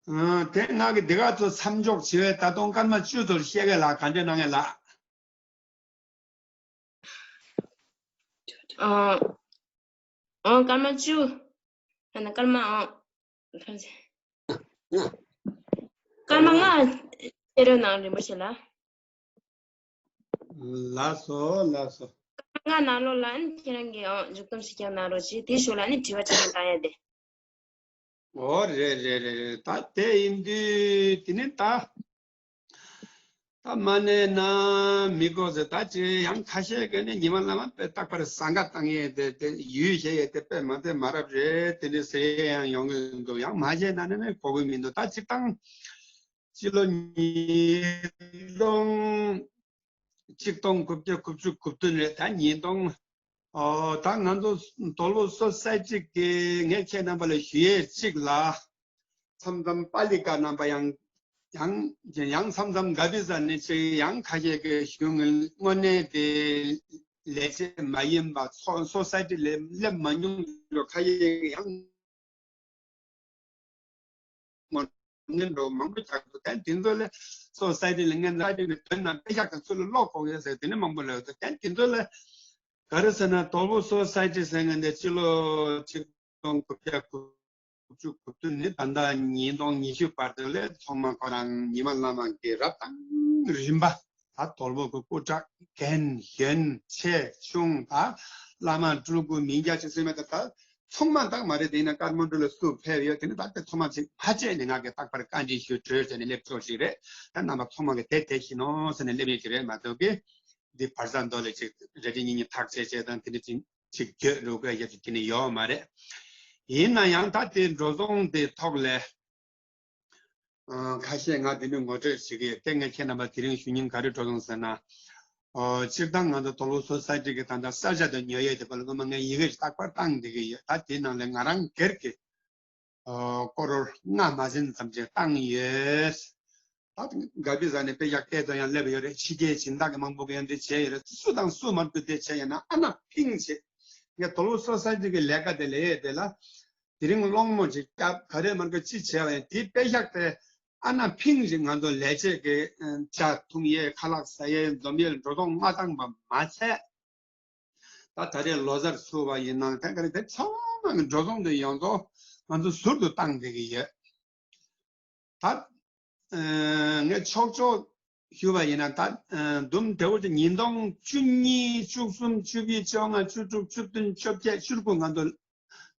ཨ། དེ་ང་གི་འདི་ག་ཚོ་མཚམས་འཇོག་བྱེད་པའི་ད་དུང་སྐར་མ་བཅུ་ཚོར་བཤད་གི་ལ་ག་འདྲ་གནང་ངེས་ལ། ཨ། ཨ། སྐར་མ་བཅུ། ཨ་ན་སྐར་མ་ཨ། སྐར་མ་ལྔ་ཤེས་རབ་ནང་རིན་པོ་ཆེ་ལ། ལགས་སོ་ལགས་སོ། སྐར་མ་ལྔ་ནང་ལོགས་ལ་ཨ་ནི་ཁྱེད་རང་གིས་ཨ་མཇུག་སྡོམ་ཞིག་རྒྱག་གནང་རོགས་གྱིས། དེའི་ཞོར་ལ་ཨ་ནི་དྲི་བ་དྲིས་ལན་བཏང་ཡ་དེ། ཨོ་རེད་རེད་རེད་རེད། ད་དེ་ཡིན་དུས་དེ་ནི་ད། ད་མ་ནས་ན་མི་དགོས་ཟེར། ད་ཅི་ཡང་ཁ་ཤས་ཀྱིས་ནི་ཉི་མ་བླ་མ་དཔེ་རྟག་པར་ཟ་འགའ་བཏང་ཡས་དེ་དེ་ཡུལ་བཤད་ཡས་དེ་དཔེ་མ་དེ་མ་རབས་རེད། དེ་འདྲ་ཟེར་ཡས་ཡང་ཡོང་གི་འདུག་ཡང་མ་བཤད་ན་ནི་ནི་གོ་གི་མི་འདུག་ད་སྤྱིར་བཏང་སྤྱི་ལོ་ཉིས་སྟོང་ཆིག་སྟོང་དགུ་བརྒྱ་དགུ་བཅུ་གོ་བདུན་རེད། ད་ཉིས་སྟོང་། ཨོ། ད་ང་ཚོ་དོལ་པོ་སོ་སའི་ཊི་གི་ངས་ཁྱེད་རྣམ་པ་ལ་ཞུ་ཡས་གཅིག་ལ། མཚམས་མཚམས་པཱ་ལི་ཀ་རྣམ་པ་ཡང་ཡང་ཡང་མཚམས་མཚམས་ག་བི་ས་ནས་ཅིག་ཡང་ཁ་ཤས་ཀྱིས་ཞུ་ངེས། དངོས་གནས་དེ་ལས་བྱེད་མ་ཡིན་པ་སོ་སོ་སའི་ཊི་ལས་སླེབས་མ་མྱོང་རོགས་ཁ་ཤས་ཀྱིས་ཡང་། ངོ་ནས་འགྲོ་མང་པོ་ཆགས་འདུག་དེ་འདི་ཚོ་ལ་སོ་སའི་ཊི་ལ་ངན་ཚ་ཅིག་ནས་དོན་དང་དཔེ་ཤག་དང་ཚུར་ལ་ཀློག་དགོས་ཡོད་ཟེར་དེ་ནི་མང་པོ་ལབ་འདུག་དེ་འདི་ཚོ་ལ་ག་རེ་ཟེར་ན། དོལ་པོ་སོ་སའི་ཊི་ཟེར་མཁན་དེ་སྤྱི་ལོ་ཆིག་སྟོང་དགུ་བརྒྱ་དགུ་བཅུ་གོ་བདུན་ནས་ད་ལྟ་ཉིས་སྟོང་ཉི་ཤུ་བར་དུ་ལ་ཚང་མ་ཁོ་རང་ཉི་མ་བླ་མ་གི་རབ་དང་རིམ་པ། ད་དོལ་པོ་གི་སྐུ་དྲག་རྒན་གཞོན་ཆེ་ཆུང་། ད་བླ་མ་སྤྲུལ་སྐུ་མིང་རྒྱ་ཆེ་ཟེར་མེད། ད་ད་ཚང་མ་དག་མ་རེད། དེ་ཡིན་ན་ཀ་ཐ་མན་ཌུ་ལ་སུ་ཕེབས་ཡོད། དེ་ནི་ད་ལྟ་ཚང་མ་ཅིག་ཕལ་ཆེར་ནས་ང་གིས་རྟག་པར་བཀའ་འདྲི་ཞུ་གྲོས་བྱས་ནས་སླེབས་ཕྱོགས་ཤིག་རེད། ད་རྣམ་པ་ཚང་མ་གིས་དེ་དེ་བཞིན་ནོ་ཟེར་ནས་སླེབས་ཡོད་ཀྱི་རེད་མ་གཏོགས་ཀི། འདི་བར་ས་མདོ་ལ་ཅིག་རེ་རེ་གཉིས་གཉིས་ཐག་བཅད་བཅད་དང་དེ་འདྲ་ཅིག་ཅིག་བརྗོད་རུ་དགོས་ཡ་ཅིག་དེ་ནི་ཡོད་མ་རེད། ཡིན་ན་ཡང་ད་དེ་འགྲོ་སོང་དེ་ཐོག་ལས། ཨ། ཁ་ཤས་ང་དེ་འདྲའི་ངོ་སྤྲོད་བྱེད་ཀྱི་ཡོད། དེ་ངས་ཁྱེད་རྣམ་པ་དེ་རིང་ཞུ་སྙིང་ག་རེ་འགྲོ་སོང་ཟེར་ན། ཨོ། སྤྱིར་བཏང་ང་ཚོ་དོལ་པོ་སོ་སའི་ཊི་གི་ད་ལྟ་ས་ཆ་དང་ཉོ་ཡས་དེ་བར་ལ་སྔོན་མ་ངས་ཡི་གེ་རྟག་པར་བཏང་བསྡད་ཀྱི་ཡོད། ད་དེའི་ནང་ལས་ང་རང་སྒེར་གྱི་ཨོ། སྐོར་ལྔ་མ་ཟིན་ཙམ་ཅིག་བཏང་ཡོད། ད་ག་བི་ས་ནས་དཔེ་ཤག་སྟེར་དུ་ཡང་སླེབས་ཡོད་རེད། ཕྱི་རྒྱལ་སྦྱིན་བདག་གི་མང་པོ་གིས་ཡང་འདི་བྱས་ཡོད་རེད། སུ་དང་སུ་མར་འདུག་དེ་བྱས་ཡོད་ན་ཨ་ན་ཕིང་བྱེད། ངས་དོལ་པོ་སོ་སའི་ཊི་གི་ལས་ཀ་དེ་ལས་ཡས་དེ་ལ། དེ་རིང་སློང་མོ་ཅིག་བརྒྱབ། ག་རེ་མར་ག་ཅི་བྱས་པ་ཡིན། དེའི་དཔེ་ཤག་དེ་ཨ་ན་ཕིང་ཅིག་ང་ཚོ་ལས་བྱེད་ཀྱི་ཇ་འཐུང་ཡས། ཁ་ལག་ཟ་ཡས། འཛོམས་ཡས། འགྲོ་སོང་མ་བཏང་པ་མ་ཚད། ད་ད་རེས་ལོ་གསར་ཚུགས་པ་ཡིན་ནའང་དེ་ག་རེ་དེ་ཚང་མ་གི་འགྲོ་སོང་དེ་ཡོངས་རྫོགས་ང་ཚོ་ཟུར་དུ་བཏང་བསྡད་ཀྱི་ཡོད། ད་ངས་ཆོག་ཆོག་ཞུ་བ་ཡིན་ན། ད་དུམ་བདེ་བོ་ཅིག་ཉིས་སྟོང་བཅུ་གཉིས། བཅུ་གསུམ། བཅུ་བཞི། བཅོ་ལྔ། བཅུ་དྲུག། བཅུ་བདུན། བཅོ་བརྒྱད། བཅུ་དགུ། ང་ཚོ་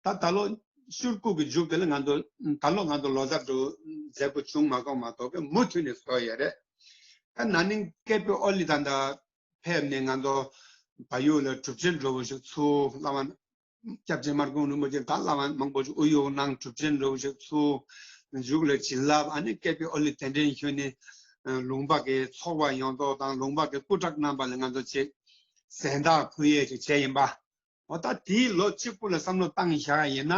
ད་ད་ལོ་བཅུ་དགུ་གི་མཇུག་དེ་ལ་ང་ཚོ་ད་ལོ་ང་ཚོ་ལོ་གསར་འགྲོ་མཛད་སྒོ་བྱུང་མ་སོང་མ་གཏོགས་ཀྱི་མུ་མཐུད་ནས་བཟོ་ཡས་རེད། ད་ན་ནིང་ཀེ་པི་ཨོ་ལི་ད་ད་ཕེབས་ནས་ང་ཚོ་བལ་ཡུལ་ལ་གྲུབ་ཆེན་འདྲ་བོ་ཞིག་ཚུགས། བླ་མ་སྐྱབས་རྗེ་སྨར་ཁམས་རིན་པོ་ཆེ་ད་བླ་མ་མང་པོ་ཞིག་དབུ་བཞུགས་གནང་། གྲུབ་ཆེན་འདྲ་བོ་ཞིག་ཚུགས། མཇུག་ལ་བྱིན་རླབས་ཨ་ནི་ཀེ་པི་ཨོ་ལི་གདན་འདྲེན་ཞུས་ནས་ལུང་པ་གི་ཚོགས་པ་ཡོངས་རྫོགས་དང་ལུང་པ་གི་སྐུ་དྲག་རྣམ་པ་ལ་ང་ཚོ་ཅིག་གཟེངས་རྟགས་ཕུལ་ཡས་ཅིག་བྱས་ཡིན་པ། འོ་ད་དེའི་ལོ་གཅིག་པུ་ལ་བསམ་བློ་བཏང་བཞག་ཡིན་ན།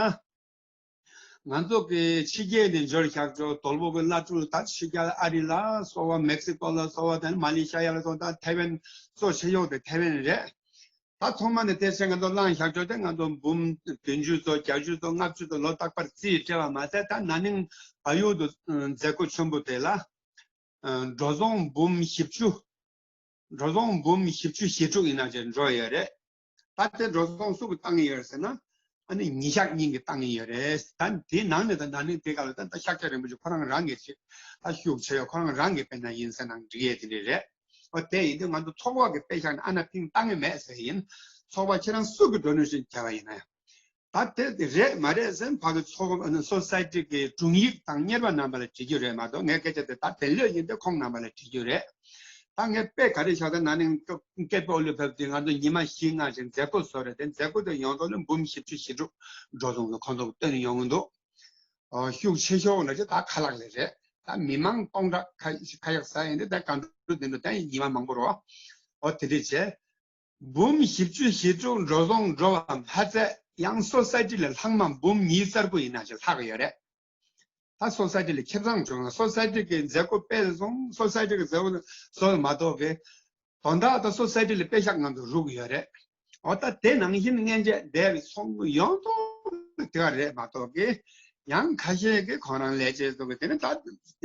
ང་ཚོ་གི་ཕྱི་རྒྱལ་ནས་འབྱོར་བཞག་ཆོག་དོལ་པོ་གི་བླ་སྤྲུལ་ད་ཕྱི་རྒྱལ་ཨ་རི་ལ་སོ་བ། མེག་སི་ཀོ་ལ་སོ་བ། དེ་ནས་མ་ལེ་ཤ་ཡ་ལ་སོ་བ། ད་ཐའེ་ཝན་གཙོ་ཆེ་ཤོས་དེ་ཐའེ་ཝན་རེད། ད་ཚང་མ་ནས་དེ་བྱས་ང་ཚོ་བླངས་བཞག་ཆོག་དེ་ང་ཚོ་འབུམ་བདུན་ཅུ་ཚོ་བརྒྱད་ཅུ་ཚོ་ལྔ་བཅུ་ཚོ་ལོ་རྟག་པར་རྩིས་སྤྲད་པ་མ་ཟད། ད་ན་ནིང་བལ་ཡུལ་དུ་མཛད་སྒོ་ཆེན་པོ་དེ་ལ་འགྲོ་སོང་འབུམ་བཞི་བཅུ། འགྲོ་སོང་འབུམ་བཞི་བཅུ་ཞེ་དྲུག་ཡིན་ན་ཅིག་འགྲོ་ཡོད་རེད། ད་དེ་འགྲོ་སོང་སུ་གིས་བཏང་ཡོད་རེད་ཟེར་ན། ཨ་ནི་ཉིན་ཞག་གཉིས་ཀྱིས་བཏང་ཡོད་རེད། ད་དེའི་ནང་ནས་ད་ན་ནིང་དེ་ག་ལ་ད་ད་ཤཱཀྱ་རིན་པོ་ཆེ་ཁོ་རང་རང་གིས་ཅིག་ད་ཤུགས་ཆེ་ཡོད། ཁོ་རང་རང་གིས་དཔེར་ན་ཡིན་ཟེར་ན་འགྲིག་ཡས་དེ་འདྲ་རེད། ཨོ་དེ་ཡིན་དུས་ང་ཚོ་ཚོགས་པ་གི་དཔེ་བཞག་ནས་ཨ་ན་ཕིང་བཏང་གི་མེད་ཟེར་ཡིན། ཚོགས་པ་ཁྱེད་རང་སུ་གི་འགྲོ་ནུས་ཤིག་བྱས་པ་ཡིན་ན་ཡང་། ད་དེ་དེ་རེད་མ་རེད་ཟེར་ཕ་གི་ཚོགས་སོ་སའི་ཊི་གི་དྲུང་ཡིག་དང་གཉེར་པ་རྣམ་པ་ལ་དྲི་རྒྱུ་རེད་མ་གཏོགས། ངའི་སྐད་ཆ་དེ་ད་དེ་ལོས་ཡིན་དེ་ཁོང་རྣམ་པ་ལ་དྲི་རྒྱུ་རེད། ད་ངས་དཔེ་ག་རེ་བཞག་ད་ན་ནིང་ཀེ་པི་ཨོ་ལི་ཕེབས་དུས་ང་ཚོ་ཉི་མ་བཞི་ལྔ་ཞིག་མཛད་སྒོ་བཟོས་རེད། དེ་མཛད་སྒོ་དེ་ཡོངས་རྫོགས་ལ་འབུམ་བཞི་བཅུ་ཞེ་དྲུག་འགྲོ་སོང་གི་ཁོང་ཚོ་བཏོན་ཡོང་གི་འདུག་ཨོ་ཤུགས་ཆེ་ཤོས་ལ་ཅི་ད་ཁ་ལག་ལས་རེད། ད་མི་མང་སྟོང་ཕྲག་ཁ་ཁ་ཡག་ཟ་ཡིན་དེ་ད་གང་འགྲོ་དེ་འགྲོ་ད་ཉི་མ་མང་པོ་རོ། ཨོ་དེ་འདྲས་བྱས། འབུམ་བཞི་བཅུ་ཞེ་དྲུག་འགྲོ་སོང་འགྲོ་བ་མ་ཚད་ཡང་སོ་སའི་ཊི་ལས་ལྷག་མ་འབུམ་ཉིས་རྩ་དགུ་ཡིན་ན་ཅིག་ལྷག་ཡོད་རེད། ད་སོ་སའི་ཊི་ལས་ཁེ་བཟང་བྱུང་ན་སོ་སའི་ཊི་གི་མཛད་སྒོ་སྤེལ་སོང་། སོ་སའི་ཊི་གི་མཛད་སྒོ་བཟོ་བ་མ་གཏོགས་གི་དོན་དག་ད་སོ་སའི་ཊི་ལས་པེ་ཤག་ང་ཚོ་རུག་ཡོད་རེད། འོ་ད་དེ་ནང་བཞིན་སྔན་ཆད་འདས་པའི་ཚོགས་འདུ་ཡོངས་རྫོགས་ དེ་ག་རེད་མ་གཏོགས་ཀི། ཡང་ཁ་ཤས་ཀྱིས་ཁོ་རང་ལས་བྱེད་ཚོ་གི་དེ་ནི་ད་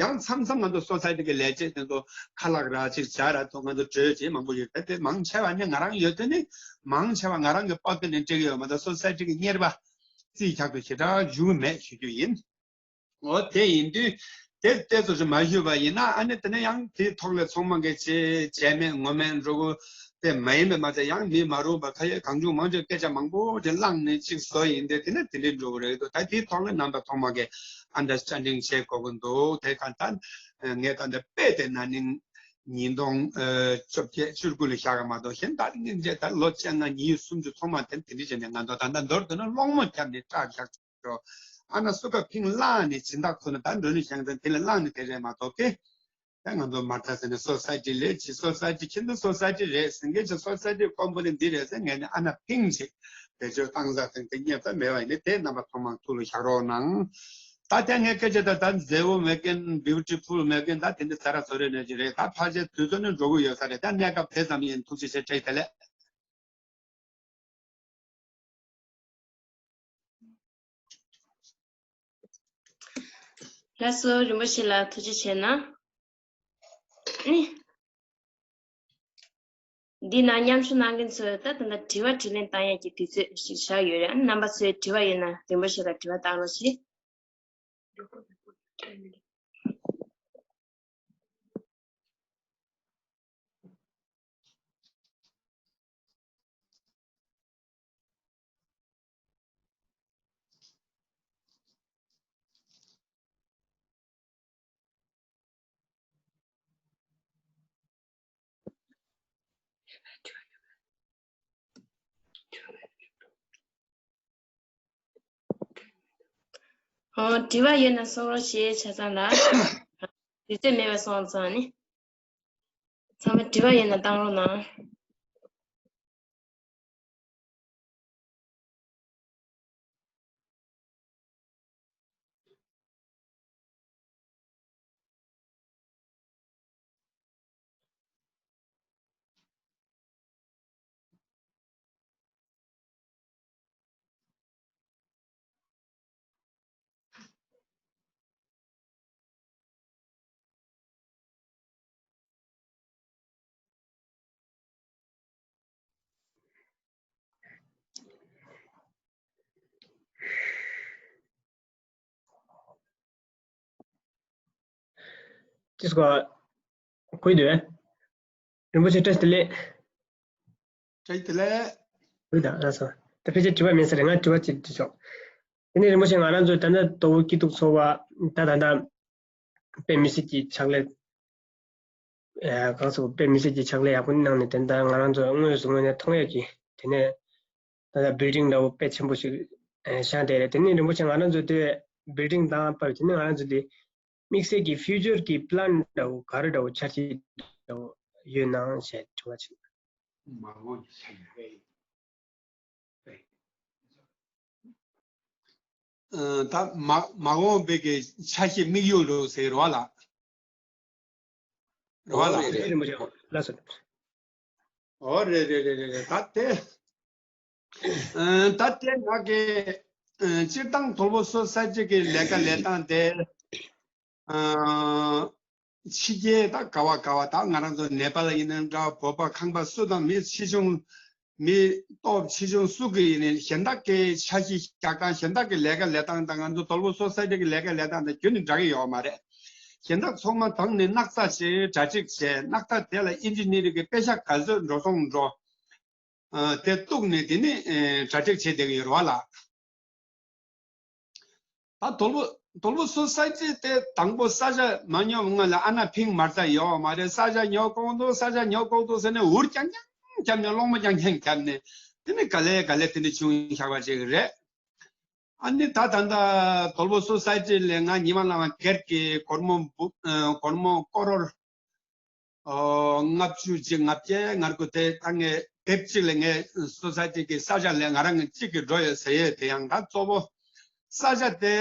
ཡང་མཚམས་མཚམས་ང་ཚོ་སོ་སའི་ཊི་གི་ལས་བྱེད་དེ་ཚོ་ཁ་ལག་ར་ཅིག་བྱ་ར་ཚོ་ང་ཚོ་གྲོས་བྱེད་མང་པོ་ཡོད། ད་དེ་མང་ཆེ་བ་ནི་ང་རང་ཡོད་དུས་ནི་མང་ཆེ་བ་ང་རང་གི་པོ་ཏི་ནས་འགྲིག་ཡོད་མ་གཏོགས་སོ་སའི་ཊི་གི་གཉེར་པ་རྩིས་ཁྱག་ཏུ་ཞེ་དྲག་བཞུགས་མེད་ཞུ་རྒྱུ་ཡིན། འོ་དེ་ཡིན་དུས་དེ་ལྟས་ཚོ་ཞིག་མ་ཞུས་པ་ཡིན་ན་ཨ་ནི་དེ་ནས་ཡང་དེའི་ཐོག་ལ་ཚང་མ་གི་བྱེད་བྱས་མེད་ངོ་མེད་འགྲོ་གི། དེ་མ་ཡིན་པའི་མ་ཚད་ཡང་མི་མ་རུངས་པ་ཁ་ཡོད་གང་བྱུང་མང་བྱུང་སྐད་ཆ་མང་པོ་དེ་བླངས་ནས་ཅིག་བཟོ་ཡིན་ཏེ། དེ་ནས་དེ་འདྲའི་འགྲོ་གི་རེད་འདུག་ད་དེའི་ཐོག་ལ་རྣམ་པ་ཚང་མ་གི་ཨན་ཌར་སི་ཊན་ཌིང་བྱེད་དགོས་ཀྱི་འདུག་དེ་ག་ད་ངས་ད་འདི་དཔེ་དེ་ན་ནིང་ཉིས་སྟོང་བཅོ་བརྒྱད་བཅུ་དགུ་ལ་བཞག་གི་མ་གཏོགས་གཞན་ད་ནི་འདྲ་ད་ལོ་བཅོ་ལྔ་ཉི་ཤུ་སུམ་ཅུ་ཚང་མ་དེ་དེ་འདྲ་བྱས་ནས་ང་ཚོ་ད་ལྟ་མདོར་བསྡུ་ན་སློང་མོ་བརྒྱབ་ནས་སྐྲག་བཞག་འགྲོ། ཨ་ན་སུ་ཀ་ཕིང་བླངས་ནས་སྦྱིན་བདག་ཁོ་ན་ད་འགྲོ་ནས་བཞེངས་ཙང་དེ་ལ་བླངས་ནས་དེ་རེད་མ་གཏོགས་ཀི། ད་ང་ཚོ་མ་ད་ཟེར་ནས་སོ་སའི་ཊི་ལས་ཀྱི་སོ་སའི་ཊི་ཁྱེད་ཚོ་སོ་སའི་ཊི་རེད་ཟེར་མཁན་གྱི་སོ་སའི་ཊི་ཀོམ་པ་ནི་འདི་རེད་ཟེར་ངས་ནི་ཨ་ན་ཕིང་ཅིག་བེད་སྤྱོད་བཏང་ས་དེ་འདི་རྙེད་ད་མེད་པ་ཡིན་ནི་དེ་རྣམ་པ་ཚང་མ་ཐུགས་ལ་བཞག་རོགས་གནང་། ད་དེ་ངས་སྐད་ཆ་ད་ད་མཛེས་པོ་མེད་མཁན་བིའུ་ཊི་ཕུལ་མེད་མཁན་ད་དེ་འདི་ཟ་ར་ཟོ་རེ་ནས་ཀྱི་རེད། ད་ཕལ་ཆེར་དུས་ཚོད་ནི་འགྲོ་གི་ཡོད་ས་རེད། ད་གནས་སྐབས་དེ་ཙམ་ཡིན། ཐུགས་རྗེ་ཆེ། བཀྲ་ཤིས་བདེ་ལེགས། ལགས་སོ། རིན་པོ་ཆེ་ལ་ཐུགས་རྗེ་ཆེ་གནང་། ཨེ། འདི་ན་མཉམ་ཞུགས་གནང་མཁན་ཚོས་ད་ད་ལྟ་དྲི་བ་དྲིས་ལན་བཏང་ཡས་ཀྱི་དུས་ཚོད་ཞིག་བཞག་ཡོད་རེད། ཨ་ནི་རྣམ་པ་ཚོས་དྲི་བ་ཡོད་ན་རིན་པོ་ཆེ་ལ་དྲི་བ་བཏང་རོགས་ཞེས། ཨོ། དྲི་བ་ཡོད་ན་གསུང་རོགས་ཞེས་ཆ་ཚང་ལ། དུས་ཚོད་མེད་པ་སོང་ཙང་ནི། ཚང་མ་དྲི་བ་ཡོད་ན་བཏང་རོགས་གནང་། ཅི་སྐོར་གོ་ཡི་འདུག་རིན་པོ་ཆེ་བཀྲ་ཤིས་བདེ་ལེགས། བཀྲ་ཤིས་བདེ་ལེགས། ལགས་སོ། ད་ཕལ་ཆེར་དྲི་བ་མེད་ས་རེད། ང་དྲི་བ་གཅིག་དྲི་ཆོག་དེ་ནས་རིན་པོ་ཆེ་ང་རང་ཚོ་ད་ལྟ་དོ་བོད་སྐྱིད་སྡུག་ཚོགས་པ་ད་ད་ལྟ་དཔེ་མི་སྲིད་ཀྱི་ཕྱག་ལས། ཨ། གང་ཟེར་དཔེ་མི་སྲིད་ཀྱི་ཕྱག་ལས་ཡག་པོ་གནང་ནས་དེ་ལྟར་ང་རང་ཚོ་དངོས་སུ་དངོས་གནས་མཐོང་ཡག་གི་དེ་ནས་ད་ལྟ་བིལ་ཌིང་འདྲ་བོ་དཔེ་ཆེན་པོ་ཞིག་བཞེངས་བསྡད་རེད། དེ་ནས་རིན་པོ་ཆེ་ང་རང་ཚོ་དེ་བིལ་ཌིང་དང་བར་དེ་ནས་ང་རང་ཚོ་དེ་དམིགས་བསལ་གྱི་ཕིའུ་ཅར་གྱི་པི་ལན་འདྲ་བོ་ག་རེ་འདྲ་བོ་འཆར་གཞི་འདྲ་བོ་ཡོད་ནའང་ཞེས་དྲི་བ་ཅིག་མ་འོངས་ཀྱི་ཆ་ཤས། ཨ། ད་མ་མ་འོངས་པའི་གི་ཆ་ཤས་དམིགས་ཡུལ་རོ་ཟེར་རོ་ལ། རོ་ལ། ཨོ་རེད་རེད། རིན་པོ་ཆེ་ལགས་སོ། ཨོ་རེད་རེད་རེད་རེད། ད་དེ། ཨ། ད་དེ་ང་གི་ཨ། སྤྱིར་བཏང་དོལ་པོ་སོ་སའི་ཊི་གི་ལས་ཀ་ལས་སྟངས་དེ། ཨ། ཕྱི་རྒྱལ་ད་ག་བ་ག་བ་ད་ང་རང་ཚོ་ནེ་པཱལ་ཡིན་ན་འདྲ། བོད་པ་ཁམས་པ་སུ་དང་མི་ཆེ་ཆུང་། མི་སྟོབས་ཆེ་ཆུང་སུ་གི་ཡིན་ནའི་གཞན་དག་གི་འཆར་གཞི་རྒྱག་སྟངས། གཞན་དག་གི་ལས་ཀ་ལས་སྟངས་དང་ང་ཚོ་དོལ་པོ་སོ་སའི་ཊི་གི་ལས་ཀ་ལས་སྟངས་དང་ཁྱོན་ནས་འདྲ་གི་ཡོད་མ་རེད། གཞན་དག་ཚང་མ་དང་ནི་སྣག་ཚ་བྱས། གྲ་སྒྲིག་བྱས། སྣག་ཚ་དེ་ལ་ཨིན་ཇི་ནི་ཡར་གི་པེ་ཤག་ག་ཚོད་འགྲོ་སོང་འགྲོ། ཨ། དེ་གཏུགས་ནས་དེ་ནས་ཨེ། གྲ་སྒྲིག་བྱས་བསྡད་ཀྱི་ཡོད་རེད་བ་ལ། ད་དོལ་པོ་དོལ་པོ་སོ་སའི་ཊི་དེ་དང་པོ་ས་ཆ་མ་ཉོ་སྔོན་ལ་ཨ་ན་ཕིང་མ་རྩ་ཡོད་མ་རེད། ས་ཆ་ཉོ་དགོས་འདུག་ས་ཆ་ཉོ་དགོས་འདུག་ཟེར་ནས་འུར་རྐྱང་རྐྱང་བརྒྱབ་ནས་སློང་མོ་རྐྱང་རྐྱང་བརྒྱབ་ནས་དེ་ནས་ག་ལེ་ག་ལེ་དེ་འདྲ་བྱུང་བཞག་པ་ཅིག་རེད། ཨ་ནི་ད་ད་ལྟ་དོལ་པོ་སོ་སའི་ཊི་ལ་ང་ཉི་མ་ལ་མ་སྒེར་གྱི་སྒོར་མོ་འབུ་ཨ། སྒོར་མོ་ཀོ་རོར་ཨོ། ལྔ་བཅུ་ཅིག་ལྔ་བརྒྱ་ང་རྒྱལ་དེ་ད་ངས་དེབ་གཅིག་ལ་ངས་སོ་སའི་ཊི་གི་ས་ཆ་ལ་ང་རང་གི་གཅིག་གི་འགྲོ་ཡོད་ཟེར་ཡས་དེ་ཡང་ད་གཙོ་བོ་ས་ཆ་དེ་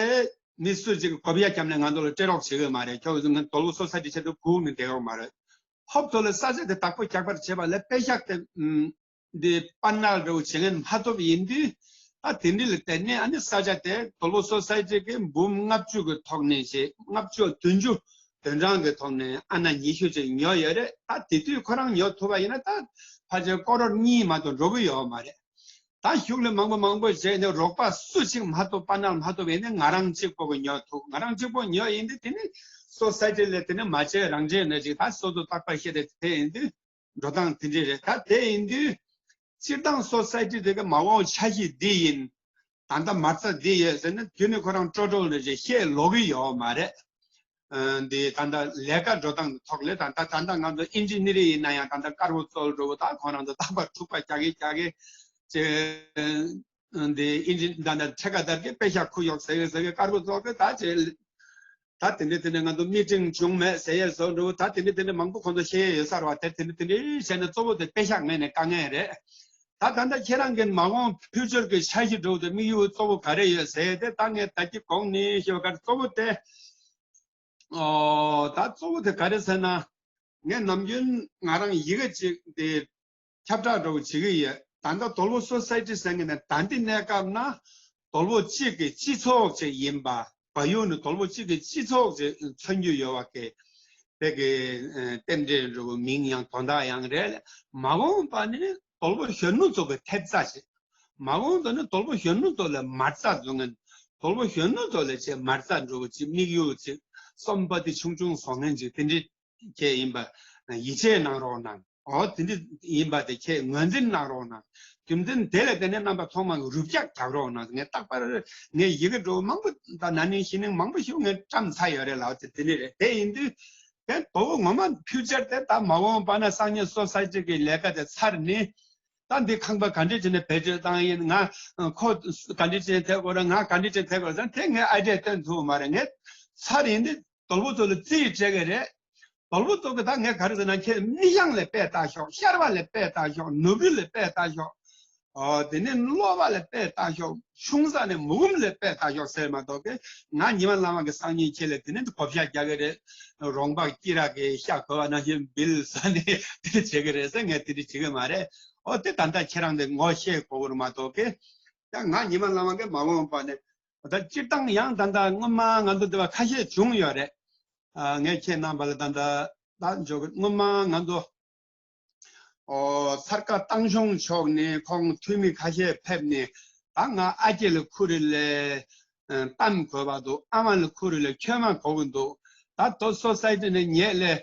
མི་སུ་གཅིག་གིས་དགོས་ཡ་བརྒྱབ་ནས་ང་ཚོ་ལ་སྤྲད་རོགས་བྱེད་ཀྱི་ཡོད་མ་རེད། ཁྱོད་ཚོ་ང་དོལ་པོ་སོ་སའི་ཊི་ཆེད་དུ་སྒུག་ནས་བསྡད་ཡོད་མ་རེད། ཧོབ་ཐོབ་ལ་ས་ཆ་དེ་བདག་པོ་རྒྱག་པར་བྱེད་པ་ལ་པེ་ཤག་དེ་ཨམ། འདི་པར་ནག་རེའུ་བྱེད་མཁན་མ་ཐོབ་ཡིན་དུས། ད་དེ་འདྲ་ལ་བརྟེན་ནས་ཨ་ནི་ས་ཆ་དེ་དོལ་པོ་སོ་སའི་ཊི་གི་འབུམ་ལྔ་བཅུ་གི་ཐོག་ནས་བྱས། ལྔ་བཅུ་བདུན་ཅུ་དོན་གྲངས་ཀྱི་ཐོག་ནས་ཨ་ན་ཉི་ཤུ་ཅིག་ཉོས་ཡོད་རེད། ད་དེ་དུས་ཁོ་རང་ཉོ་ཐུབ་པ་ཡིན་ན་ད་ཕལ་ཆེར་ཀོ་རོར་གཉིས་མ་གཏོགས་འགྲོ་གི་ཡོད་མ་རེད། ད་ཤུགས་ལ་མང་པོ་མང་པོ་བྱས་ནས་རོགས་པ་སུ་གཅིག་མ་གཏོགས་པ་ན་མ་གཏོགས་ཡིན་ནས་ང་རང་གཅིག་པོ་གི་ཉོ་ཐུབ། ང་རང་གཅིག་པོ་ཉོ་ཡིན་དུས་དེ་ནི་སོ་སའི་ཊི་ལ་དེ་ནི་མ་བྱས་རང་བྱས་ནས་ཅིག་ད་སོ་སོ་རྟག་པར་ཤེས་རེད། དེ་ཡིན་དུས་འགྲོ་སྟངས་དེ་འདྲ་རེད། ད་དེ་ཡིན་དུས་སྤྱིར་བཏང་སོ་སའི་ཊི་དེ་གི་མ་འོངས་འཆར་གཞི་འདི་ཡིན། ད་ལྟ་མ་རྩ་འདི་ཡོད་ཟེར་ན་དེ་ནི་ཁོ་རང་ཀྲོ་ཀྲོ་ལ་རེ་བཤད་ལོག་གི་ཡོད་མ་རེད། ཨ། འདི་ད་ལྟ་ལས་ཀ་འགྲོ་སྟངས་ཐོག་ལས་ད་ལྟ་ད་ལྟ་ང་ཚོ་ཨིན་ཇི་ནི་རིང་ཡིན་ན་ཡང་ད་ལྟ་དཀར་པོ་ཙོག་འགྲོ་བོ། ད་ཁོ་རང་ཚོ་རྟག་པར་འཁྲུག་པ་རྒྱག་གི་རྒྱག་གི་ཅེ། འདི་ཨིན་ཇི་ད་ལྟ་ཕྲེད་ཀ་དར་གི་པེ་ཤ་ཁུ་ཡོག་ཟེར་གི་ཟེར་གི་དཀར་པོ་ཙོག་གི་ད་ཅེ། ད་དེ་འདྲ་དེ་འདྲ་ང་ཚོ་མི་ཊིང་བྱུང་མེད་ཟེར་ཡས་བཟོ་འགྲོ། ད་དེ་འདྲ་དེ་འདྲ་མང་པོ་ཁོང་ཚོ་བཤད་ཡས་ཡོད་ས་རེད་བ། དེ་དེ་འདྲ་དེ་འདྲ་བྱས་ན་གཙོ་བོ་དེ་པེ་ཤག་མེད་ནས་དཀའ་ངལ་རེད། ད་ད་ལྟ་ཁྱེད་རང་གི་མ་འོངས་ཕིའུ་ཅར་གྱི་འཆར་གཞི་འགྲོ་དེ་དམིགས་ཡུལ་གཙོ་བོ་ག་རེ་ཡོད་ཟེར་ཡས་དེ་ད་ངས་ད་ཅི་གོང་ནས་ཞུ་བ་ག་རེ་གཙོ་བོ་དེ། ཨོ། ད་གཙོ་བོ་དེ་ག་རེ་ཟེར་ན། ངས་ནམ་རྒྱུན་ང་རང་ཡི་གེ་གཅིག་དེ་ཁྱབ་བསྒྲགས་འདྲ་བོ་བྱེད་ཀྱི་ཡོད། ད་ལྟ་དོལ་པོ་སོ་སའི་ཊི་ཟེར་མཁན་ནི་ད་ལྟའི་གནས་སྐབས་ན་དོལ་པོ་གཅིག་གི་སྤྱི་ཚོགས་ཅིག་ཡིན་པ། བལ་ཡུལ་ནི་དོལ་པོ་གཅིག་གི་སྤྱི་ཚོགས་ཅིག་མཚོན་རྒྱུ་ཡོད་པ་གི་དེ་གི་ཨ་རྟེན་འབྲེལ་འདྲ་བོ་མིང་ཡང་དོན་དག་ཡང་རེད། མ་འོངས་པ་ནི་དོལ་པོ་གཞོན་ནུ་ཚོ་གི་ཐེབས་རྩ་ཅིག་མ་འོངས་པ་ནི་དོལ་པོ་གཞོན་ནུ་ཚོ་ལ་མ་རྩ་བཟོ་མཁན། དོལ་པོ་གཞོན་ནུ་ཚོ་ལ་ཅིག་མ་རྩ་འདྲ་བོ་ཅིག་དམིགས་ཡུལ་ཅིག་སོམ་པ་དེ་ཆུང་ཆུང་བཟོ་མཁན་ཅིག་དེ་འདྲའི་ཁྱེད་ཡིན་པ་ཡིད་ཆེས་གནང་རོགས་གནང་། འོ་དེ་འདྲ་ཡིན་པ་དེ་ཁྱེད་ངོས་འཛིན་གནང་རོགས་གནང་། རྒྱུ་མཚན་དེ་ལ་བརྟེན་ནས་རྣམ་པ་ཚང་མ་རུབ་རྒྱག་རྒྱག་རོགས་གནང་། ངས་རྟག་པར་ངས་ཡི་གེ་འདྲ་བོ་མང་པོ་ད་ན་ནིང་གཞེས་ནིང་མང་པོ་ཞིག་ངས་བཀྲམ་ཚར་ཡོད་རེད་ལགས། དེ་དེ་འདྲ་རེད། དེ་ཡིན་དུས་དེ་དོལ་པོ་ངོ་མ་ཕིའུ་ཅར་དེ་ད་མ་འོངས་པ་ན་སང་ཉིན་སོ་སའི་ཊི་གི་ལས་ཀ་དེ་ཚར་ནས། ད་འདི་ཁང་པ་ག་འདྲས་བྱས་ནས་བེད་སྤྱོད་བཏང་ཡིན། ང་ཁོ་ག་འདྲས་བྱས་ནས་ཐེབས་དགོས་རེད། ང་ག་འདྲས་བྱས་ནས་ཐེབས་དགོས་རེད་ཟེར་ན་དེ་ངས་ཨའི་ཌི་ཡ་སྟོན་ཐུབ་མ་རེད། ངས་ཚར་ཡིན་དེ་དོལ་པོ་ཚོ་ལ་རྩིས་སྤྲད་གི་རེད། དོལ་པོ་ཚོ་གི་ད་ངས་ག་རེ་ཟེར་ན་ཁྱེད་མི་གཞན་ལ་དཔེ་ལྟ་ཤོག་ཤར་བ་ལ་དཔེ་ལྟ་ཤོག་ནོར་བུ་ལ་དཔེ་ལྟ་ཤོག་ཨོ། དེ་ནས་སློབ་པ་ལ་དཔེ་ལྟ་ཤོག་ཆུང་ས་ནས་མུ་གུམ་ལ་དཔེ་ལྟ་ཤོག་ཟེར་མ་གཏོགས་ཀི། ང་ཉི་མ་བླ་མ་གི་སང་ཉིན་ཁྱེད་ལ་དེ་ནས་བགོ་བཤའ་རྒྱག་གི་རེད། རོང་པ་སྐྱིད་ར་གི་ཤ་གོ་བ་ནང་བཞིན་བིལ་ཟ་ནས་དེ་བྱེད་གི་རེད་ཟེར། ངས་དེ་འདྲ་བྱེད་གི་མ་རེད། ཨོ་དེ་ད་ལྟ་ཁྱེད་རང་དེ་ངོ་ཤེས་དགོས་གི་རེད་མ་གཏོགས་ཀི། ཡང་ང་ཉི་མ་བླ་མ་གི་མ་འོངས་པ་ནས་ད་སྤྱིར་བཏང་ཡང་ད་ལྟ་སྔོན་མ་ང་ཚོ་འདི་བ་ཁ་ཤས་བྱུང་ཡོད་རེད། ཨ། ངས་ཁྱེད་རྣམ་པ་ལ་ད་ལྟ་ད་འཇོག་གི། སྔོན་མ་ང་ཚོ་ཨོ་ཚར་ཀ་ཏང་གཤོང་ཕྱོགས་ནས་ཁོང་འཐུས་མི་ཁ་ཤས་ཕེབས་ནས། ད་ང་ཨ་ཅེ་ལ་ཁུ་རེ་ལས་གཏམ་དགོས་པ་འདུག་ཨ་མ་ལ་ཁུ་རེ་ལས་ཁྱོད་མ་གོ་གི་འདུག་ད་དོལ་པོ་སོ་སའི་ཊི་ནས་ངེད་ལས་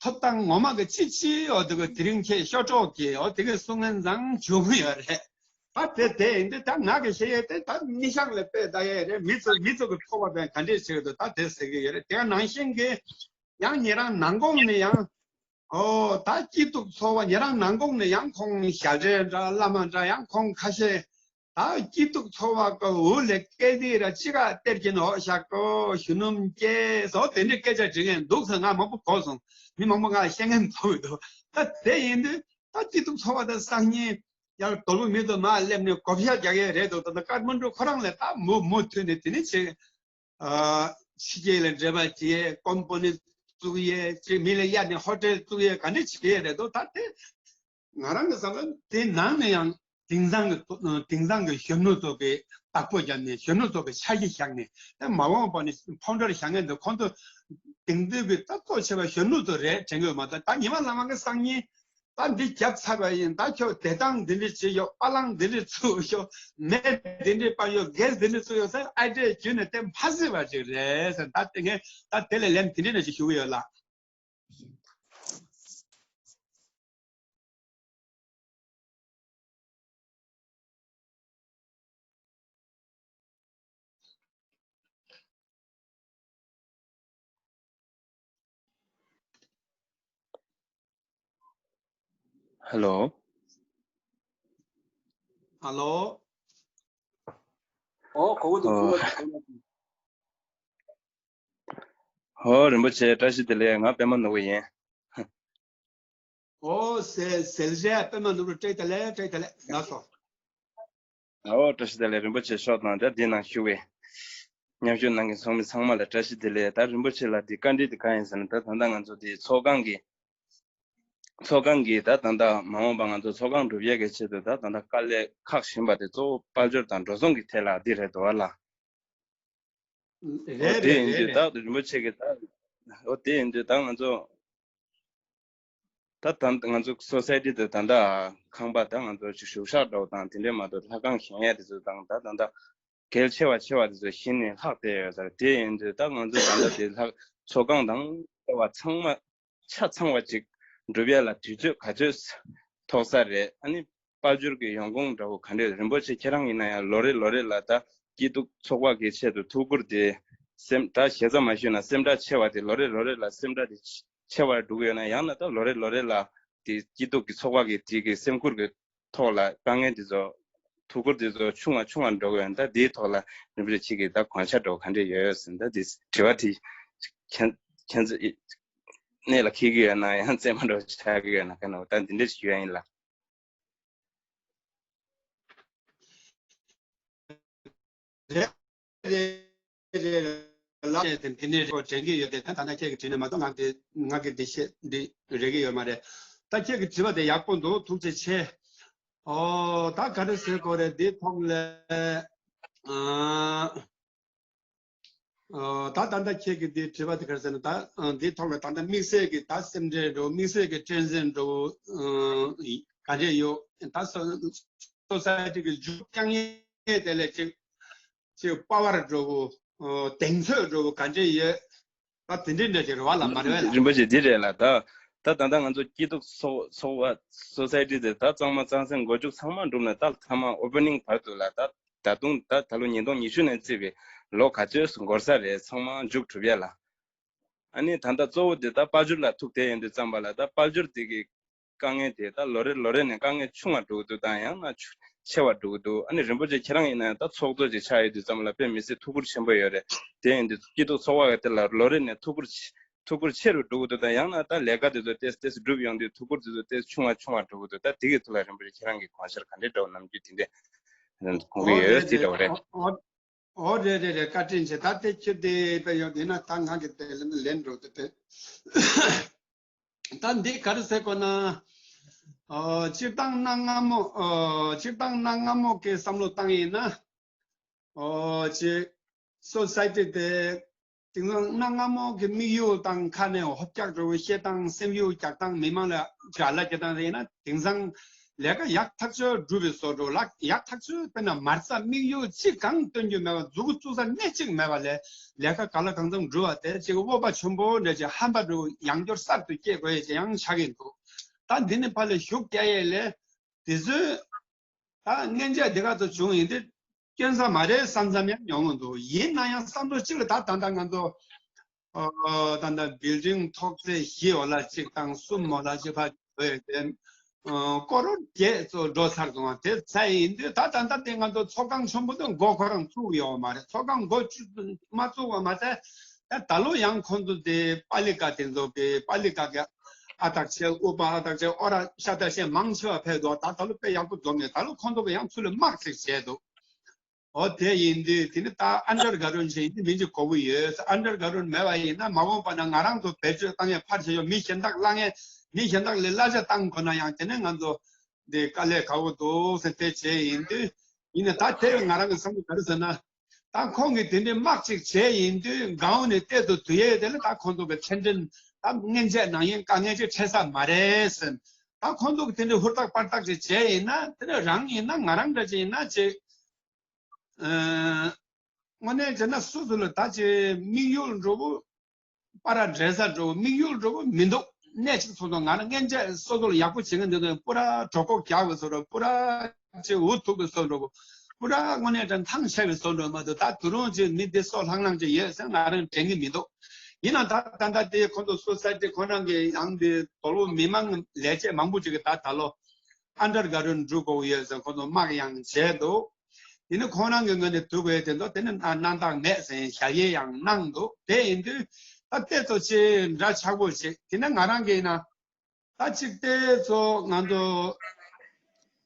ཐོབ་ཐང་ངོ་མ་གི་ཅི་ཅི་ཡོད་འདུག་དེ་རིང་ཁྱེད་ཤོག་གྲོགས་ཀྱིས་ཨོ་དེ་གའི་གསུང་མཁན་ཙང་བྱུང་ཡོད་རེད། ད་དེ་དེ་ཡིན་དུས་ད་ང་གི་བཤད་ཡས་དེ་ད་མི་ཤང་ལ་དཔེ་ལྟ་ཡས་རེད། མི་ཚོ་མི་ཚོ་གི་ཚོགས་པ་དེ་ག་འདྲས་བྱེད་འདུག་ད་དེ་ཟེར་གི་ཡོད་རེད། དེ་ག་ནང་བཞིན་གི་ཡང་ཉེ་རང་ནང་ཁོངས་ནས་ཡང་། ཨོ་ད་སྐྱིད་སྡུག་ཚོགས་པ་ཉེ་རང་ནང་ཁོངས་ནས་ཡང་ཁོང་ཞལ་འདྲེ་འདྲ་བླ་མ་འདྲ་ཡང་ཁོང་ཁ་ཤས་ད་སྐྱིད་སྡུག་ཚོགས་པ་གི་འུ་ལས་སྐད་དེ་ར་ཅི་ག་སྟེར་གྱིན་འོ་ཤག་གོ་ཞུ་ནུམ་སྐྱེས་སོ་དེ་འདྲའི་སྐད་ཆ་འདྲི་མཁན་འདུག་ཟེར་ང་མང་པོ་གོ་སོང་། མི་མང་པོ་ང་ལ་བཤད་མཁན་མང་པོ་འདུག་ད་དེ་ཡིན་དུས་ད་སྐྱིད་སྡུག་ཚོགས་པ་དང་སང་ཉིན་ཡང་དོལ་པོ་མི་ཚོ་མར་སླེབས་ནས་བགོ་བཤའ་རྒྱག་ཡས་རེད་འདུག་ད་ལྟ་ཀ་ཐ་མན་ཌུ་ཁོ་རང་ལས་ད་མུ་མུ་མཐུད་ནས་དེ་ནས་བྱེད། ཨ། ཕྱི་རྒྱལ་ལ་འབྲེལ་བ་བྱེད་ཡས། ཀོམ་པ་ནི་བཙུགས་ཡས་ཅིག་མི་ལ་གཡར་ནས་ཧོ་ཊེལ་བཙུགས་ཡས་ག་འདྲ་བྱེད་ཡས་རེད་འདུག་ད་དེ་ང་རང་གི་བསམ་པར་དེ་ནང་ནས་ཡང་དེང་སང་གི་དེང་སང་གི་གཞོན་ནུ་ཚོ་གི་བདག་པོ་བརྒྱབ་ནས་གཞོན་ནུ་ཚོ་གི་འཆར་གཞི་བཞག་ནས་དེ་མ་འོངས་པ་ནས་ཕོ་འདྲར་བཞག་མཁན་འདུག་ཁོང་ཚོ་དེང་དུས་ཀྱི་ད་གཙོ་ཆེ་བ་གཞོན་ནུ་ཚོ་རེད་དྲན་གྱི་ཡོད་མ་གཏོགས། ད་ཉི་མ་བླ་མ་གི་སང་ཉིན་ད་འདི་བརྒྱབ་ཚར་བ་ཡིན། ད་ཁྱོད་བདེ་ཐང་འདི་འདྲ་བྱེད་ཤོག་པ་ལང་འདི་འདྲ་བཙུགས་ཤོག་མེ་འདི་འདྲ་སྤར་ཤོག་གེ་སི་འདི་འདྲ་བཙུགས་ཤོག་ཟེར་ཨ་འདྲས་བརྒྱུད་ནས་དེ་མ་སྲིད་པ་ཅིག་རེད་ཟེར། ད་དེ་ངས་ད་དེ་ལས་ལན་དེ་འདྲ་ནས་ཅིག་ཞུ་གི་ཡོད་ལགས། ཧེ་ལོ། ཧེ་ལོ། ཨོ། གོ་གི་འདུག་ཨོ། ཧོ། རིན་པོ་ཆེ་བཀྲ་ཤིས་བདེ་ལེགས། ང་པད་མ་ནོར་བུ་ཡིན། ཨོ། ཟེ་ཟེ་ལ་ཤ་པད་མ་ནོར་བུ་བཀྲ་ཤིས་བདེ་ལེགས། བཀྲ་ཤིས་བདེ་ལེགས། ལགས་སོ། ཨོ། བཀྲ་ཤིས་བདེ་ལེགས། རིན་པོ་ཆེ་མཆོག་དང་དེ་འདི་ནང་བཞུགས་པའི་མཉམ་ཞུགས་གནང་མཁན་ཚོགས་མི་ཚང་མ་ལ་བཀྲ་ཤིས་བདེ་ལེགས། ད་རིན་པོ་ཆེ་ལ་འདི་བཀའ་འདྲི་འདི་གང་ཡིན་ཟེར་ན། ད་ད་ལྟ་ང་ཚོ་འདི་ཚོགས་ཁང་གི་ ཚོགས་ཁང་གིས་ད་ད་ལྟ་མ་འོངས་པ་ང་ཚོ་ཚོགས་ཁང་སྒྲུབ་ཡས་ཀྱི་ཆེད་དུ་ད་ད་ལྟ་དཀའ་ལས་ཁག་བཞིན་པ་དེ་གཙོ་བོ་དཔལ་འབྱོར་དང་འགྲོ་སོང་གི་ཐད་ལ་འདི་རེད་འདུག་བ་ལ། འོ་རེད་དེ་རེད་ཡིན་དུས་རེད། ད་རིན་པོ་ཆེ་གིས་ད་འོ་དེ་ཡིན་དུས་ད་ང་ཚོ་ད་ད་ང་ཚོ་སོ་སའི་ཊི་དེ་ད་ལྟ་ཁང་པ་ད་ང་ཚོ་ཅིག་བཞུགས་ཤག་འདྲ་བོ་དང་དེ་འདྲས་མ་གཏོགས་ལྷ་ཁང་བཞེངས་ཡས་དེ་ཚོ་དང་ད་ད་ལྟ་གལ་ཆེ་བ་ཆེ་བ་དེ་ཚོ་གཞི་ནས་ལྷག་བསྡད་ཡོད་ས་རེད། དེ་ཡིན་དུས་ད་ང་ཚོ་ད་ལྟ་དེ་ལྷག་ཚོགས་ཁང་དང་ལྟ་བ་ཚང་མ་ཆ་ཚང་བ་ཅིག་སྒྲུབ་ཡ་ལ་དུས་ཚོད་ག་ཚོད་ཐོགས་ས་རེད། ཨ་ནི་དཔལ་འབྱོར་གྱི་ཡོང་ཁུངས་འདྲ་བོ་ག་འདྲས། རིན་པོ་ཆེ་ཁྱེད་རང་ཡིན་ན་ཡང་ལོ་རེ་ལོ་རེ་ལ་ད་སྐྱིད་སྡུག་ཚོགས་པ་གི་ཆེད་དུ་ཐུགས་ཁུར་དེ་སེམས་ད་ཞེ་ས་མ་ཞུས་ན་སེམས་ཁྲལ་ཆེ་བ་དེ་ལོ་རེ་ལོ་རེ་ལ་སེམས་ཁྲལ་དེ་ཆེ་བར་འགྲོ་གི་ཡོད་ན་ཡང་ན་ད་ལོ་རེ་ལོ་རེ་ལ་དེ་སྐྱིད་སྡུག་གི་ཚོགས་པ་གི་དེ་གི་སེམས་ཁུར་གི་ཐོག་ལ་དཀའ་ངལ་འདི་ཚོ་ཐུགས་ཁུར་འདི་ཚོ་ཆུང་བ་ཆུང་བ་འགྲོ་གི་ཡོད། ད་འདིའི་ཐོག་ལ་རིན་པོ་ཆེ་གིས་ད་དགོངས་འཆར་འདྲ་བོ་ག་འདྲས་ཡོད་ཟེར་ན་ད་འདི་དྲི་བ་དེ་ཁྱེད་ཁྱེད་ཚོ་གནད་ལ་འཁེལ་གི་ཡོད་ན་ཡང་རྩེད་མོ་འདྲ་བོ་ཆགས་གི་ཡོད་ན་ག་ན་ད་འདི་འདྲས་ཞུ་ཡ་ཡིན་ལ། རེད་རེད་རེད། ལགས་དེ་འདི་ནས་རེད་དྲན་གྱི་ཡོད་དེ་ད་ད་ལྟ་ཁྱེད་ཀྱིས་དྲིས་ནས་མ་གཏོགས་ང་དེ་ང་གི་འདི་བཤད་འདི་རེག་གི་ཡོད་མ་རེད། ད་ཁྱེད་ཀྱི་དྲི་བ་དེ་ཡག་པོ་འདུག་ཐུགས་རྗེ་ཆེ། ཨོ་ད་ག་རེ་ཟེར་དགོས་རེད་འདི་ཐོག་ལ། ཨ་ཨ་ད་ད་ལྟ་ཁྱེད་ཀྱི་འདི་དྲི་བ་དེ་ག་རེ་ཟེར་ན་ད་ཨ་འདི་ཐོག་ལ་ད་ལྟ་དམིགས་བསལ་གྱི་ད་སེམས་ཁྲལ་འགྲོ་དམིགས་བསལ་གྱི་དྲན་གསོ་འགྲོ་ཨ་ག་འདྲས་ཡོད་ད་སོ་སོ་སའི་ཊི་གི་མཇུག་རྐྱང་ཡས་དེ་ལས་ཅིག་ཅིག་པ་ཝར་འགྲོ་བོ། ཨོ་གདེང་ཚོད་འགྲོ་བོ་ག་འདྲས་ཡོད། ད་དེ་འདྲས་འདྲ་ཅིག་རེད་བ་ལ་མ་རེད་བས་ལ། རིན་པོ་ཆེ་འདི་རེད་ལ་ད། ད་ད་ལྟ་ང་ཚོ་སྐྱིད་སྡུག་ཚོགས་ཚོགས་པ་སོ་སའི་ཊི་དེ་ད་གཙང་མ་གཙང་སེལ་མགོ་མཇུག་ཚང་མ་འགྲུབ་ནས་ད་མཐའ་མ་ཨོ་པེ་ནིང་བར་དུ་ལ་ད་ད་དུང་ད་ད་ལོ་ཉིས་སྟོང་ཉི་ཤུ་ནས་བརྩིས་པའི་ལོ་ག་ཚོད་འགོར་ས་རེད་ཚང་མ་མཇུག་གྲུབ་ཡ་ལ། ཨ་ནི་ད་ལྟ་གཙོ་བོ་དེ་ད་དཔལ་འབྱོར་ལ་ཐུག་བསྡད་ཡོང་དུས་ཙམ་པ་ལ་ད་དཔལ་འབྱོར་དེ་གི་དཀའ་ངལ་དེ་ད་ལོ་རེ་ལོ་རེ་ནས་དཀའ་ངལ་ཆུང་བ་འགྲོ་གི་འདུག་དང་ཡང་ན་ཆུ་ཆེ་བ་འགྲོ་གི་འདུག་ཨ་ནི་རིན་པོ་ཆེ་ཁྱེད་རང་ཡིན་ན་ཡང་ད་ཚོགས་གཙོ་ཅིག་ཆགས་ཡོད་དུས་ཙམ་ལ་དཔེ་མི་སྲིད་ཐུགས་ཁུར་ཆེན་པོ་ཡོད་རེད། དེ་ཡིན་དུས་སྐྱིད་སྡུག་ཚོགས་པ་དེ་ལ་ལོ་རེ་ནས་ཐུགས་ཁུར་ཆེ་ཐུགས་ཁུར་ཆེ་རུ་འགྲོ་གི་འདུག་དང་ཡང་ན་ད་ལས་ཀ་དེ་ཚོ་ཏེས་ཏེས་སྒྲུབ་ཡོང་དུས་ཐུགས་ཁུར་དེ་ཚོ་ཏེས་ཆུང་བ་ཆུང་བ་འགྲོ་གི་འདུག་ད་དེ་གི་ཐོག་ལ་རིན་པོ་ཆེ་ཁྱེད་རང་གི་དགོངས་འཆར་ག་འདྲས་འདྲ་བོ་ནམ་རྒྱུན་དེ་འདྲས་གོང་གི་ཡོད་ཟེར་འདྲ་བོ་རེད། ཨོ་རེད་རེད་རེད། བཀའ་དྲིན་ཆེ། ད་དེ་ཁྱེད་དེ་དཔེ་ཡོང་དེ་ན་ད་ང་གི་དེ་ལན་ལན་འགྲོ་དེ་དཔེ། ད་འདི་ག་རེ་ཟེར་དགོས་ན། ཨོ་སྤྱིར་བཏང་གནའ་སྔ་མོ་ཨོ་སྤྱིར་བཏང་གནའ་སྔ་མོ་གི་བསམ་བློ་བཏང་ཡིན་ན། ཨོ་ཅེ་སོ་སའི་ཊི་དེ་དེང་སང་གནའ་སྔ་མོ་གི་དམིགས་ཡུལ་དང་ཁ་ནས་ཧོབ་རྒྱག་འགྲོ་བའི་བཤད་སྟངས་སེམས་ཡུལ་རྒྱག་སྟངས་མི་མང་ལ་ཅ་ལག་སྐྱེ་སྟངས་རེད་ན་དེང་སང་ལས་ཀ་ཡག་ཐག་ཆོད་སྒྲུབ་པའི་བཟོ་འདྲ་ལག་ཡག་ཐག་ཆོད་དཔེར་ན་མ་རྩ་དམིགས་ཡུལ་གཅིག་གང་སྟོན་རྒྱུ་མེད་པ་མཛུ་གུ་བཙུགས་ས་གནས་གཅིག་མེད་པ་ལས་ལས་ཀ་ག་ལ་གང་འཚམ་སྒྲུབ་པ་དེ་ཅིག་དབུ་བ་ཆེན་པོ་འདྲ་ཅིག་ཧམ་པ་འདྲ་ཡང་བསྐྱར་གསར་དུ་སྐྱེ་དགོས་ཡས་ཅིག་ཡང་ཆགས་ཀྱིན་འདུག་ད་འདི་ནི་ཕར་ལ་ཤུགས་རྒྱག་ཡས་ལས་དེ་ཚོའི་ད་སྔོན་ཆད་འདི་ག་ཚོད་བྱུང་ཡིན་དེ་སྐྱོན་ས་མ་རེད་བསམ་བསམ་ཡང་མྱོང་གི་འདུག་ཡིན་ན་ཡང་བསམ་བློ་གཅིག་ལ་ད་ད་ལྟ་ང་ཚོ་ཨ་ད་ལྟ་བིལ་ཌིང་ཐོག་ཚད་བཞི་འོ་ལ་གཅིག་དང་གསུམ་འོ་ལ་གཅིག་ཕར་བོས་ཏེ་ཨ་སྐོར་ར་བརྒྱད་ཚོ་འགྲོ་ཚར་སོང་བ་དེ་ཚད་ཡིན་དུས་ད་ད་ལྟ་དེ་ང་ཚོ་ཚོགས་ཁང་ཆེན་པོ་དེ་མགོ་ཁོ་རང་བཙུགས་ཡོད་མ་རེད། ཚོགས་ཁང་མགོ་བཙུགས་མ་བཙུགས་པ་མ་ཚད་ད་ད་ལོ་ཡང་ཁོང་ཚོ་དེ་པཱ་ལི་ཀ་དེ་ཚོ་གི་པཱ་ལི་ཀ་གི་ཨ་ཐག་ཆད་དབུ་པ་ཨ་ཐག་ཆད་ཨོ་ར་ཤ་ཏ་ཤེ་མང་ཆེ་བ་ཕེབས་འདུག་ད་ད་ལོ་དཔེ་ཡག་པོ་འཛོམས་ནས་ད་ལོ་ཁོང་ཚོ་གི་ཡང་ཚུར་ལ་དམག་ཅིག་བྱས་འདུག་འོ་དེ་ཡིན་དུས་དེ་ནི་ད་ཨན་ཌར་ག་རུན་ཞེས་ཡིན་དུས་མིང་ཅིག་གོ་གི་ཡོད། ཨན་ཌར་ག་རུན་མེད་པ་ཡིན་ན་མ་འོངས་པ་ན་ང་རང་ཚོ་བེད་སྤྱོད་བཏང་ཡས་ཕར་བྱེད་ཡོད། མི་གཞན་དག་གླ་ངས་མི་གཞན་དག་ལས་གླ་ཆ་བཏང་དགོས་ན་ཡང་དེ་ནས་ང་ཚོ་འདི་དཀའ་ལས་ཁག་པོ་འདུག་ཟེར་དེ་བྱས་ཡིན་དུས་ཡིན་ན་ད་དེ་ང་རང་གི་བསམ་བློ་ག་རེ་ཟེར་ན། ད་ཁོང་གིས་དེ་འདྲའི་དམག་ཅིག་བྱས་ཡིན་དུས་སྒང་ནས་བལྟས་དུ་དུ་ཡས་དེ་ལ་ད་ཁོང་ཚོ་གི་ཕྲན་ཕྲན་ད་སྔོན་ཆད་ནང་ཡིན་དཀའ་ངལ་ཅིག་འཕྲད་ས་མ་རེད་ཟེར། ད་ཁོང་ཚོ་གི་དེ་འདྲའི་ཧུར་ཐག་པར་ཐག་ཅིག་བྱས་ཡིན་ན་དེ་འདྲ་རང་ཡིན་ན་ང་རང་འདྲ་ཅིག་ཡིན་ན་ཅིག་ཨ་དངོས་གནས་བྱས་ན་སོ་སོ་ལ་ད་ཅིག་དམིགས་ཡུལ་འགྲོ་བོ་པ་ར་འདྲེ་ས་འགྲོ་བོ་དམིགས་ཡུལ་འགྲོ་བོ་མི་འདུག་གནས་གཅིག་ཚོ་ཚོ་ང་རང་སྔོན་ཆད་སོ་སོ་ལ་ཡག་པོ་བྱེད་མཁན་འདི་ཚོ་པུ་ར་གྲོད་ཁོག་རྒྱག་པའི་བཟོ་འདྲ་པུ་ར་ཅིག་འུ་ཐུག་པའི་བཟོ་འདྲ་པོ་པུ་ར་དངོས་གནས་དྲན་ཐང་ཆད་པའི་བཟོ་འདྲ་མ་འདུག་ད་དུ་རུང་ཅིག་མི་འདི་སོ་ལྷང་ལྷང་ཅིག་ཡོད་ཟེར་ང་རང་དྲན་གི་མི་འདུག་ཡིན་ནའང་ད་ད་ལྟ་དེ་ཁོང་ཚོ་སོ་སའི་ཊི་ཁོ་རང་གི་ཡང་འདི་དོལ་པོ་མི་མང་ལས་བྱེད་མང་པོ་ཅིག་གི་ད་ད་ལོ་ཨན་ཌར་ག་རུན་འགྲོ་དགོས་ཡོད་ཟེར་ཁོང་ཚོ་དམག་ཡང་བྱས་འདུག་དེ་ནི་ཁོང་རང་གི་ངོས་ནས་སྡུག་པའི་དེ་ཚོ་དེ་ནི་གནང་གནང་སྟངས་མེད་ཟེར་ཞལ་ཡས་ཡང་གནང་འདུག་དེ་ཡིན་དུས་ད་ལྟའི་ཚོ་ཆེ་འདྲ་ཆགས་པོ་ཞིག་དེ་ནི་ང་རང་གིས་ན་ད་ཅིག་ལྟའི་ཚོ་ང་ཚོ་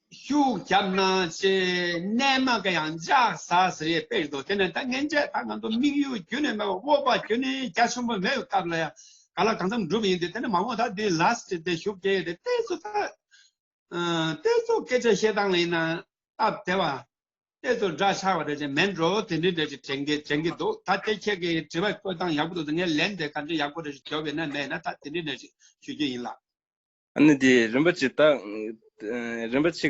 ཤུགས་བརྒྱབ་ན་ཆེ་གནས་མ་ག་ཡང་འཇགས་ས་ཟེར་ཡས་དཔེ་རེད་འདུག་དེ་ནི་ད་སྔོན་ཆད་ད་ང་ཚོ་དམིགས་ཡུལ་རྒྱུན་ནས་མེད་པ་དབུ་བ་རྒྱུན་ནས་རྒྱ་ཆེན་པོ་མེད་པའི་སྐབས་ལ་ཡང་ ག་ལ་གང་འཚམ་འགྲུབ་ཡིན་དུས། དེ་ནས་མ་འོངས་ད་དེ་ལཱ་སི་ཊི་དེ་ཞུགས་སྐྱེལ་ཡས་དེ་ཏོག་ཙམ་ད་ཨ་ཏོག་ཙམ་སྐད་ཆ་བཤད་སྟངས་ལ་ཡིན་ན་སྟབས་བདེ་བ། ཏོག་ཙམ་འདྲ་ཆགས་པ་འདྲ་ཅིག་མིན་འགྲོ། དེ་འདྲའི་འདྲ་ཅིག་དྲན་གྱི་དྲན་གྱི་འདུག་ད་དེ་ཁྱེད་ཀྱི་དྲི་བ་བཀོད་སྟངས་ཡག་པོ་འདུག་ངས་ལན་དེ་ག་འདྲ་ཡག་པོ་འདྲ་ཅིག་འཇོག་པ་ཡིན་ན་མེད་ན་ད་དེ་འདྲའི་འདྲ་ཅིག་ཞུ་རྒྱུ་ཡིན་ལགས། ཨ་ནི་དེ་རིན་པོ་ཆེ་ད། རིན་པོ་ཆེ་གི་